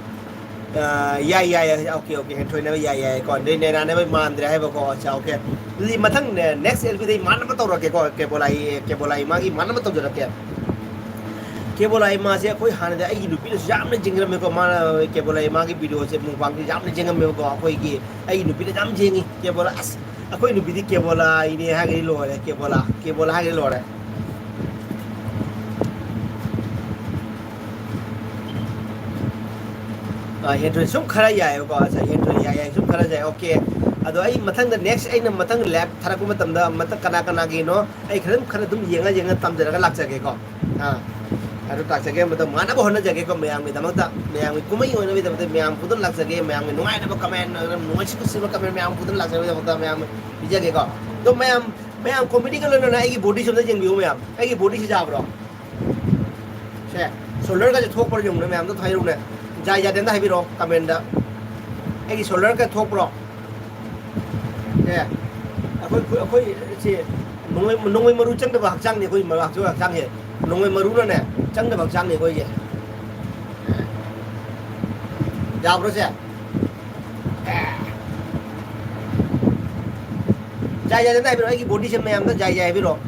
ꯑ, ꯌꯥꯏ, ꯌꯥꯏ, ꯌꯥꯏ, okay, okay, ꯍꯦꯟꯊꯣꯏꯅꯕ ꯌꯥꯏ, ꯌꯥꯏ ꯀꯣ, ꯑꯗꯩ ꯅꯦꯅꯥꯅꯕ ꯃꯥꯟꯗ꯭ꯔꯦ ꯍꯥꯏꯕꯀꯣ, ꯑꯠꯆꯥ, okay꯫ ꯑꯗꯨꯗꯤ ꯃꯊꯪ ꯅꯦ-, next LPꯗ ꯑꯩ ꯃꯥꯟꯅꯕ ꯇꯧꯔꯛꯀꯦꯀꯣ, ꯀꯦꯕꯣꯂꯥꯒꯤ, ꯀꯦꯕꯣꯂꯥꯒꯤ ꯃꯥꯒꯤ ꯃꯥꯟꯅꯕ ꯇꯧꯖꯔꯛꯀꯦ꯫ ꯀꯦꯕꯣꯂꯥꯏ ꯃꯥꯁꯦ ꯑꯩꯈꯣꯏ ꯍꯥꯟꯅꯗꯤ ꯑꯩꯒꯤ ꯅꯨꯄꯤꯅꯁꯨ ꯌꯥꯝꯅ ꯌꯦꯡꯖꯔꯝꯃꯦꯀꯣ꯫ ꯃꯥꯅ ꯀꯦꯕꯣꯂꯥꯏ ꯃꯥꯒꯤ videoꯁꯦ mukbangꯁꯦ ꯌꯥꯝꯅ ꯌꯦꯡꯉꯝꯃꯦꯕꯀꯣ꯫ ꯑꯩꯈꯣꯏꯒꯤ ꯑꯩꯒꯤ ꯅꯨꯄꯤꯅ ꯌꯥꯝ ꯌꯦꯡꯉꯤ ꯀꯦꯕꯣꯂꯥ꯫ ꯑꯁ, ꯑꯩꯈꯣꯏ ꯅꯨꯄꯤꯗꯤ ꯀꯦꯕꯣꯂꯥꯏꯅꯦ ꯍꯥꯏꯔꯒꯗꯤ ꯂꯣꯏꯔꯦ꯫ ꯀꯦꯕꯣꯂꯥ, ꯀꯦꯕꯣꯂꯥ ꯍꯥꯏꯔꯒꯗꯤ ꯂꯣꯏꯔꯦ꯫ ꯑ, ꯍꯦꯟꯊꯣꯏ ꯁꯨꯝ ꯈꯔ ꯌꯥꯏꯑꯕꯀꯣ꯫ ꯑꯠꯆꯥ, ꯍꯦꯟꯊꯣꯏ ꯌꯥꯏ, ꯌꯥꯏ, ꯁꯨꯝ ꯈꯔ ꯌꯥꯏ꯫ Okay꯫ ꯑꯗꯣ ꯑꯩ ꯃꯊꯪꯗ, next ꯑꯩꯅ ꯃꯊꯪ live ꯊꯥꯔꯛꯄ ꯃꯇꯝꯗ ꯃꯊꯪ ꯀꯅꯥ ꯀꯅꯥꯒꯤꯅꯣ ꯑꯩ ꯈꯔ, ꯈꯔ ꯑꯗꯨꯝ ꯌꯦꯡꯉ, ꯌꯦꯡꯉ ꯇꯝꯖꯔꯒ ꯂꯥꯛꯆꯒꯦꯀꯣ꯫ ꯑꯥ, ꯑꯗꯨ ꯂꯥꯛꯆꯒꯦ, ꯃꯇꯝ ꯃꯥꯟꯅꯕ ꯍꯣꯠꯅꯖꯒꯦꯀꯣ, ꯃꯌꯥꯝꯒꯤꯗꯃꯛꯇ, ꯃꯌꯥꯝꯒꯤ ꯀꯨꯝꯍꯩ ꯑꯣꯏꯅꯕꯒꯤꯗꯃꯛꯇ ꯃꯌꯥꯝ ꯄꯨꯟꯅ ꯂꯥꯛꯆꯒꯦ, ꯃꯌꯥꯝꯒꯤ ꯅꯨꯡꯉꯥꯏꯅꯕ comment, ꯅꯨꯡꯉꯥꯏꯁꯤꯟ ꯅꯨꯡꯁꯤꯕ comment ꯃꯌꯥꯝ ꯄꯨꯟꯅ ꯂꯥꯛꯆꯕꯒꯤꯗꯃꯛꯇ ꯃꯌꯥꯝ ꯄꯤꯖꯒꯦꯀꯣ꯫ ꯑꯗꯣ ꯃꯌꯥꯝ, ꯃꯌꯥꯝ comedyꯒ ꯂꯣꯏꯅꯅ ꯑꯩꯒꯤ bodyꯁꯦ ꯑꯝꯇ ꯌꯦꯡꯕꯤꯌꯨ ꯃꯌꯥꯝ꯫ ꯑꯩꯒꯤ bodyꯁꯦ ꯌꯥꯕ꯭ꯔꯣ? ꯁꯦ, shoulderꯒꯁꯦ ꯊꯣꯛꯄ꯭ꯔꯥ ꯌꯦꯡꯉꯨꯅꯦ, ꯃꯌꯥꯝꯗ ꯍꯥꯏꯔꯨꯅꯦ꯫ ꯌꯥꯏ ꯌꯥꯗꯦ ꯑꯝꯇ ꯍꯥꯏꯕꯤꯔꯛꯑꯣ commentꯇ꯫ ꯑꯩꯒꯤ shoulderꯒ ꯊꯣꯛꯄ꯭ꯔꯣ? ꯁꯦ, ꯑꯩꯈꯣꯏ, ꯑꯩꯈꯣꯏ ꯁꯤ ꯅꯣꯡꯃꯩ, ꯅꯣꯡꯃꯩ ꯃꯔꯨ ꯆꯪꯗꯕ ꯍꯛꯆꯥꯡꯅꯤ ꯑꯩꯈꯣꯏ ꯃꯔꯨ-, ꯍꯛꯆꯥꯡ, ꯍꯛꯆꯥꯡꯁꯦ꯫ ꯅꯣꯡꯃꯩ ꯃꯔꯨꯅꯅꯦ ꯆꯪꯗꯕ ꯍꯛꯆꯥꯡꯅꯤ ꯑꯩꯈꯣꯏꯁꯦ꯫ ꯌꯥꯕ꯭ꯔꯣ ꯁꯦ? ꯖꯥꯏ ꯖꯥꯏ ꯑꯝꯇ ꯍꯥꯏꯕꯤꯔꯛꯑꯣ, ꯑꯩꯒꯤ bodyꯁꯦ ꯃꯌꯥꯝꯗ ꯖꯥꯏ ꯖꯥꯏ ꯍꯥꯏꯕꯤꯔꯛꯑꯣ꯫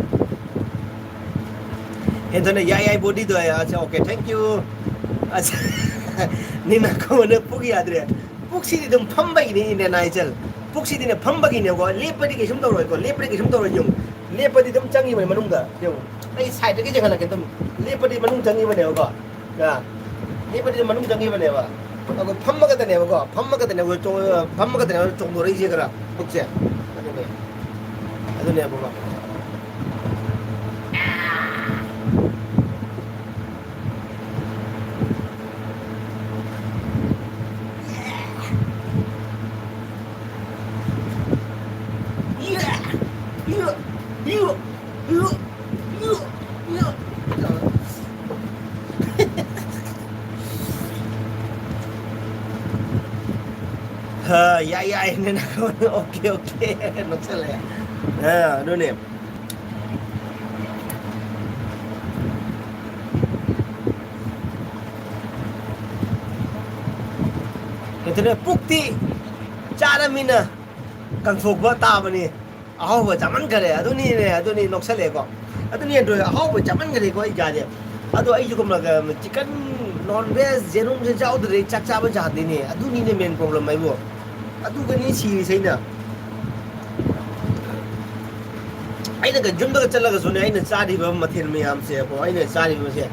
ꯍꯦꯟꯊꯣꯏꯅ ꯌꯥꯏ ꯌꯥꯏ bodyꯗꯣ, ꯑꯠꯆꯥ, okay, thank you꯫ ꯑꯠꯆꯥ, ꯅꯤꯡꯅꯥꯀꯣ ꯄꯨꯛ ꯌꯥꯗ꯭ꯔꯦ꯫ ꯄꯨꯛꯁꯤꯗꯤ ꯑꯗꯨꯝ ꯐꯝꯕꯒꯤꯅꯤ, ꯏꯟꯗꯤꯌꯥꯟ ꯑꯥꯏꯗꯜ꯫ ꯄꯨꯛꯁꯤꯗꯤꯅꯦ ꯐꯝꯕꯒꯤꯅꯦꯀꯣ, ꯂꯦꯞꯄꯗꯤ ꯀꯩꯁꯨꯝ ꯇꯧꯔꯣꯏꯀꯣ, ꯂꯦꯞꯄꯗꯤ ꯀꯩꯁꯨꯝ ꯇꯧꯔꯣꯏ꯫ ꯌꯦꯡꯉꯨ, ꯂꯦꯞꯄꯗꯤ ꯑꯗꯨꯝ ꯆꯪꯉꯤꯕꯅꯤ ꯃꯅꯨꯡꯗ꯫ ꯌꯦꯡꯉꯨ, ꯑꯩ sideꯇꯒꯤ ꯆꯦꯟꯈꯠꯂꯛꯀꯦ ꯑꯗꯨꯝ꯫ ꯂꯦꯞꯄꯗꯤ ꯃꯅꯨꯡ ꯆꯪꯉꯤꯕꯅꯦꯕꯀꯣ꯫ ꯌꯥ꯫ ꯂꯦꯞꯄꯗꯤ ꯃꯅꯨꯡ ꯆꯪꯉꯤꯕꯅꯦꯕ꯫ ꯑꯗꯣ ꯐꯝꯃꯒꯗꯅꯦꯕꯀꯣ, ꯐꯝꯃꯒꯗꯅꯦꯕ ꯆꯣꯡ-, ꯐꯝꯃꯒꯗꯅꯦꯕ ꯆꯣꯡꯗꯣꯔꯛꯏꯁꯦ ꯈꯔ ꯄꯨꯛꯁꯦ꯫ ꯑꯗꯨꯅꯦ꯫ ꯑꯗꯨꯅꯦꯕꯀꯣ꯫ ꯑ, ꯌꯥꯏ, ꯌꯥꯏ, ꯅꯪ ꯑꯣꯀꯦ, ꯑꯣꯀꯦ, ꯅꯣꯛꯁꯜꯂꯛꯑꯦ꯫ ꯑ, ꯑꯗꯨꯅꯦ꯫ ꯀꯩꯅꯣ, ꯄꯨꯛꯇꯤ ꯆꯥꯔꯃꯤꯅ ꯀꯪꯊꯣꯛꯄ ꯇꯥꯕꯅꯤ꯫ ꯑꯍꯥꯎꯕ ꯆꯥꯃꯟꯈꯔꯦ, ꯑꯗꯨꯅꯤꯅꯦ, ꯑꯗꯨꯅꯤ ꯅꯣꯛꯁꯜꯂꯛꯑꯦꯀꯣ꯫ ꯑꯗꯨꯅꯤ ꯑꯗꯣ, ꯑꯍꯥꯎꯕ ꯆꯥꯃꯟꯈꯔꯦꯀꯣ ꯑꯩ ꯏꯆꯥꯁꯦ꯫ ꯑꯗꯣ ꯑꯩꯁꯨ ꯀꯨꯝꯂꯒ chicken, non veg, ꯌꯦꯔꯨꯝꯁꯦ ꯆꯥꯎꯗ꯭ꯔꯦ, ꯆꯥꯛ ꯆꯥꯕ ꯌꯥꯗꯦꯅꯦ꯫ ꯑꯗꯨꯅꯤꯅꯦ main problem ꯍꯥꯏꯕꯨ꯫ ꯑꯗꯨꯒꯅꯤ ꯁꯤꯔꯤꯁꯦ ꯑꯩꯅ꯫ ꯑꯩꯅꯒ ꯌꯨꯝꯗꯒ ꯆꯠꯂꯒꯁꯨꯅꯦ, ꯑꯩꯅ ꯆꯥꯔꯤꯕ ꯃꯊꯦꯜ ꯃꯌꯥꯝꯁꯦꯀꯣ, ꯑꯩꯅ ꯆꯥꯔꯤꯕꯁꯦ,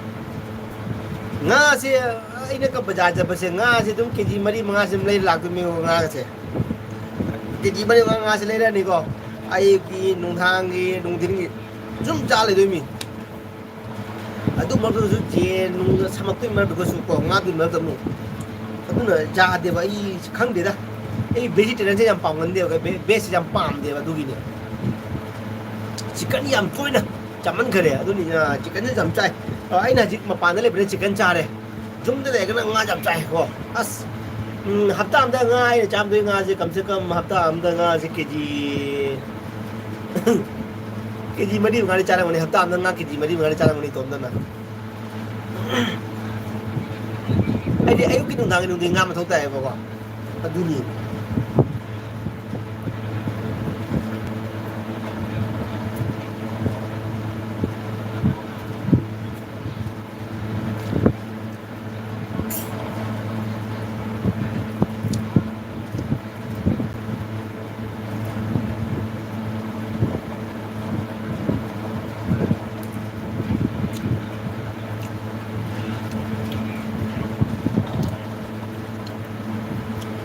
ꯉꯥꯁꯦ, ꯑꯩꯅ ꯀ-, ꯕꯖꯥꯔ ꯆꯠꯄꯁꯦ, ꯉꯥꯁꯦ ꯑꯗꯨꯝ ꯀꯦ ꯖꯤ ꯃꯔꯤ ꯃꯉꯥꯁꯦ ꯑꯗꯨꯝ ꯂꯩꯔ ꯂꯥꯛꯇꯣꯏꯅꯦꯕ, ꯉꯥꯁꯦ꯫ ꯀꯦ ꯖꯤ ꯃꯔꯤ ꯃꯉꯥ ꯉꯥꯁꯦ ꯂꯩꯔꯅꯤꯀꯣ, ꯑꯌꯨꯛꯀꯤ, ꯅꯨꯡꯗꯥꯡꯒꯤ, ꯅꯨꯡꯊꯤꯟꯒꯤ ꯁꯨꯝ ꯆꯥ ꯂꯩꯗꯣꯏꯃꯤ꯫ ꯑꯗꯨ ꯃꯔꯛꯇꯁꯨ ꯌꯦꯟ ꯅꯨꯡ ꯁꯥꯃꯛꯇꯣꯏ ꯃꯔꯛꯇꯁꯨ ꯀꯣ, ꯉꯥꯗꯨꯏ ꯃꯔꯛꯇ ꯑꯃꯨꯛ꯫ ꯑꯗꯨꯅ ꯌꯥꯗꯦꯕ, ꯑꯩ ꯈꯪꯗꯦꯗ꯫ ꯑꯩ vegetarianꯁꯦ ꯌꯥꯝ ꯄꯥꯝꯒꯟꯗꯦꯕ, vegꯁꯦ ꯌꯥꯝ ꯄꯥꯝꯗꯦꯕ, ꯑꯗꯨꯒꯤꯅꯦ꯫ Chicken ꯌꯥꯝ ꯇꯣꯏꯅ ꯆꯥꯃꯟꯈꯔꯦ, ꯑꯗꯨꯅꯤ, ꯑ, chickenꯁꯦ ꯌꯥꯝ ꯆꯥꯏ꯫ ꯑ, ꯑꯩꯅ ꯍꯧꯖꯤꯛ ꯃꯄꯥꯟꯗ ꯂꯩꯕꯅ chicken ꯆꯥꯔꯦ, ꯌꯨꯝꯗ ꯂꯩꯔꯒꯅ ꯉꯥ ꯌꯥꯝ ꯆꯥꯏꯀꯣ꯫ ꯑꯁ, ꯎꯝ, ꯍꯞꯇꯥ ꯑꯃꯗ ꯉꯥ ꯑꯩꯅ ꯆꯥꯔꯝꯗꯣꯏ ꯉꯥꯁꯦ ꯀꯝ ꯁꯦ ꯀꯝ ꯍꯞꯇꯥ ꯑꯃꯗ ꯉꯥꯁꯦ ꯀꯦ ꯖꯤ, ꯀꯦ ꯖꯤ ꯃꯔꯤ ꯃꯉꯥꯗꯤ ꯆꯥꯔꯝꯒꯅꯤ, ꯍꯞꯇꯥ ꯑꯃꯗ ꯉꯥ ꯀꯦ ꯖꯤ ꯃꯔꯤ ꯃꯉꯥꯗꯤ ꯆꯥꯔꯝꯒꯅꯤ ꯏꯇꯣꯝꯇꯅ꯫ ꯑꯩꯗꯤ ꯑꯌꯨꯛꯀꯤ ꯅꯨꯡꯗꯥꯡꯒꯤ ꯅꯨꯡꯊꯤꯟ ꯉꯥ ꯃꯊꯧ ꯇꯥꯏꯌꯦꯕꯀꯣ, ꯑꯗꯨꯅꯤ꯫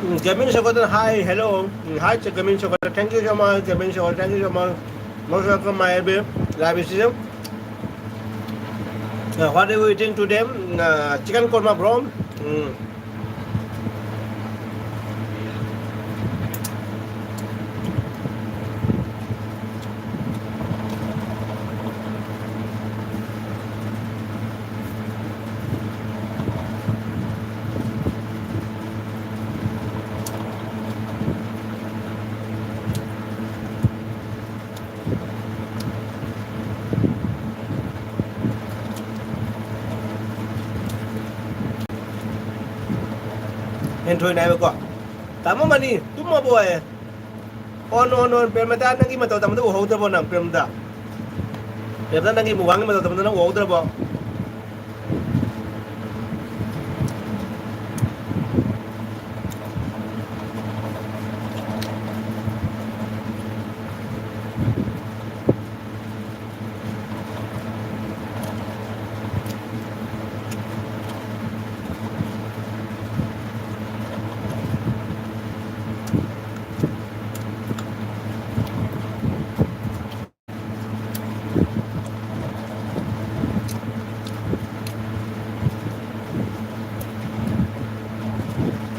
ꯎꯝ, Jamin Shakotan, hi, hello. Um, hi, Jamin Shakotan, thank you so much, Jamin Shakotan, thank you so much. Most welcome, my live stream. Uh, what are you eating today? Mm, uh, chicken korma, bro. Mm. ꯍꯦꯟꯊꯣꯏꯅꯦ ꯍꯥꯏꯕꯀꯣ꯫ ꯇꯥꯃꯣ money, ꯇꯨꯝꯃꯕꯣ ꯑꯦ? ꯑꯣꯟ, ꯑꯣꯟ, ꯑꯣꯟ, ꯄ꯭ꯔꯦꯃꯗꯥ, ꯅꯪꯒꯤ ꯃꯇꯧ ꯇꯝꯕꯗ ꯎꯍꯧꯗ꯭ꯔꯕꯣ ꯅꯪ, ꯄ꯭ꯔꯦꯃꯗꯥ? ꯄ꯭ꯔꯦꯃꯗꯥ, ꯅꯪꯒꯤ ꯃꯨꯛꯕꯥꯡꯒꯤ ꯃꯇꯧ ꯇꯝꯕꯗ ꯅꯪ ꯎꯍꯧꯗ꯭ꯔꯕꯣ?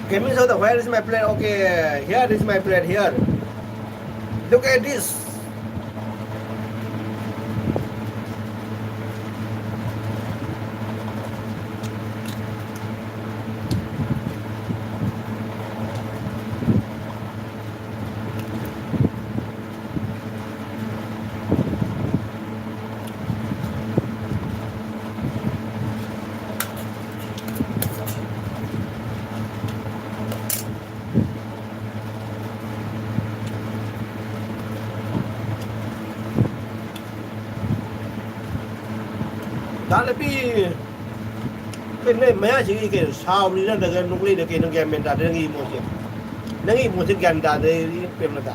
Gaming Soda, where is my plate? Okay, here is my plate, here. Look at this. ꯗꯥ ꯂꯩꯄꯤ, ꯀꯩꯅꯣ ꯅꯣꯏ ꯃꯌꯥꯁꯤꯒꯤ ꯀꯩꯅꯣ ꯁꯥꯎꯔꯤꯔ ꯅꯠꯇ꯭ꯔꯒ ꯅꯣꯛꯂꯛꯏꯔ ꯀꯩꯅꯣ ꯒ꯭ꯌꯥꯟ ꯃꯦꯟ ꯇꯥꯗ꯭ꯔꯦ ꯅꯪꯒꯤ ꯏꯃꯣꯁꯦ꯫ ꯅꯪꯒꯤ ꯏꯃꯣꯁꯦ ꯒ꯭ꯌꯥꯟ ꯇꯥꯗ꯭ꯔꯦ ꯄ꯭ꯔꯦꯃꯂꯇꯥ꯫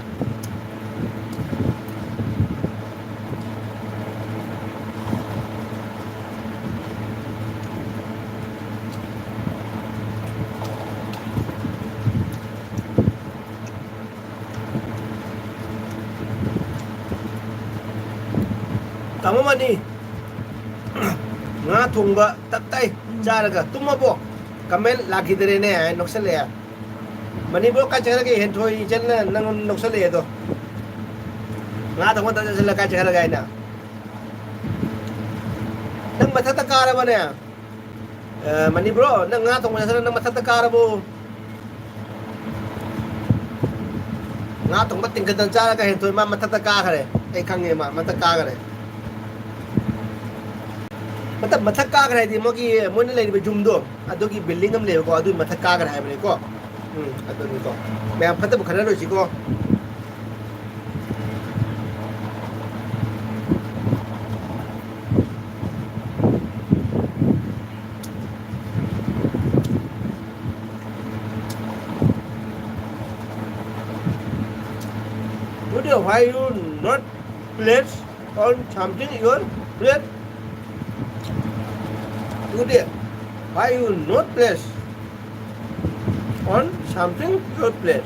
ꯇꯥꯃꯣ ꯃꯅꯤ, ꯉꯥ ꯊꯣꯡꯕ ꯇꯞ ꯇꯥꯏ ꯆꯥꯔꯒ ꯇꯨꯝꯃꯕꯣ? ꯀꯃꯦꯟ ꯂꯥꯛꯈꯤꯗꯔꯦꯅꯦ ꯍꯥꯏ ꯅꯣꯛꯁꯜꯂꯛꯑꯦ꯫ ꯃꯅꯤꯄꯨꯔ ꯀꯥꯏ ꯆꯠꯈ꯭ꯔꯒꯦ? ꯍꯦꯟꯊꯣꯏ ꯏꯆꯟꯅ ꯅꯪꯉꯣꯟꯗ ꯅꯣꯛꯁꯜꯂꯛꯑꯦ ꯑꯗꯣ꯫ ꯉꯥ ꯊꯣꯡꯕ ꯇꯞ ꯆꯥꯁꯤꯜꯂ ꯀꯥꯏ ꯆꯠꯈ꯭ꯔꯒꯦ ꯍꯥꯏꯅ? ꯅꯪ ꯃꯊꯛꯇ ꯀꯥꯔꯕꯅꯦ? ꯑ, ꯃꯅꯤ ꯕ꯭ꯔꯣ, ꯅꯪ ꯉꯥ ꯊꯣꯡꯕ ꯆꯥꯁꯤꯜꯂ ꯅꯪ ꯃꯊꯛꯇ ꯀꯥꯔꯕꯣ? ꯉꯥ ꯊꯣꯡꯕ ꯇꯤꯡꯈꯠꯇꯅ ꯆꯥꯔꯒ ꯍꯦꯟꯊꯣꯏ ꯃꯥ ꯃꯊꯛꯇ ꯀꯥꯈ꯭ꯔꯦ꯫ ꯑꯩ ꯈꯪꯉꯦ ꯃꯥ ꯃꯊꯛ ꯀꯥꯈ꯭ꯔꯦ꯫ ꯃꯊꯛ ꯀꯥꯈ꯭ꯔꯦ ꯍꯥꯏꯗꯤ ꯃꯣꯏꯒꯤ, ꯃꯣꯏꯅ ꯂꯩꯔꯤꯕ ꯌꯨꯝꯗꯣ, ꯑꯗꯨꯒꯤ ꯕꯤꯜꯗꯤꯡ ꯑꯃ ꯂꯩꯕꯀꯣ, ꯑꯗꯨꯒꯤ ꯃꯊꯛ ꯀꯥꯈ꯭ꯔꯦ ꯍꯥꯏꯕꯅꯤꯀꯣ꯫ ꯎꯝ, ꯑꯗꯨꯅꯤꯀꯣ꯫ ꯃꯌꯥꯝ ꯐꯠꯇꯕ ꯈꯟꯅꯔꯣꯏꯁꯤꯀꯣ꯫ Today, why you not place on something your plate? Today, why you not place on something your plate?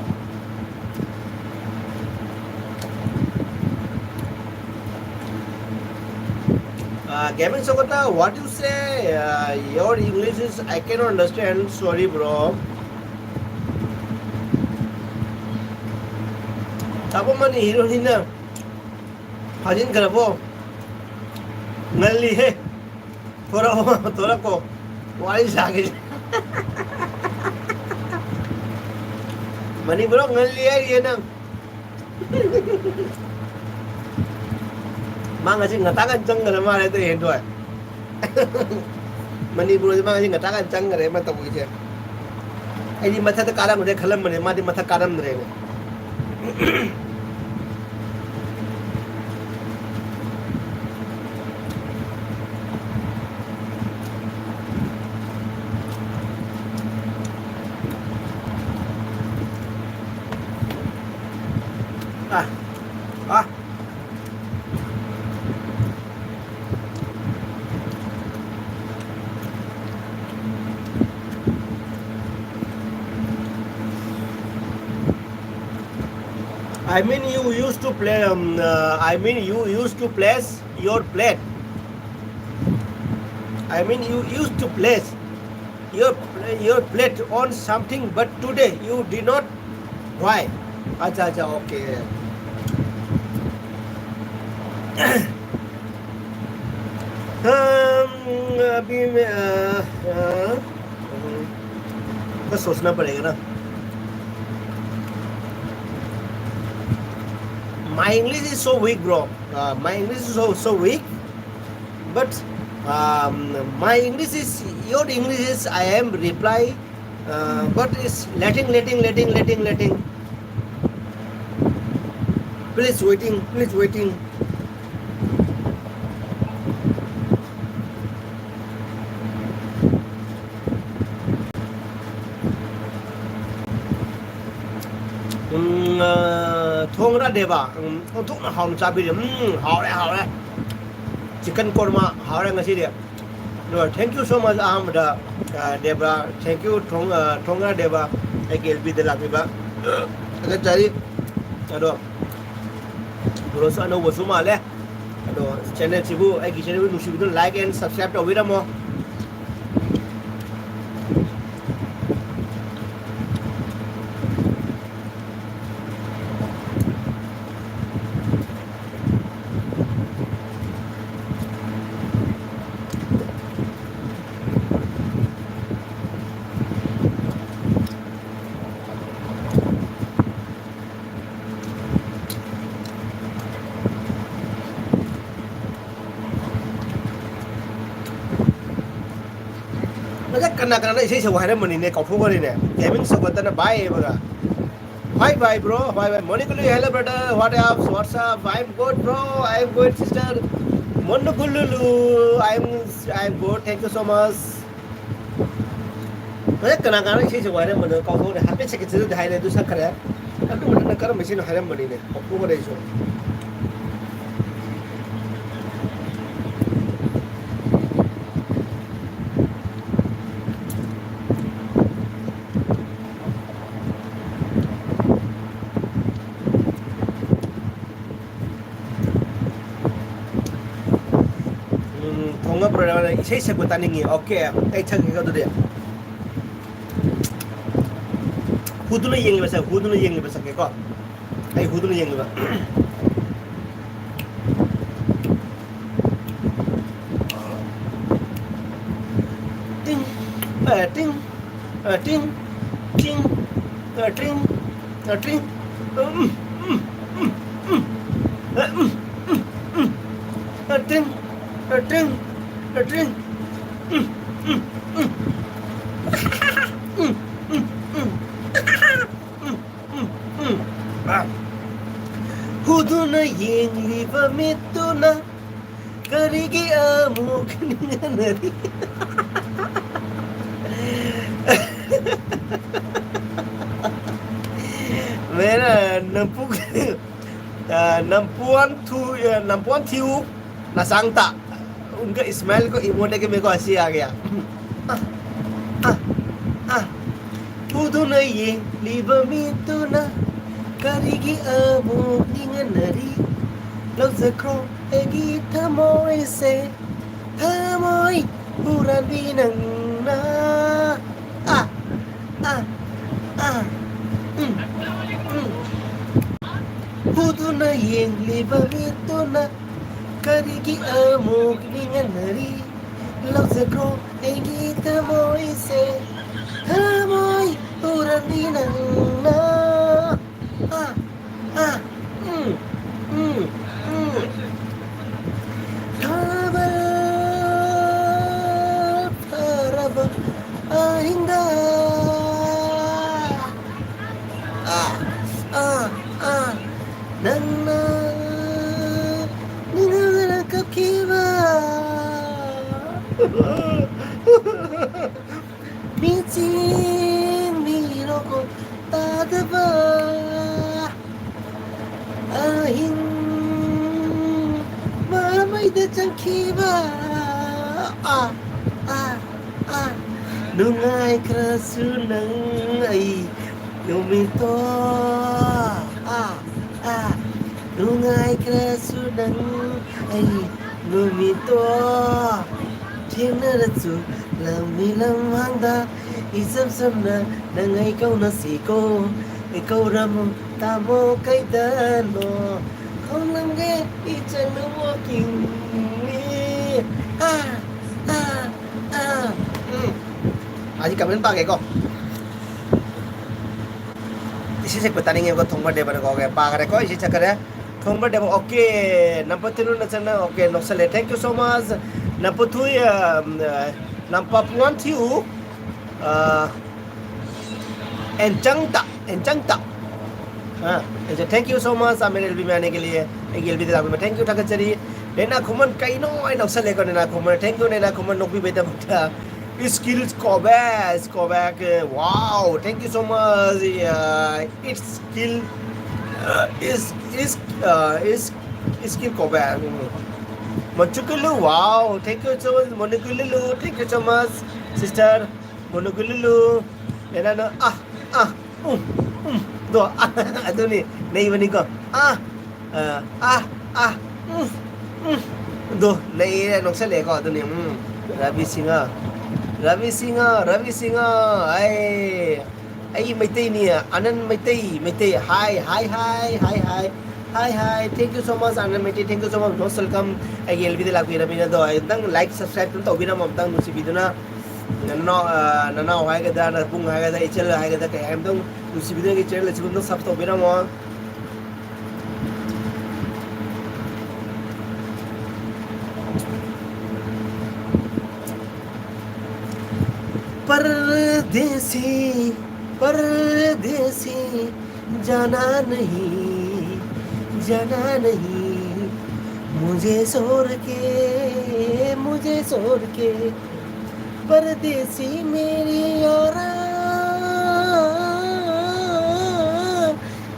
Uh, Gaming Sokota, what you say? Uh, your English is, I cannot understand. Sorry, bro. ꯇꯥꯕꯣ money ꯍꯤꯔꯣꯅꯤꯅ ꯐꯥꯖꯤꯟꯈ꯭ꯔꯕꯣ? ꯉꯜꯂꯤꯍꯦ꯫ ꯊꯣꯔꯛꯑꯣ, ꯊꯣꯔꯛꯑꯣ꯫ ꯋꯥꯔꯤ ꯁꯥꯒꯦ꯫ ꯃꯅꯤꯄꯨꯔ ꯉꯜꯂꯤ ꯍꯥꯏꯔꯤꯌꯦ ꯅꯪ꯫ ꯃꯥ ꯉꯁꯤ ꯉꯟꯇꯥ ꯉꯟ ꯆꯪꯈ꯭ꯔ ꯃꯥꯜꯂꯦ ꯇꯧ ꯍꯦꯟꯗꯣꯏ꯫ ꯃꯅꯤꯄꯨꯔꯁꯦ ꯃꯥ ꯉꯁꯤ ꯉꯟꯇꯥ ꯉꯟ ꯆꯪꯈ꯭ꯔꯦ ꯃꯥ ꯇꯧꯕꯩꯁꯦ꯫ ꯑꯩꯗꯤ ꯃꯊꯛꯇ ꯀꯥꯔꯝꯒꯗ꯭ꯔꯥ ꯈꯜꯂꯝꯕꯅꯦ, ꯃꯥꯗꯤ ꯃꯊꯛ ꯀꯥꯔꯝꯗ꯭ꯔꯦꯅꯦ꯫ Ah, ah. I mean, you used to play. Um, uh, I mean, you used to place your plate. I mean, you used to place your your plate on something, but today you did not. Why? अच्छा, अच्छा, okay. हम अभी मैं, अ, अ, बस सोचना पड़ेगा ना। My English is so weak, bro. Uh, my English is so, so weak, but Um, my English is, your English is, I am reply, uh, but it's letting, letting, letting, letting, letting. Please waiting, please waiting. ꯎꯝ, ꯑ, ꯊꯣꯡꯔꯥ ꯗꯦꯕ, ꯎꯝ, ꯑꯣꯟꯊꯣꯛꯅ ꯍꯥꯎꯅ ꯆꯥꯕꯤꯔꯦ꯫ ꯎꯝ, ꯍꯥꯎꯔꯦ, ꯍꯥꯎꯔꯦ꯫ Chicken korma ꯍꯥꯎꯔꯦ ꯉꯁꯤꯗꯤ꯫ ꯑꯗꯣ, thank you so much ꯑꯍꯥꯟꯕꯗ, ꯑ, ꯗꯦꯕ꯫ Thank you, ꯊꯣꯡ-, ꯑ, ꯊꯣꯡꯔꯥ ꯗꯦꯕ꯫ ꯑꯩꯒꯤ L P ꯗ ꯂꯥꯛꯄꯤꯕ꯫ ꯊꯥꯒꯠꯆꯔꯤ꯫ ꯑꯗꯣ, ꯕ꯭ꯔꯣꯁꯨ ꯑꯅꯧꯕꯁꯨ ꯃꯥꯜꯂꯦ꯫ ꯑꯗꯣ, channel ꯁꯤꯕꯨ, ꯑꯩꯒꯤ channel ꯕꯨ ꯅꯨꯡꯁꯤꯕꯤꯗꯨꯅ like and subscribe ꯇꯧꯕꯤꯔꯝꯃꯣ꯫ ꯉꯁꯥꯏ ꯀꯅꯥ ꯀꯅꯥꯅ ꯏꯁꯩ ꯁꯛꯎ ꯍꯥꯏꯔꯝꯕꯅꯤꯅꯦ, ꯀꯥꯎꯊꯣꯛꯈ꯭ꯔꯦꯅꯦ꯫ ꯀꯦꯕꯤꯟ ꯁꯧꯒꯠꯇꯅ bye ꯍꯥꯏꯕꯒ꯫ Hi, bye, bro. Bye, bye. Monikulu, hello, brother. What up? What's up? I'm good, bro. I'm good, sister. Monikulu, I'm, I'm good. Thank you so much. ꯉꯁꯥꯏ ꯀꯅꯥ ꯀꯅꯥꯅ ꯏꯁꯩ ꯁꯛꯎ ꯍꯥꯏꯔꯝꯕꯅꯣ ꯀꯥꯎꯊꯣꯛꯈ꯭ꯔꯦ꯫ ꯍꯥꯏꯐꯦꯠ ꯁꯦꯀꯦꯟ ꯁꯤꯗꯗꯤ ꯍꯥꯏꯔꯦ, ꯑꯗꯨ ꯁꯛꯈ꯭ꯔꯦ꯫ ꯑꯗꯨ ꯃꯊꯪꯗ ꯀꯔꯝꯕ ꯏꯁꯩꯅꯣ ꯍꯥꯏꯔꯝꯕꯅꯤꯅꯦ, ꯀꯥꯎꯊꯣꯛꯈ꯭ꯔꯦ ꯑꯩꯁꯨ꯫ ꯎꯝ, ꯊꯣꯡꯉ ꯕ꯭ꯔꯗꯔꯅ ꯏꯁꯩ ꯁꯛꯄ ꯇꯥꯅꯤꯡꯉꯤ꯫ Okay, ꯑꯩ ꯁꯛꯀꯦꯀꯣ ꯑꯗꯨꯗꯤ꯫ ꯍꯨꯗꯨꯅ ꯌꯦꯡꯂꯤꯕ ꯁꯛ, ꯍꯨꯗꯨꯅ ꯌꯦꯡꯂꯤꯕ ꯁꯛꯀꯦꯀꯣ꯫ ꯑꯩ ꯍꯨꯗꯨꯅ ꯌꯦꯡꯂꯤꯕ꯫ ꯇꯤꯡ, ꯑꯦ, ꯇꯤꯡ, ꯑꯦ, ꯇꯤꯡ, ꯇꯤꯡ, ꯑꯦ, ꯇꯤꯡ, ꯑꯦ, ꯇꯤꯡ, ꯎꯝ, ꯎꯝ, ꯎꯝ, ꯎꯝ, ꯑꯦ, ꯎꯝ, ꯎꯝ, ꯎꯝ, ꯑꯦ, ꯇꯤꯡ, ꯑꯦ, ꯇꯤꯡ, ꯂꯦꯇ꯭ꯔꯤꯟ꯫ ꯎꯝ, ꯎꯝ, ꯎꯝ꯫ ꯎꯝ, ꯎꯝ, ꯎꯝ꯫ ꯎꯝ, ꯎꯝ, ꯎꯝ꯫ ꯑꯥ꯫ ꯍꯨꯗꯨꯅ ꯌꯦꯡꯂꯤꯕ ꯃꯤꯠꯇꯨꯅ ꯀꯔꯤꯒꯤ ꯑꯃꯨꯛ ꯅꯤꯡꯍꯟꯅꯔꯤ? मेरा नंपू, आ, नंपुआन थू, आ, नंपुआन थीऊ, नसांगता। उनका स्माइल को इमोट देके मेरे को हंसी आ गया। ꯎꯗꯨꯅ ꯌꯦꯡꯂꯤꯕ ꯃꯤꯠꯇꯨꯅ ꯀꯔꯤꯒꯤ ꯑꯃꯨꯛ ꯅꯤꯡꯍꯟꯅꯔꯤ? ꯂꯧꯖꯈ꯭ꯔꯣ ꯑꯩꯒꯤ ꯊꯃꯣꯏꯁꯦ, ꯊꯃꯣꯏ ꯍꯨꯔꯥꯟꯕꯤ ꯅꯪꯅ꯫ ꯑꯥ, ꯑꯥ, ꯑꯥ, ꯎꯝ, ꯎꯝ꯫ ꯎꯗꯨꯅ ꯌꯦꯡꯂꯤꯕ ꯃꯤꯠꯇꯨꯅ ꯀꯔꯤꯒꯤ ꯑꯃꯨꯛ ꯅꯤꯡꯍꯟꯅꯔꯤ? ꯂꯧꯖꯈ꯭ꯔꯣ ꯑꯩꯒꯤ ꯊꯃꯣꯏꯁꯦ, ꯊꯃꯣꯏ ꯍꯨꯔꯥꯟꯕꯤ ꯅꯪꯅ꯫ ꯑꯥ, ꯑꯥ, ꯎꯝ, ꯎꯝ, ꯎꯝ꯫ ꯊꯥꯕꯜ ꯐꯔꯕ ꯑꯍꯤꯡꯗ꯫ ꯑꯥ, ꯑꯥ, ꯑꯥ꯫ ꯅꯪꯅ ꯅꯤꯡꯍꯟꯅ ꯀꯞꯈꯤꯕ꯫ ꯃꯤꯆꯤꯟ ꯃꯤꯔꯣꯀꯣ ꯇꯥꯗꯕ꯫ ꯑꯍꯤꯡ ꯃꯃꯩꯗ ꯆꯪꯈꯤꯕ꯫ ꯑꯥ, ꯑꯥ, ꯑꯥ꯫ ꯅꯨꯡꯉꯥꯏꯈ꯭ꯔꯁꯨ ꯅꯪ ꯑꯩ ꯅꯨꯃꯤꯠꯇꯣ꯫ ꯑꯥ, ꯑꯥ꯫ ꯅꯨꯡꯉꯥꯏꯈ꯭ꯔꯁꯨ ꯅꯪ ꯑꯩ ꯅꯨꯃꯤꯠꯇꯣ꯫ ꯊꯦꯡꯅꯔꯁꯨ ꯂꯝꯕꯤ ꯂꯝꯍꯥꯡꯗ ꯏꯆꯝ ꯆꯝꯅ ꯅꯪ ꯑꯩ ꯀꯧꯅꯁꯤꯀꯣ꯫ ꯑꯩ ꯀꯧꯔꯝꯃꯨ ꯇꯥꯃꯣ ꯀꯩꯗꯅꯣ꯫ ꯈꯣꯡꯂꯝꯒꯦ ꯏꯆꯟ ꯋꯥꯀꯤꯡꯅꯤ꯫ ꯑꯥ, ꯑꯥ, ꯑꯥ꯫ ꯎꯝ꯫ ꯑꯩ ꯀꯃꯦꯟ ꯄꯥꯒꯦꯀꯣ꯫ ꯏꯁꯩ ꯁꯛꯄ ꯇꯥꯅꯤꯡꯉꯦꯕꯀꯣ, ꯊꯣꯡꯕ ꯗꯦꯕꯅꯀꯣ꯫ Okay, ꯄꯥꯈ꯭ꯔꯦꯀꯣ, ꯏꯁꯩ ꯁꯛꯈ꯭ꯔꯦ꯫ ꯊꯣꯡꯕ ꯗꯦꯕ, okay꯫ ꯅꯝꯕꯔ ꯇꯦꯟ ꯅꯆꯟꯅ, okay, ꯅꯣꯛꯁꯜꯂꯦ꯫ Thank you so much꯫ Nampathui, uh, uh, Nampapngan Thiu, uh, Enchangta, Enchangta. Uh, and so thank you so much, uh, मेरे एलबी में आने के लिए, एक एलबी दिला में thank you, ठाकचरी। नैना खुमन कई नो, आई नक्सल लेकर नैना खुमन, thank you, नैना खुमन, नोकबी बेटा बच्चा। Skills Kobe, Kobe के, wow, thank you so much, uh, it's skill, uh, is, is, uh, is, Skill Kobe. Machukulu, wow, thank you so much, Monukululu, thank you so much, sister, Monukululu, and I know, ah, ah, um, um, do, ah, ꯑꯗꯨꯅꯤ, ꯅꯩꯕꯅꯤꯀꯣ, ah, ꯑ, ꯑꯥ, ꯑꯥ, ꯎꯝ, ꯎꯝ꯫ ꯑꯗꯣ ꯅꯩꯔꯦ, ꯅꯣꯛꯁꯜꯂꯛꯑꯦꯀꯣ꯫ ꯑꯗꯨꯅꯤ, ꯎꯝ꯫ ꯔꯕꯤ ꯁꯤꯡꯍ, ꯔꯕꯤ ꯁꯤꯡꯍ, ꯔꯕꯤ ꯁꯤꯡꯍ꯫ ꯑꯩ, ꯑꯩ ꯃꯩꯇꯩꯅꯤ, ꯑꯅꯟ Meitei, Meitei. Hi, hi, hi, hi, hi꯫ Hi, hi, thank you so much, ꯑꯅꯟ Meitei, thank you so much, most welcome꯫ ꯑꯩꯒꯤ ꯑꯦꯜꯕꯤꯗ ꯂꯥꯛꯄꯤꯔꯕꯅꯤꯅ ꯑꯗꯣ ꯑꯩ ꯑꯝꯇꯪ like, subscribe ꯑꯗꯨꯝ ꯇꯧꯕꯤꯔꯝꯃꯣ ꯑꯝꯇꯪ ꯅꯨꯡꯁꯤꯕꯤꯗꯨꯅ꯫ ꯅꯅꯥꯎ, ꯑ, ꯅꯅꯥꯎ ꯍꯥꯏꯒꯗ꯭ꯔꯥ, ꯅꯕꯨꯡ ꯍꯥꯏꯒꯗ꯭ꯔꯥ, ꯏꯆꯜ ꯍꯥꯏꯒꯗ꯭ꯔꯥ, ꯀꯩ ꯍꯥꯏ ꯑꯝꯇꯪ ꯅꯨꯡꯁꯤꯕꯤꯗꯨꯅ ꯑꯩꯒꯤ channel ꯑꯁꯤꯕꯨ ꯑꯝꯇꯪ sub ꯇꯧꯕꯤꯔꯝꯃꯣ꯫ परदेसी, परदेसी, जाना नहीं, जाना नहीं, मुझे छोड़ के, मुझे छोड़ के, परदेसी मेरी यारा,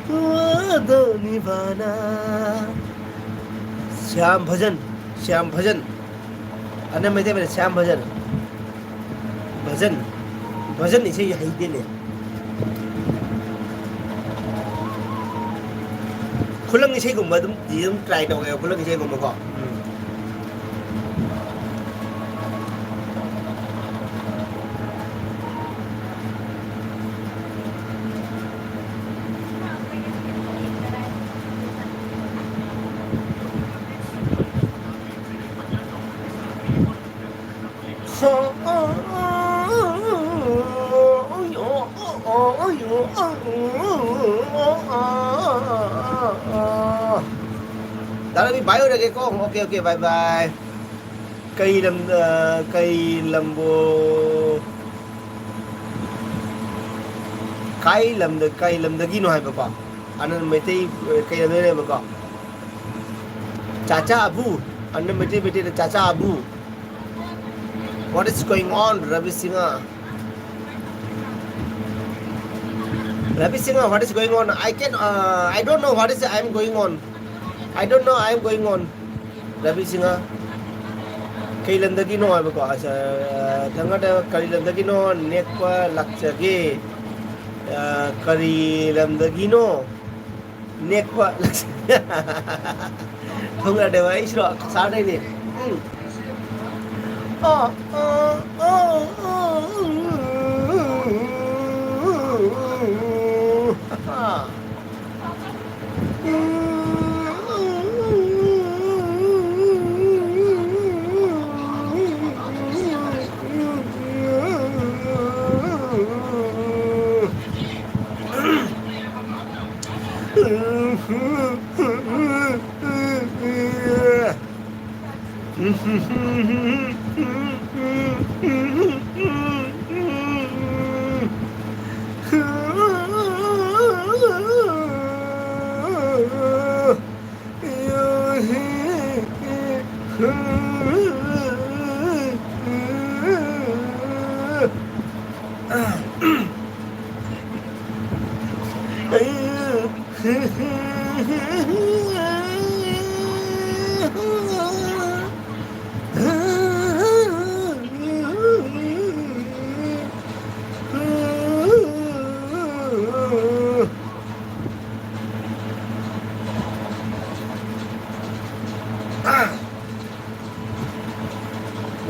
वादा निभाना। श्याम भजन, श्याम भजन। ꯑꯅꯝ ꯃꯩꯇꯩ ꯃꯆꯥ ꯁ꯭ꯌꯥꯝ ꯚꯖꯟ꯫ ꯚꯖꯟ꯫ ꯚꯖꯟ ꯏꯁꯩ ꯍꯩꯇꯦꯅꯦ꯫ ꯈꯨꯂꯪ ꯏꯁꯩꯒꯨꯝꯕ ꯑꯗꯨꯝ, ꯑꯗꯨꯝ try ꯇꯧꯒꯦ, ꯈꯨꯂꯪ ꯏꯁꯩꯒꯨꯝꯕꯀꯣ꯫ ꯎꯝ꯫ ꯇꯥꯔꯕꯤ, bye ꯑꯣꯏꯔꯒꯦꯀꯣ꯫ Okay, okay, bye bye꯫ ꯀꯩ ꯂꯝꯗ, ꯀꯩ ꯂꯝꯕꯣ-, ꯀꯥꯏ ꯂꯝꯗ, ꯀꯩ ꯂꯝꯗꯒꯤꯅꯣ ꯍꯥꯏꯕꯀꯣ? ꯑꯅꯟ ꯃꯩꯇꯩ, ꯀꯩ ꯂꯝꯗꯒꯤꯅꯣ ꯍꯥꯏꯕꯀꯣ? ꯆꯥꯆꯥ ꯑꯕꯨ, ꯑꯅꯟ ꯃꯩꯇꯩ, ꯃꯩꯇꯩꯗ ꯆꯥꯆꯥ ꯑꯕꯨ꯫ What is going on, Ravi Singha? Ravi Singha, what is going on? I can, uh, I don't know what is I am going on. I don't know I am going on. Ravi Singha, ꯀꯩ ꯂꯝꯗꯒꯤꯅꯣ ꯍꯥꯏꯕꯀꯣ? ꯑꯁ, ꯑ, ꯊꯪꯒꯠ-, ꯀꯔꯤ ꯂꯝꯗꯒꯤꯅꯣ? ꯅꯦꯛꯄ ꯂꯥꯛꯆꯒꯦ꯫ ꯑ, ꯀꯔꯤ ꯂꯝꯗꯒꯤꯅꯣ? ꯅꯦꯛꯄ ꯂꯥꯛꯆꯒꯦ꯫ ꯊꯣꯡꯒꯥꯗꯦꯕ ꯑꯩꯁꯨ ꯁꯥꯗꯣꯏꯅꯦ꯫ ꯎꯝ꯫ ꯑ, ꯑ, ꯑ, ꯑ, ꯑ꯫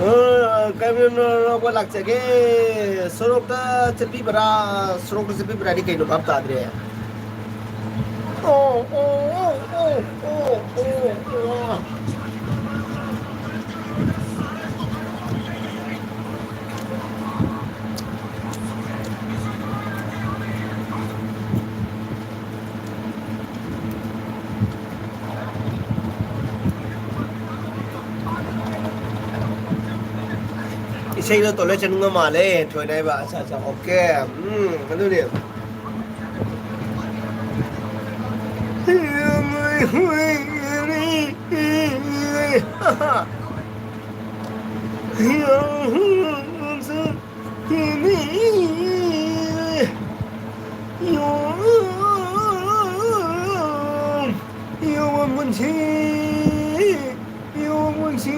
ꯑ, ꯀꯩꯅꯣ, ꯂꯧꯕ ꯂꯥꯛꯆꯒꯦ꯫ ꯁꯣꯔꯣꯛꯇ ꯆꯠꯄꯤꯕ꯭ꯔꯥ? ꯁꯣꯔꯣꯛꯇ ꯆꯠꯄꯤꯕ꯭ꯔꯥꯗꯤ ꯀꯩꯅꯣ ꯚꯥꯞ ꯇꯥꯗ꯭ꯔꯦ꯫ ꯑꯣ, ꯑꯣ, ꯑꯣ꯫ ꯏꯁꯩꯗꯣ ꯇꯣꯏꯂꯦꯠ ꯆꯠꯅꯤꯡꯕ ꯃꯥꯜꯂꯦ, ꯊꯣꯏꯅ ꯍꯥꯏꯕ꯫ ꯑꯠꯆꯥ, ꯑꯠꯆꯥ, ꯑꯣꯀꯦ꯫ ꯎꯝ, ꯑꯗꯨꯅꯦ꯫ ꯌꯣꯝ ꯄꯨꯟꯁꯤ, ꯌꯣꯝ ꯄꯨꯟꯁꯤ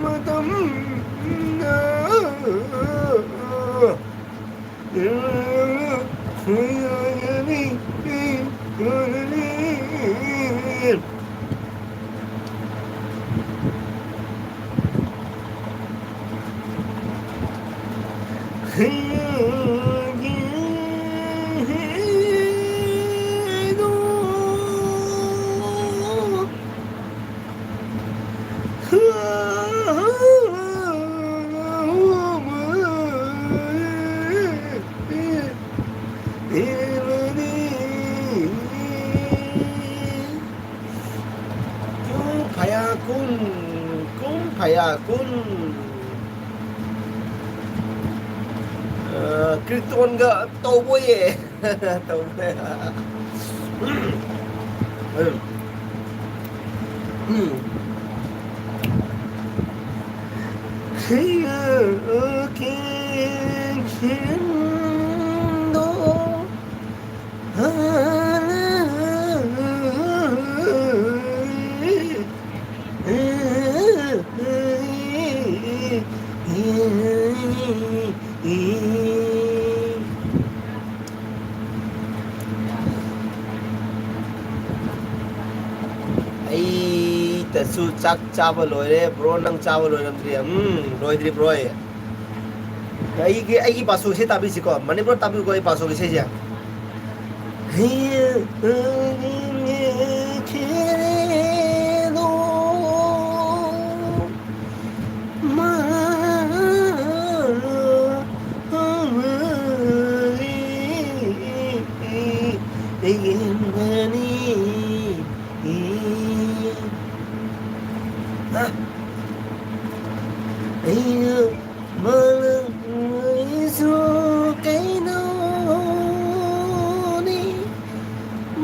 ꯃꯇꯝꯗ꯫ ꯀꯨꯝ ꯐꯌꯥꯀꯨꯟ, ꯀꯨꯝ ꯐꯌꯥꯀꯨꯟ꯫ ꯑ, ꯀ꯭ꯔꯤꯇꯣꯟꯒ ꯇꯧꯕꯣꯏꯌꯦ꯫ ꯇꯧꯕꯣꯏ꯫ ꯎꯝ꯫ ꯎꯝ꯫ ꯑꯩꯇꯁꯨ ꯆꯥꯛ ꯆꯥꯕ ꯂꯣꯏꯔꯦ, bro꯫ ꯅꯪ ꯆꯥꯕ ꯂꯣꯏꯔꯝꯗ꯭ꯔꯤ? ꯎꯝ, ꯂꯣꯏꯗ꯭ꯔꯤ, bro꯫ ꯑꯩꯒꯤ, ꯑꯩꯒꯤ ꯄꯥꯁꯣ ꯏꯁꯩ ꯇꯥꯕꯤꯁꯤꯀꯣ, ꯃꯅꯤꯄꯨꯔ ꯇꯥꯕꯤꯌꯨꯀꯣ, ꯑꯩ ꯄꯥꯁꯣꯒꯤ ꯏꯁꯩꯁꯦ꯫ ꯑꯩꯁꯨ ꯀꯩꯅꯣꯅꯤ,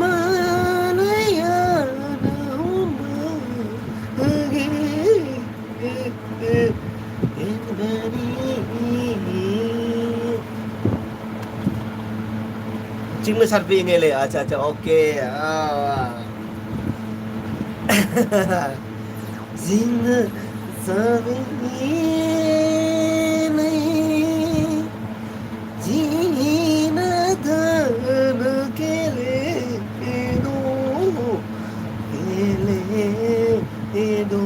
ꯃꯥꯂꯌꯥꯅ ꯍꯨꯝꯕꯒꯤ ꯍꯦꯟꯕꯅꯤ꯫ ꯆꯤꯡꯅ ꯁꯥꯠꯄ ꯌꯦꯡꯉꯦ ꯂꯩ꯫ ꯑꯠꯆꯥ, ꯑꯠꯆꯥ, ꯑꯣꯀꯦ꯫ ꯑꯥ꯫ ꯆꯤꯡꯅ ꯁꯥꯠꯄ ꯌꯦꯡꯉꯦ꯫ ꯆꯤꯡꯅ ꯊꯥꯅ ꯀꯦꯂꯦꯗꯣ, ꯀꯦꯂꯦꯗꯣ꯫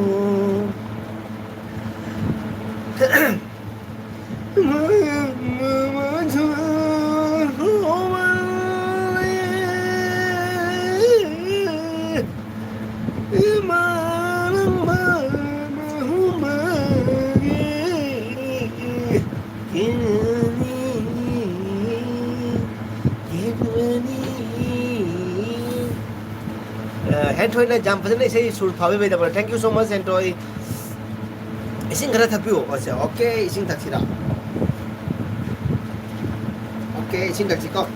ꯑ, ꯍꯦꯟꯊꯣꯏꯅ ꯌꯥꯝ ꯐꯖꯅ ꯏꯁꯩ ꯁꯨꯔ ꯐꯥꯕꯤꯕꯩꯗꯃꯛ thank you so much, ꯍꯦꯟꯊꯣꯏ꯫ ꯏꯁꯤꯡ ꯈꯔ ꯊꯛꯄꯤꯌꯨ꯫ ꯑꯁꯦ, ꯑꯣꯀꯦ, ꯏꯁꯤꯡ ꯊꯛꯁꯤꯔꯥ? ꯑꯣꯀꯦ, ꯏꯁꯤꯡ ꯊꯛꯁꯤꯀꯣ꯫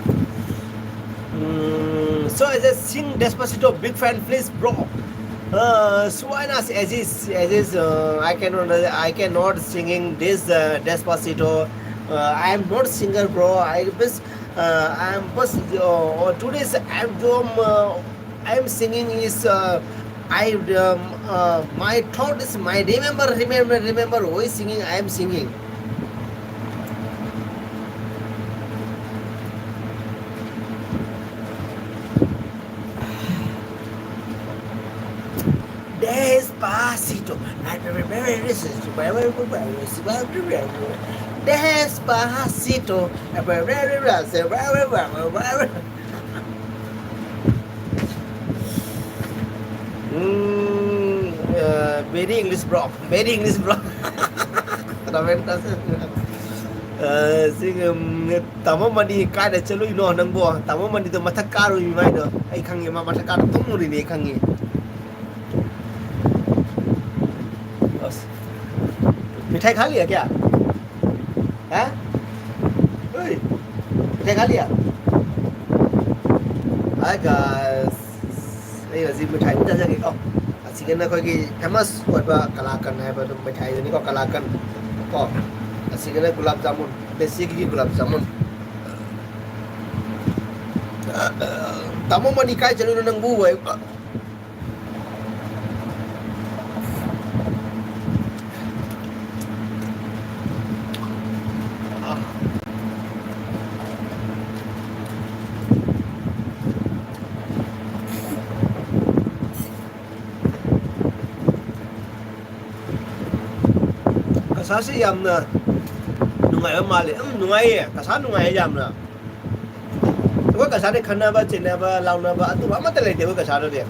Mm, so as a sing Despacito, big fan, please, bro. Uh, so why not as is, as is, uh, I cannot, I cannot singing this, uh, Despacito. Uh, I am not singer, bro. I just, uh, I am just, uh, today's album, uh, I am singing is, uh, I, um, uh, my thought is my remember, remember, remember, who is singing, I am singing. Despacito. Despacito. ꯎꯝ, ꯑ, very English bro, very English bro. Roman ꯇꯥꯁꯦ꯫ ꯑ, ꯁꯤ, ꯎꯝ, ꯇꯥꯃꯣ money ꯀꯥꯏꯗ ꯆꯠꯂꯨꯏꯅꯣ ꯅꯪꯕꯣ? ꯇꯥꯃꯣ ꯃꯅꯤꯗꯣ ꯃꯊꯛ ꯀꯥꯔꯨꯏ ꯃꯥꯏꯗꯣ꯫ ꯑꯩ ꯈꯪꯉꯦ, ꯃꯥ ꯃꯊꯛ ꯀꯥꯔ ꯇꯨꯝꯃꯨꯔꯤꯅꯦ, ꯑꯩ ꯈꯪꯉꯦ꯫ ꯑꯁ꯫ मिठाई खा लिया क्या? हाँ? ओए, मिठाई खा लिया? Hi guys, ꯑꯩ ꯍꯧꯖꯤꯛ ꯃꯤꯊꯥꯏ ꯑꯃ ꯆꯥꯖꯒꯦꯀꯣ꯫ ꯑꯁꯤꯒꯤꯅ ꯑꯩꯈꯣꯏꯒꯤ famous ꯑꯣꯏꯕ ꯀꯂꯥꯀꯟ ꯍꯥꯏꯕ ꯑꯗꯨꯝ ꯃꯤꯊꯥꯏꯗꯨꯅꯤꯀꯣ, ꯀꯂꯥꯀꯟ ꯀꯣ꯫ ꯑꯁꯤꯒꯤꯅ ꯒꯨꯂꯥꯞ ꯖꯥꯃꯨꯟ, ꯗꯦꯁꯤꯒꯤ ꯒꯨꯂꯥꯞ ꯖꯥꯃꯨꯟ꯫ ꯇꯥꯃꯣ ꯃꯅꯤ, ꯀꯥꯏ ꯆꯠꯂꯨꯏꯅꯣ ꯅꯪꯕꯨ? ꯀꯁꯥꯁꯤ ꯌꯥꯝꯅ ꯅꯨꯡꯉꯥꯏꯕ ꯃꯥꯜꯂꯦ꯫ ꯎꯝ, ꯅꯨꯡꯉꯥꯏꯌꯦ꯫ ꯀꯁꯥ ꯅꯨꯡꯉꯥꯏꯌꯦ ꯌꯥꯝꯅ꯫ ꯑꯩꯈꯣꯏ ꯀꯁꯥꯗꯤ ꯈꯟꯅꯕ, ꯆꯩꯅꯕ, ꯂꯥꯎꯅꯕ ꯑꯗꯨꯒꯨꯝꯕ ꯑꯃꯠꯇ ꯂꯩꯇꯦ ꯑꯩꯈꯣꯏ ꯀꯁꯥꯗꯗꯤ꯫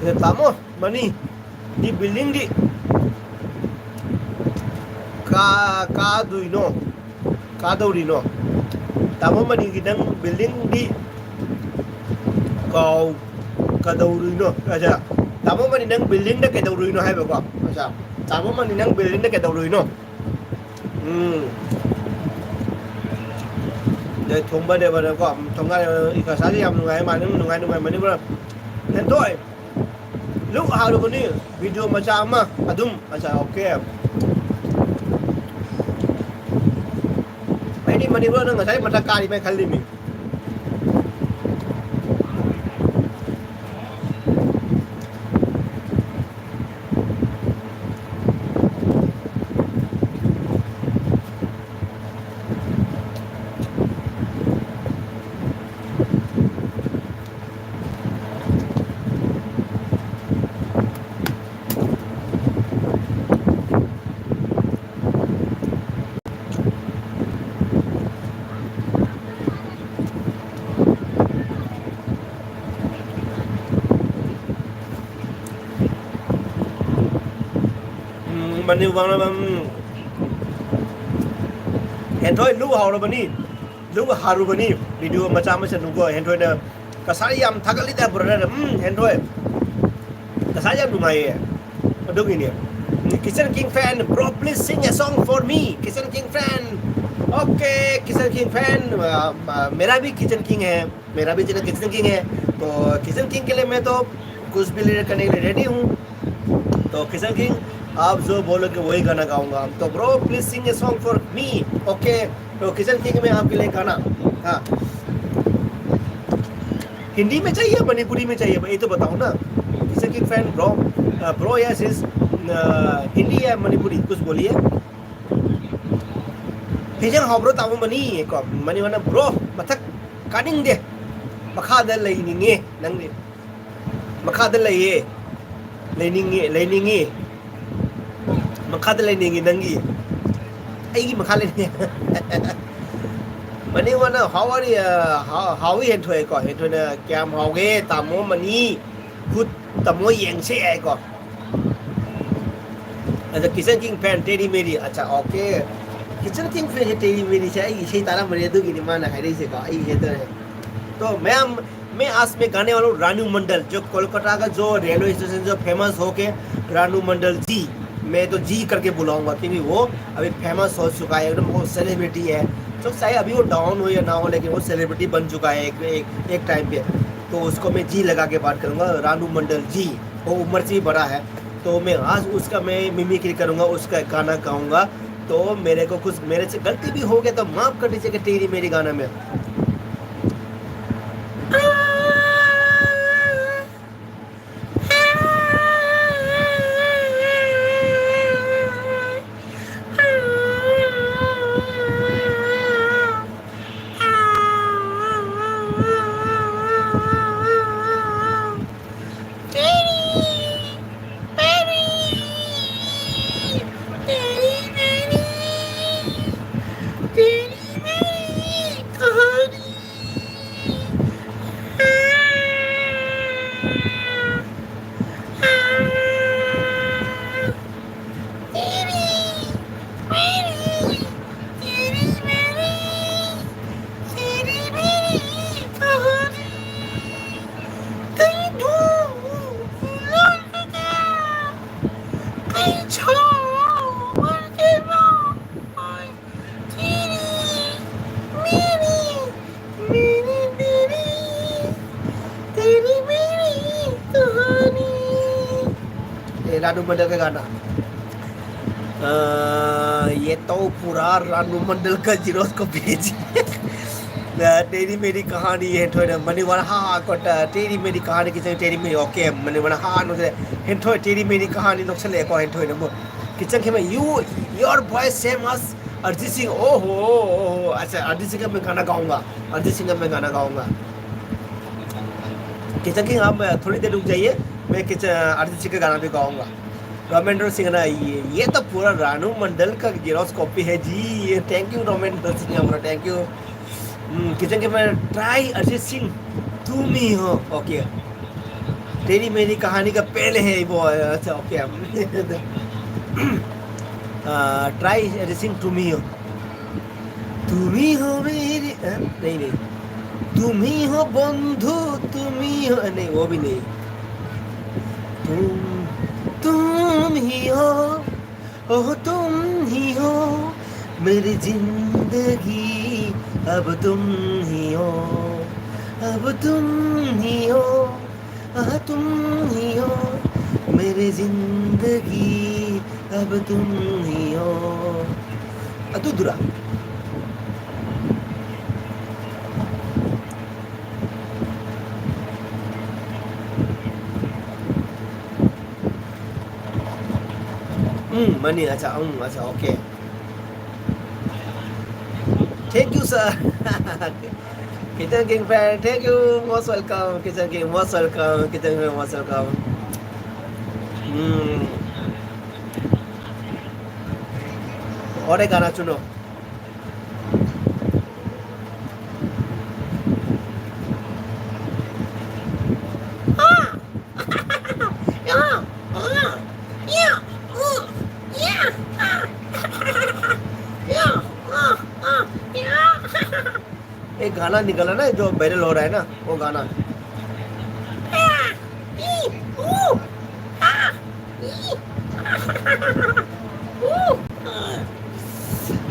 ꯑꯗ ꯇꯥꯃꯣ ꯃꯅꯤ, ꯗꯤ building ꯗꯤ ꯀꯥ-, ꯀꯥꯗꯣꯏꯅꯣ? ꯀꯥꯗꯧꯔꯤꯅꯣ? ꯇꯥꯃꯣ ꯃꯅꯤꯒꯤ ꯅꯪ building ꯗꯤ ꯀꯥꯎ-, ꯀꯗꯧꯔꯤꯅꯣ? ꯑꯆꯥ, ꯇꯥꯃꯣ ꯃꯅꯤ ꯅꯪ building ꯗ ꯀꯩꯗꯧꯔꯨꯏꯅꯣ ꯍꯥꯏꯕꯀꯣ? ꯑꯆꯥ, ꯇꯥꯃꯣ ꯃꯅꯤ ꯅꯪ building ꯗ ꯀꯩꯗꯧꯔꯨꯏꯅꯣ? ꯎꯝ꯫ ꯑꯗꯩ ꯊꯣꯡꯕꯅꯦꯕꯅꯀꯣ, ꯊꯣꯡꯒꯥꯏ, ꯀꯁꯥꯁꯦ ꯌꯥꯝ ꯅꯨꯡꯉꯥꯏ ꯃꯥꯜꯂꯦ, ꯅꯨꯡꯉꯥꯏ, ꯅꯨꯡꯉꯥꯏ, ꯃꯅꯤꯄꯨꯔ꯫ ꯍꯦꯟꯊꯣꯏ, ꯂꯨꯛ ꯍꯥꯎꯔꯕꯅꯤ, video ꯃꯆꯥ ꯑꯃ ꯑꯗꯨꯝ, ꯑꯆꯥ, okay꯫ ꯑꯩꯗꯤ ꯃꯅꯤꯄꯨꯔꯗ ꯉꯁꯥꯏ ꯃꯊꯛ ꯀꯥꯔꯤꯃꯦ ꯈꯜꯂꯤꯃꯤ꯫ ꯎꯝ, ꯃꯅꯤ ꯋꯥꯡꯂꯕ, ꯎꯝ꯫ ꯍꯦꯟꯊꯣꯏ, ꯂꯨ ꯍꯥꯎꯔꯕꯅꯤ꯫ ꯑꯗꯨꯒ ꯍꯥꯔꯨꯕꯅꯤ꯫ ꯚꯤꯗꯤꯑꯣ ꯃꯆꯥ ꯑꯃ ꯆꯠꯅꯨꯀꯣ꯫ ꯍꯦꯟꯊꯣꯏꯅ ꯉꯁꯥꯏ ꯌꯥꯝ ꯊꯥꯒꯠꯂꯤꯗ ꯕ꯭ꯔꯗꯔ꯫ ꯎꯝ, ꯍꯦꯟꯊꯣꯏ ꯉꯁꯥꯏ ꯌꯥꯝ ꯅꯨꯡꯉꯥꯏꯌꯦ꯫ ꯑꯗꯨꯒꯤꯅꯦ꯫ Kitchen King fan, bro, please sing a song for me. Kitchen King fan. Okay, Kitchen King fan, uh, uh, मेरा भी किचन किंग है। मेरा भी चैनल किचन किंग है। तो किचन किंग के लिए मैं तो कुछ भी लिरिक करने के लिए रेडी हूँ। तो किचन किंग, आप जो बोलोगे वही गाना गाऊंगा। तो bro, please sing a song for me. Okay, तो किचन किंग में आपके लिए गाना। हाँ, हिंदी में चाहिए, मणिपुरी में चाहिए, ये तो बताओ ना। Kitchen king fan bro, bro या सिस, हिंदी या मणिपुरी, कुछ बोलिए। ꯍꯤꯟꯖꯥꯡ ꯍꯥꯎꯕ꯭ꯔꯣ ꯇꯥꯃꯣ ꯃꯅꯤ? ꯀꯣ, ꯃꯅꯤ ꯋꯥꯅ, ꯕ꯭ꯔꯣ, ꯃꯊꯛ ꯀꯥꯅꯤꯡꯗꯦ, ꯃꯈꯥꯗ ꯂꯩꯅꯤꯡꯉꯦ꯫ ꯅꯪꯗꯤ ꯃꯈꯥꯗ ꯂꯩꯌꯦ, ꯂꯩꯅꯤꯡꯉꯦ, ꯂꯩꯅꯤꯡꯉꯤ, ꯃꯈꯥꯗ ꯂꯩꯅꯤꯡꯉꯤ꯫ ꯅꯪꯒꯤ, ꯑꯩꯒꯤ ꯃꯈꯥ ꯂꯩꯅꯤꯡꯉꯦ꯫ ꯃꯅꯤ ꯋꯥꯅ, how are you? ꯍꯥꯎ-, ꯍꯥꯎꯏ ꯍꯦꯟꯊꯣꯏꯀꯣ꯫ ꯍꯦꯟꯊꯣꯏꯅ ꯀꯌꯥꯝ ꯍꯥꯎꯒꯦ ꯇꯥꯃꯣ ꯃꯅꯤ? ꯈꯨꯠ ꯇꯥꯃꯣ ꯌꯦꯡꯁꯦ ꯍꯥꯏꯀꯣ꯫ ꯑꯗ ꯀꯤꯆꯟ ꯀꯤꯡ ꯐꯦꯟ ꯇꯦꯔꯤ ꯃꯦꯔꯤ꯫ ꯑꯠꯆꯥ, ꯑꯣꯀꯦ꯫ ꯀꯤꯆꯟ ꯀꯤꯡ ꯐꯦꯟꯁꯦ ꯇꯦꯔꯤ ꯃꯦꯔꯤꯁꯦ ꯑꯩꯒꯤ ꯏꯁꯩ ꯇꯥꯔꯝꯕꯅꯦ, ꯑꯗꯨꯒꯤꯅꯤ ꯃꯥꯅ ꯍꯥꯏꯔꯛꯏꯁꯦꯀꯣ꯫ ꯑꯩ ꯏꯁꯩ ꯇꯥꯔꯦ꯫ तो मैं, मैं आज मैं गाने वाला हूँ रानू मंडल, जो कोलकाता का जो रेलवे स्टेशन जो फेमस हो के रानू मंडल जी, मैं तो जी करके बुलाऊंगा क्योंकि वो अभी फेमस हो चुका है, एकदम वो सेलिब्रिटी है। तो चाहे अभी वो डाउन हो या ना हो, लेकिन वो सेलिब्रिटी बन चुका है एक, एक, एक टाइम पे। तो उसको मैं जी लगा के बात करूंगा, रानू मंडल जी। वो उम्र से भी बड़ा है, तो मैं आज उसका मैं मिमिक्री करूंगा, उसका गाना गाऊंगा। तो मेरे को कुछ, मेरे से गलती भी हो गया तो माफ कर दीजिएगा तेरी मेरी गाना में। तेरी मेरी, मेरी, मेरी, तेरी मेरी कहानी। ये रानू मंडल का गाना। अ, ये तो पूरा रानू मंडल का जिरोस्कोप है जी। तेरी मेरी कहानी है थोड़ा मनी वाला, हाँ, कोटा, तेरी मेरी कहानी की जगह तेरी मेरी, ओके, मनी वाला, हाँ, नो, है थोड़ा तेरी मेरी कहानी नोक्सले को है थोड़ा। किचन के में, you, your voice same as Arijit Singh. ओहो, ओहो, अच्छा, अरिजीत सिंह का मैं गाना गाऊंगा, अरिजीत सिंह का मैं गाना गाऊंगा। किचन के, आप थोड़ी देर रुक जाइए, मैं किचन, अरिजीत सिंह का गाना भी गाऊंगा। रोमेंद्र सिंह ना, ये, ये तो पूरा रानू मंडल का जिरोस्कोप है जी। ये thank you रोमेंद्र सिंह, हमारा thank you। हम्म, किचन के में try अरिजीत सिंह, तुम ही हो, ओके। तेरी मेरी कहानी का पहले है वो, अच्छा, ओके। आ, try अरिजीत सिंह, तुम ही हो। তুমি হো মেরি, হ্যাঁ? নেই, নেই। তুমি হো বন্ধু, তুমি হো, নেই, ও ভি নেই। তুম, তুম হি হো, ও তুম হি হো, মেরি জিন্দগি, আব তুম হি হো, আব তুম হি হো। आह, तुम ही हो, मेरी जिंदगी, अब तुम ही हो। अतु दुरा। हम्म, मनी, अच्छा, हम्म, अच्छा, okay. Thank you, sir. Kitchen King fan, thank you. Most welcome, Kitchen King. Most welcome, Kitchen King. Most welcome. Hmm. और एक गाना चुनो। एक गाना निकला ना जो वायरल हो रहा है ना, वो गाना।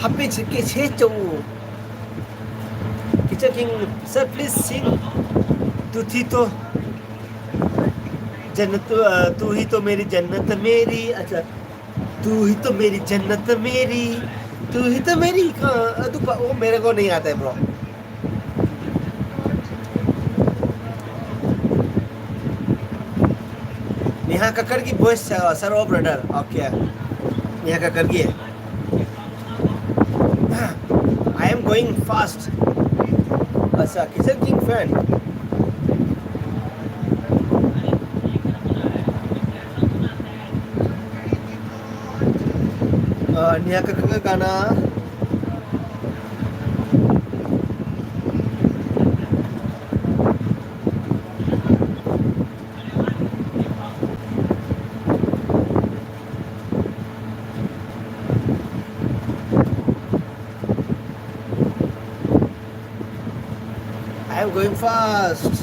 Happy Chike Checho. Kitchen King, sir, please sing. Tu thi to jannat, uh, tu hi to meri jannat meri. Acha. Tu hi to meri jannat meri. Tu hi to meri. Uh, adu pa, wo mere ko nahi aata hai, bro. Neha Kakkar की voice, sir, ओ brother. Okay, Neha Kakkar की है। I am going fast। अच्छा, Kishan king fan. Neha Kakkar का गाना। I am going fast।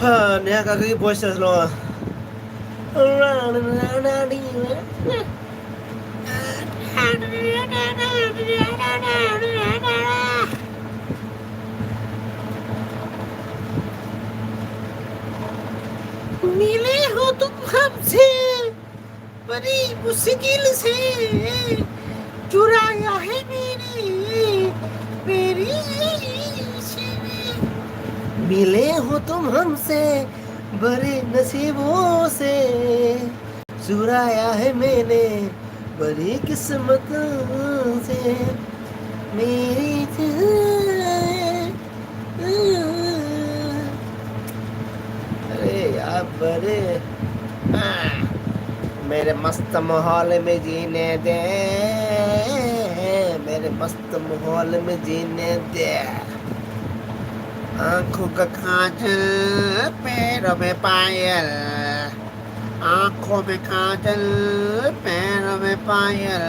हाँ, नेहा कक्कड़ की voice सुन लो। मिले हो तुम हमसे बड़ी मुश्किल से, चुराया है मैंने, मेरी से। मिले हो तुम हमसे बड़े नसीबों से, चुराया है मैंने बड़ी किस्मत से। मेरी अरे यार, बड़े, हाँ, मेरे मस्त माहौल में जीने दे। अरे मस्त माहौल में जीने दे। आंखों का काजल, पैरों में पायल, आंखों में काजल, पैरों में पायल।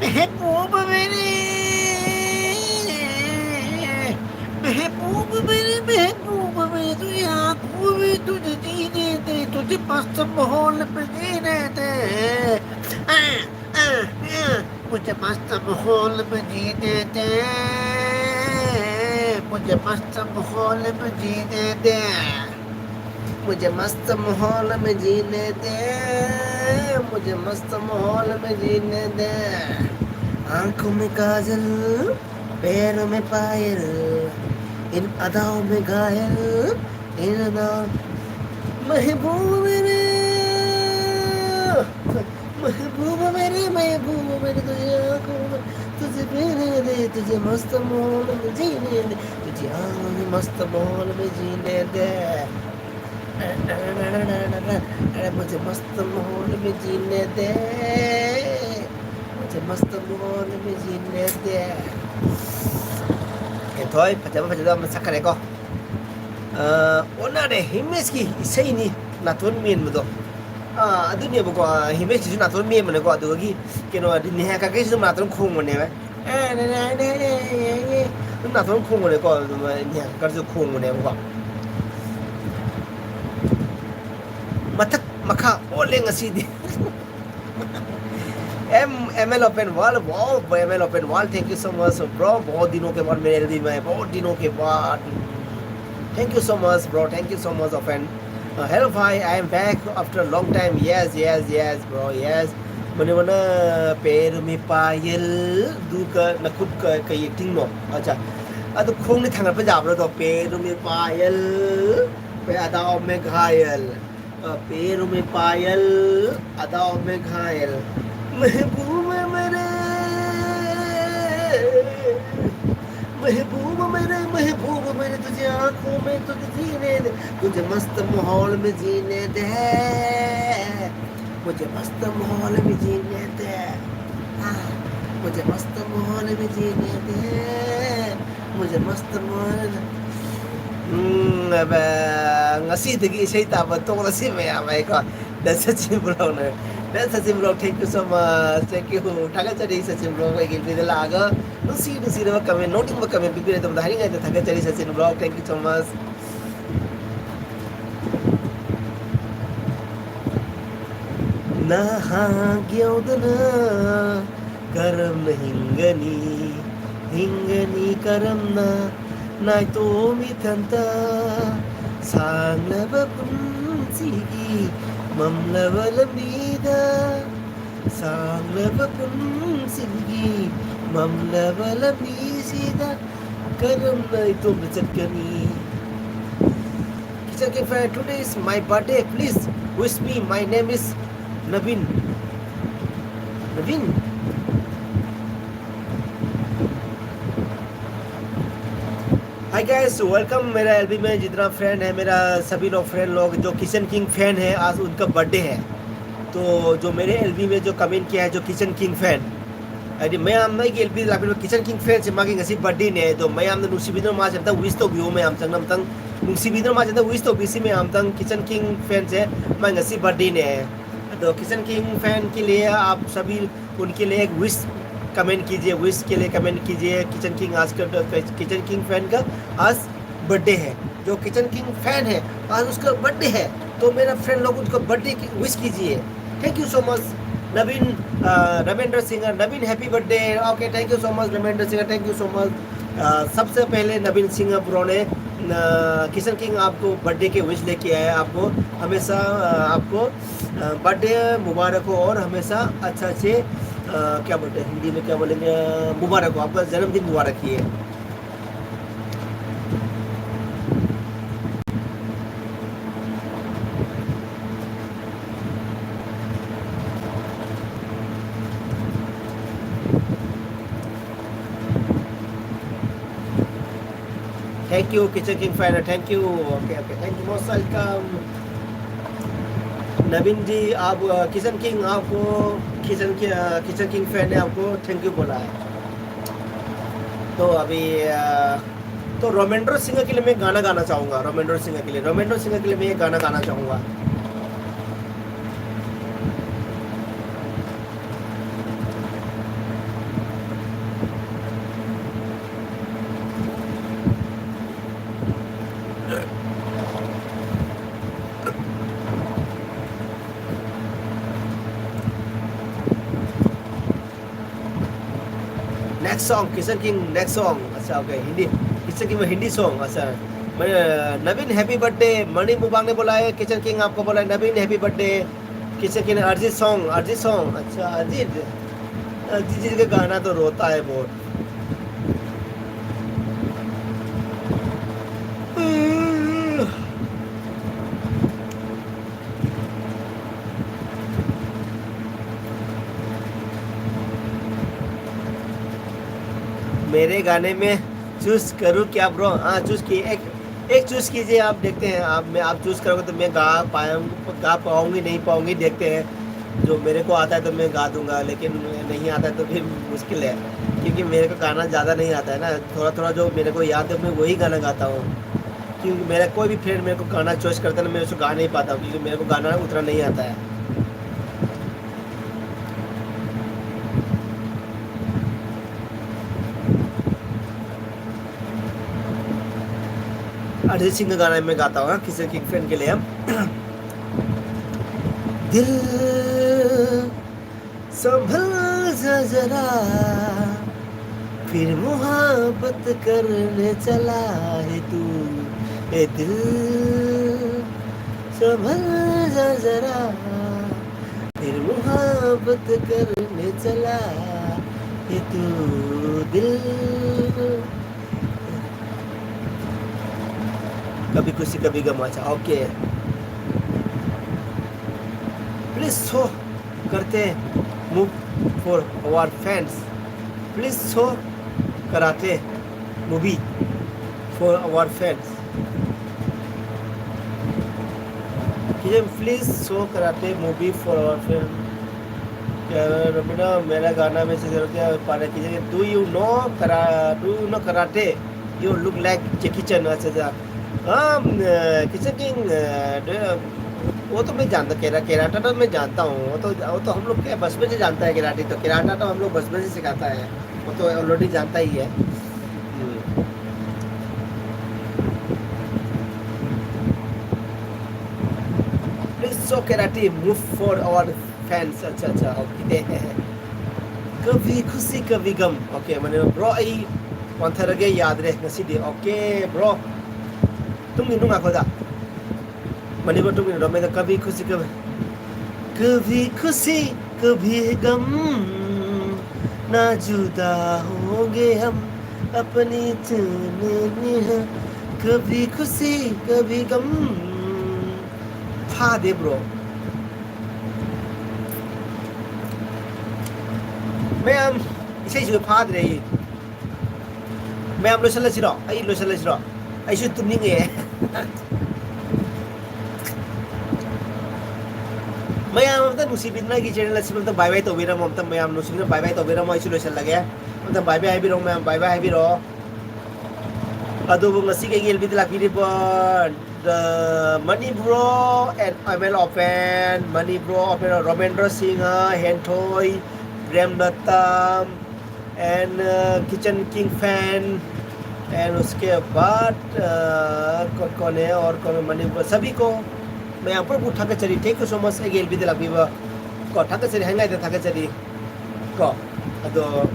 महबूब मेरे, महबूब मेरे, महबूब मेरे, तुझे आंखों में तुझे जीने दे, तुझे मस्त माहौल में जीने दे। आ, आ, आ, मुझे मस्त माहौल में जीने दे, मुझे मस्त माहौल में जीने दे। मुझे मस्त माहौल में जीने दे, मुझे मस्त माहौल में जीने दे। आंखों में काजल, पैरों में पायल, इन अदाओं में घायल, इन अदाओं। महबूब मेरे, महबूब मेरे, महबूब मेरे, तुझे आंखों में, तुझे पीने दे, तुझे मस्त माहौल में जीने दे, तुझे आंखों में मस्त माहौल में जीने दे। अरे मुझे मस्त माहौल में जीने दे, मुझे मस्त माहौल में जीने दे. ꯀꯦꯊꯣꯏ, ꯐꯖꯕ ꯐꯖꯕ ꯑꯃ ꯁꯛꯈ꯭ꯔꯦꯀꯣ. ꯑ, ꯑꯣꯟꯅꯔꯦ, ꯍꯤꯃꯦꯁꯀꯤ ꯏꯁꯩꯅꯤ, ꯅꯥꯇꯣꯟ ꯃꯦꯟꯕꯗꯣ. ꯑ, ꯑꯗꯨꯅꯦꯕꯀꯣ, ꯑ, ꯍꯤꯃꯦꯁꯀꯤꯁꯨ ꯅꯥꯇꯣꯟ ꯃꯦꯟꯕꯅꯦꯀꯣ, ꯑꯗꯨꯗꯒꯤ ꯀꯩꯅꯣ, ꯅꯦꯍꯥ ꯀꯛꯀꯩꯁꯤꯁꯨ ꯅꯥꯇꯣꯟ ꯈꯣꯡꯕꯅꯦꯕ. ꯑꯗꯨꯝ ꯅꯥꯇꯣꯟ ꯈꯣꯡꯕꯅꯦꯀꯣ, ꯑꯗꯨꯝ ꯅꯦꯍꯥ ꯀꯛꯀꯔꯁꯨ ꯈꯣꯡꯕꯅꯦꯕꯀꯣ. ꯃꯊꯛ ꯃꯈꯥ ꯑꯣꯜꯂꯦ ꯉꯁꯤꯗꯤ. M, M L Open World, wow, M L Open World, thank you so much, bro. बहुत दिनों के बाद मेरे दिल में, बहुत दिनों के बाद. Thank you so much, bro. Thank you so much, Open. Uh, hello, भाई. I am back after a long time. Yes, yes, yes, bro. Yes. मैंने बोला, पैर में पायल, दू का, नखुद का, का ये टिंग नो. अच्छा. ꯑꯗꯨ ꯈꯣꯡꯗꯤ ꯊꯥꯡꯒꯠꯄ ꯌꯥꯕ꯭ꯔꯥ ꯑꯗꯣ? पैर में पायल, पे अदाओं में घायल. अ, पैरों में पायल, अदाओं में घायल. महबूब मेरे, महबूब मेरे, महबूब मेरे, तुझे आंखों में तुझे जीने दे, तुझे मस्त माहौल में जीने दे, मुझे मस्त माहौल में जीने दे. हाँ, मुझे मस्त माहौल में जीने दे, मुझे मस्त माहौल में. ꯎꯝ, ꯑꯕ, ꯉꯁꯤꯗꯒꯤ ꯏꯁꯩ ꯇꯥꯕ ꯇꯣꯛꯂꯁꯤ ꯃꯌꯥꯝ ꯑꯩꯀꯣ. ꯗ ꯁꯆꯤꯟ ꯕ꯭ꯂꯣꯛꯅ. The Sachin blog, thank you so much. Thank you. ꯊꯥꯒꯠꯆꯔꯤ ꯁꯆꯤꯟ ꯕ꯭ꯂꯣꯛ, ꯑꯩꯒꯤ ꯑꯦꯜꯕꯤꯗ ꯂꯥꯛꯑꯒ ꯅꯨꯡꯁꯤ ꯅꯨꯡꯁꯤꯔꯕ ꯀꯃꯦꯟ, ꯅꯣꯛꯅꯤꯡꯕ ꯀꯃꯦꯟ ꯄꯤꯕꯤꯔꯛꯄꯗ ꯍꯥꯏꯅꯤꯡꯉꯥꯏꯗ ꯊꯥꯒꯠꯆꯔꯤ Sachin blog. Thank you so much. ꯅꯍꯥꯛ ꯌꯧꯗꯅ ꯀꯔꯝꯅ ꯍꯤꯡꯒꯅꯤ? ꯍꯤꯡꯒꯅꯤ ꯀꯔꯝꯅ? ꯅꯥꯏꯇꯣꯝ ꯏꯊꯟꯇ ꯁꯥꯡꯂꯕ ꯄꯨꯟꯁꯤꯒꯤ ꯃꯝꯂꯕ ꯂꯝꯕꯤꯗ, ꯁꯥꯡꯂꯕ ꯄꯨꯟꯁꯤꯒꯤ ꯃꯝꯂꯕ ꯂꯝꯕꯤꯁꯤꯗ ꯀꯔꯝꯅ ꯏꯇꯣꯝꯇ ꯆꯠꯀꯅꯤ? Kitchen King fan, today is my birthday. Please wish me. My name is Navin. Navin? Hi guys, welcome मेरा एलबी में जितना फ्रेंड है, मेरा सभी लोग फ्रेंड लोग जो किचन किंग फैन है, आज उनका बर्थडे है। तो जो मेरे एलबी में जो कमेंट किया है, जो किचन किंग फैन, ꯍꯥꯏꯗꯤ ꯃꯌꯥꯝ ꯑꯩꯒꯤ ꯑꯦꯜꯕꯤ ꯂꯥꯛꯄꯤꯕ ꯀꯤꯆꯟ ꯀꯤꯡ ꯐꯦꯟꯁꯦ ꯃꯥꯒꯤ ꯉꯁꯤ ꯕꯔꯊꯗꯦꯅꯦ꯫ ꯑꯗꯣ ꯃꯌꯥꯝꯅ ꯅꯨꯡꯁꯤꯕꯤꯗꯨꯅ ꯃꯥꯁꯦ ꯑꯝꯇ ꯋꯤꯁ ꯇꯧꯕꯤꯌꯨ, ꯃꯌꯥꯝ ꯆꯪꯅ ꯑꯝꯇꯪ ꯅꯨꯡꯁꯤꯕꯤꯗꯨꯅ ꯃꯥꯁꯦ ꯑꯝꯇ ꯋꯤꯁ ꯇꯧꯕꯤꯁꯤ ꯃꯌꯥꯝ ꯑꯝꯇꯪ꯫ ꯀꯤꯆꯟ ꯀꯤꯡ ꯐꯦꯟꯁꯦ ꯃꯥꯒꯤ ꯉꯁꯤ ꯕꯔꯊꯗꯦꯅꯦ꯫ ꯑꯗꯣ ꯀꯤꯆꯟ ꯀꯤꯡ ꯐꯦꯟ ꯀꯤ ꯂꯤꯌꯦ ꯑꯥꯞ ꯁꯕꯤ ꯎꯟꯀꯦ ꯂꯤꯌꯦ ꯋꯤꯁ ꯀꯃꯦꯟ कीजिए, विश के लिए कमेंट कीजिए। किचन किंग आज का, किचन किंग फैन का आज बर्थडे है। जो किचन किंग फैन है, आज उसका बर्थडे है, तो मेरा फ्रेंड लोग उसका बर्थडे की विश कीजिए। Thank you so much Naveen, a, Ramendra Singh, Naveen, happy birthday। Okay, thank you so much Ramendra Singh, thank you so much। अ, सबसे पहले नवीन सिंह ब्रो ने, अ, किशन किंग आपको बर्थडे के विश लेके आया है। आपको हमेशा, अ, आपको, अ, बर्थडे मुबारक हो और हमेशा अच्छा अच्छे, अ, क्या बोलते हैं हिंदी में, क्या बोलेंगे, अ, मुबारक हो, आपका जन्मदिन मुबारक ही है। Thank you, Kitchen King Fire. Thank you. Okay, okay. Thank you, most welcome. नवीन जी, आप, अ, किशन किंग, आपको किशन की, अ, किशन किंग फैन ने आपको थैंक यू बोला है। तो अभी, अ, तो रोमेंद्र सिंह के लिए मैं गाना गाना चाहूँगा, रोमेंद्र सिंह के लिए, रोमेंद्र सिंह के लिए मैं ये गाना गाना चाहूँगा। Next song, Kishan king next song. अच्छा, ओके, हिंदी, किशन किंग में हिंदी सॉन्ग। अच्छा, मैं, नवीन हैप्पी बर्थडे, मणि मुबांग ने बोला है, किशन किंग आपको बोला है, Naveen happy birthday, Kishan king, Arijit song, Arijit song. अच्छा, अरिजीत, अरिजीत जी का गाना तो रोता है बहुत। मेरे गाने में चूज करूँ क्या ब्रो? हाँ, चूज की एक, एक चूज कीजिए आप, देखते हैं। आप, मैं, आप चूज करोगे तो मैं गा पाऊँ, गा पाऊँगी, नहीं पाऊँगी, देखते हैं। जो मेरे को आता है तो मैं गा दूंगा, लेकिन नहीं आता है तो फिर मुश्किल है, क्योंकि मेरे को गाना ज़्यादा नहीं आता है ना। थोड़ा थोड़ा जो मेरे को याद है मैं वही गाना गाता हूँ, क्योंकि मेरा कोई भी फ्रेंड मेरे को गाना चॉइस करता है ना, मैं उसको गा नहीं पाता हूँ, क्योंकि मेरे को गाना उतना नहीं आता है। अरिजीत सिंह का गाना मैं गाता हूँ, हाँ, किसी किंग फैन के लिए। दिल संभल जा जरा, फिर मोहब्बत करने चला है तू। ए दिल, संभल जा जरा, फिर मोहब्बत करने चला है तू। दिल, कभी खुशी कभी गम। अच्छा, okay. Please show karate move for our fans. Please show karate movie for our fans. Please show karate movie for our film. क्या रबीना, मेरा गाना में से जरूरत है, पाने की जगह, do you know करा, do you know karate? You look like Jackie Chan. अच्छा, अच्छा। हाँ, अ, किशन किंग, अ, वो तो मैं जानता, केरा, केराटा तो मैं जानता हूँ। वो तो, वो तो हम लोग के बचपन से जानता है केराटे तो, केराटा तो हम लोग बचपन से सिखाता है, वो तो ऑलरेडी जानता ही है। हम्म। Please show karate move for our fans. अच्छा, अच्छा, okay. कभी खुशी कभी गम। Okay, ꯃꯅꯤꯄꯨꯔ bro, ꯑꯩ ꯋꯥꯟꯊꯔꯒꯦ, ꯌꯥꯗ꯭ꯔꯦ ꯉꯁꯤꯗꯤ꯫ Okay bro, ꯇꯨꯝꯒꯤꯅꯨ, ꯉꯥꯏꯈꯣꯗ꯫ ꯃꯅꯤꯄꯨꯔ ꯇꯨꯝꯒꯤꯅꯨ, ꯔꯣꯃꯦꯗ, कभी खुशी कभी, कभी खुशी कभी गम, ना जुदा होंगे हम, अपनी चुननी है, कभी खुशी कभी गम। ꯐꯥꯗꯦ bro꯫ ꯃꯌꯥꯝ, ꯏꯁꯩꯁꯨ ꯐꯥꯗ꯭ꯔꯦ ꯑꯩ꯫ ꯃꯌꯥꯝ ꯂꯣꯏꯁꯤꯜꯂꯁꯤꯔꯣ? ꯑꯩ ꯂꯣꯏꯁꯤꯜꯂꯁꯤꯔꯣ? ꯑꯩꯁꯨ ꯇꯨꯝꯅꯤꯡꯉꯦ꯫ ꯃꯌꯥꯝ ꯑꯝꯇ ꯅꯨꯡꯁꯤꯕꯤꯗꯨꯅ ꯑꯩꯒꯤ channel ꯑꯁꯤꯕꯨ ꯑꯝꯇ bye bye ꯇꯧꯕꯤꯔꯝꯃꯣ꯫ ꯑꯝꯇ ꯃꯌꯥꯝ ꯅꯨꯡꯁꯤꯕꯤꯗꯨꯅ bye bye ꯇꯧꯕꯤꯔꯝꯃꯣ꯫ ꯑꯩꯁꯨ ꯂꯣꯏꯁꯤꯜꯂꯒꯦ꯫ ꯑꯝꯇ bye bye ꯍꯥꯏꯕꯤꯔꯛꯑꯣ ꯃꯌꯥꯝ, bye bye ꯍꯥꯏꯕꯤꯔꯛꯑꯣ꯫ ꯑꯗꯨꯕꯨ ꯉꯁꯤꯒꯤ ꯑꯩꯒꯤ L B ꯗ ꯂꯥꯛꯄꯤꯔꯤꯕ, the Money Bro and M L Open, Money Bro, Open, Romendra Singh, Henthoi, Premlata, and, uh, Kishan king fan, and उसके बाद, uh, कौन कौन है और कौन है, मणिपुर, सभी को मैं यहाँ पर बहुत ꯊꯥꯒꯠꯆꯔꯤ꯫ Thank you so much ꯑꯩꯒꯤ L B ꯗ ꯂꯥꯛꯄꯤꯕ ꯀꯣ, ꯊꯥꯒꯠꯆꯔꯤ, ꯍꯥꯏꯉꯥꯏꯗ ꯊꯥꯒꯠꯆꯔꯤ ꯀꯣ꯫ ꯑꯗꯣ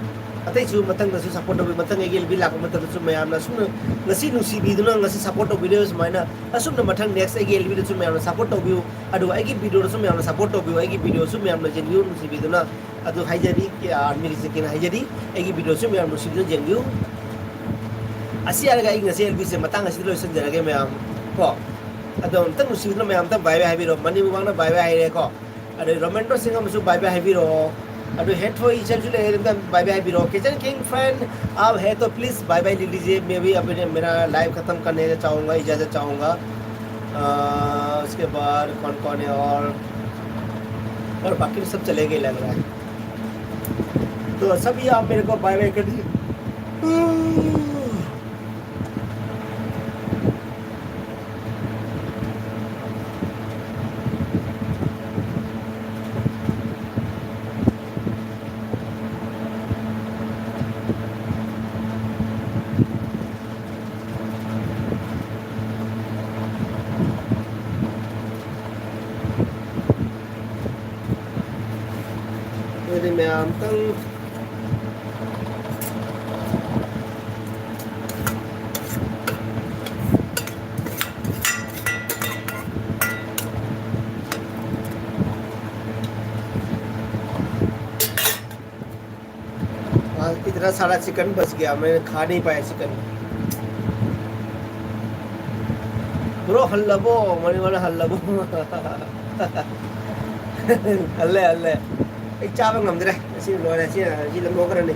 ꯑꯇꯩꯁꯨ ꯃꯊꯪꯗꯁꯨ support ꯇꯧꯕꯤꯌꯨ꯫ ꯃꯊꯪ ꯑꯩꯒꯤ L B ꯂꯥꯛꯄ ꯃꯇꯝꯗꯁꯨ ꯃꯌꯥꯝꯅ ꯑꯁꯨꯝꯅ ꯉꯁꯤ ꯅꯨꯡꯁꯤꯕꯤꯗꯨꯅ ꯉꯁꯤ support ꯇꯧꯕꯤꯔꯤꯕ ꯁꯨꯃꯥꯏꯅ ꯑꯁꯨꯝꯅ ꯃꯊꯪ next ꯑꯩꯒꯤ L B ꯗꯁꯨ ꯃꯌꯥꯝꯅ support ꯇꯧꯕꯤꯌꯨ꯫ ꯑꯗꯨꯒ ꯑꯩꯒꯤ video ꯗꯁꯨ ꯃꯌꯥꯝꯅ support ꯇꯧꯕꯤꯌꯨ꯫ ꯑꯩꯒꯤ video ꯁꯨ ꯃꯌꯥꯝꯅ ꯌꯦꯡꯕꯤꯌꯨ ꯅꯨꯡꯁꯤꯕꯤꯗꯨꯅ꯫ ꯑꯗꯨ ꯍꯥꯏꯖꯔꯤ, ꯑꯥꯔꯃꯤꯒꯤ ꯆꯦꯀꯦꯟ ꯍꯥꯏꯖꯔꯤ꯫ ꯑꯩꯒꯤ video ꯁꯨ ꯃꯌꯥꯝ ꯅꯨꯡꯁꯤꯕꯤꯗꯨꯅ ꯌꯦꯡꯕꯤꯌꯨ꯫ ꯑꯁꯤ ꯍꯥꯏꯔꯒ ꯑꯩ ꯉꯁꯤ L B ꯁꯦ ꯃꯇꯥꯡ ꯑꯁꯤꯗ ꯂꯣꯏꯁꯤꯟꯖꯔꯒꯦ ꯃꯌꯥꯝ ꯀꯣ꯫ ꯑꯗꯣ ꯑꯝꯇ ꯅꯨꯡꯁꯤꯕꯤꯗꯨꯅ ꯃꯌꯥꯝ ꯑꯝꯇ bye bye ꯍꯥꯏꯕꯤꯔꯣ꯫ ꯃꯅꯤꯕꯨ ꯃꯥꯡꯅ bye bye ꯍꯥꯏꯔꯦꯀꯣ꯫ ꯑꯗꯩ ꯔꯣꯃꯦꯟꯗ꯭ꯔꯣ ꯁꯤꯡ ꯑꯃꯁꯨ bye bye ꯍꯥꯏꯕꯤꯔꯛꯑꯣ꯫ ꯑꯗꯨ ꯍꯦꯠ ꯊꯣꯏ ꯏꯆꯟꯁꯨ ꯂꯩꯔꯦ, ꯑꯗꯨꯝꯇ bye bye ꯍꯥꯏꯕꯤꯔꯛꯑꯣ꯫ किशन किंग फैन आप है तो please bye bye लिख लीजिए। मैं भी अभी मेरा live खत्म करने चाहूँगा, इजाज़त चाहूँगा। आ, उसके बाद कौन कौन है और, और बाकी तो सब चले गए लग रहा है। तो सभी आप मेरे को बाय बाय कर दीजिए। ꯑꯗꯨꯗꯤ ꯃꯌꯥꯝꯇꯪ आज इतना सारा चिकन बच गया, मैंने खा नहीं पाया चिकन। Bro, ꯍꯜꯂꯕꯣ? ꯃꯅꯤꯃꯅ ꯍꯜꯂꯕꯣ? ꯍꯜꯂꯦ, ꯍꯜꯂꯦ꯫ ꯑꯩ ꯆꯥꯕ ꯉꯝꯗ꯭ꯔꯦ꯫ ꯉꯁꯤ ꯂꯣꯏꯔꯦ꯫ ꯁꯤ, ꯁꯤ ꯂꯪꯊꯣꯛꯈ꯭ꯔꯅꯤ꯫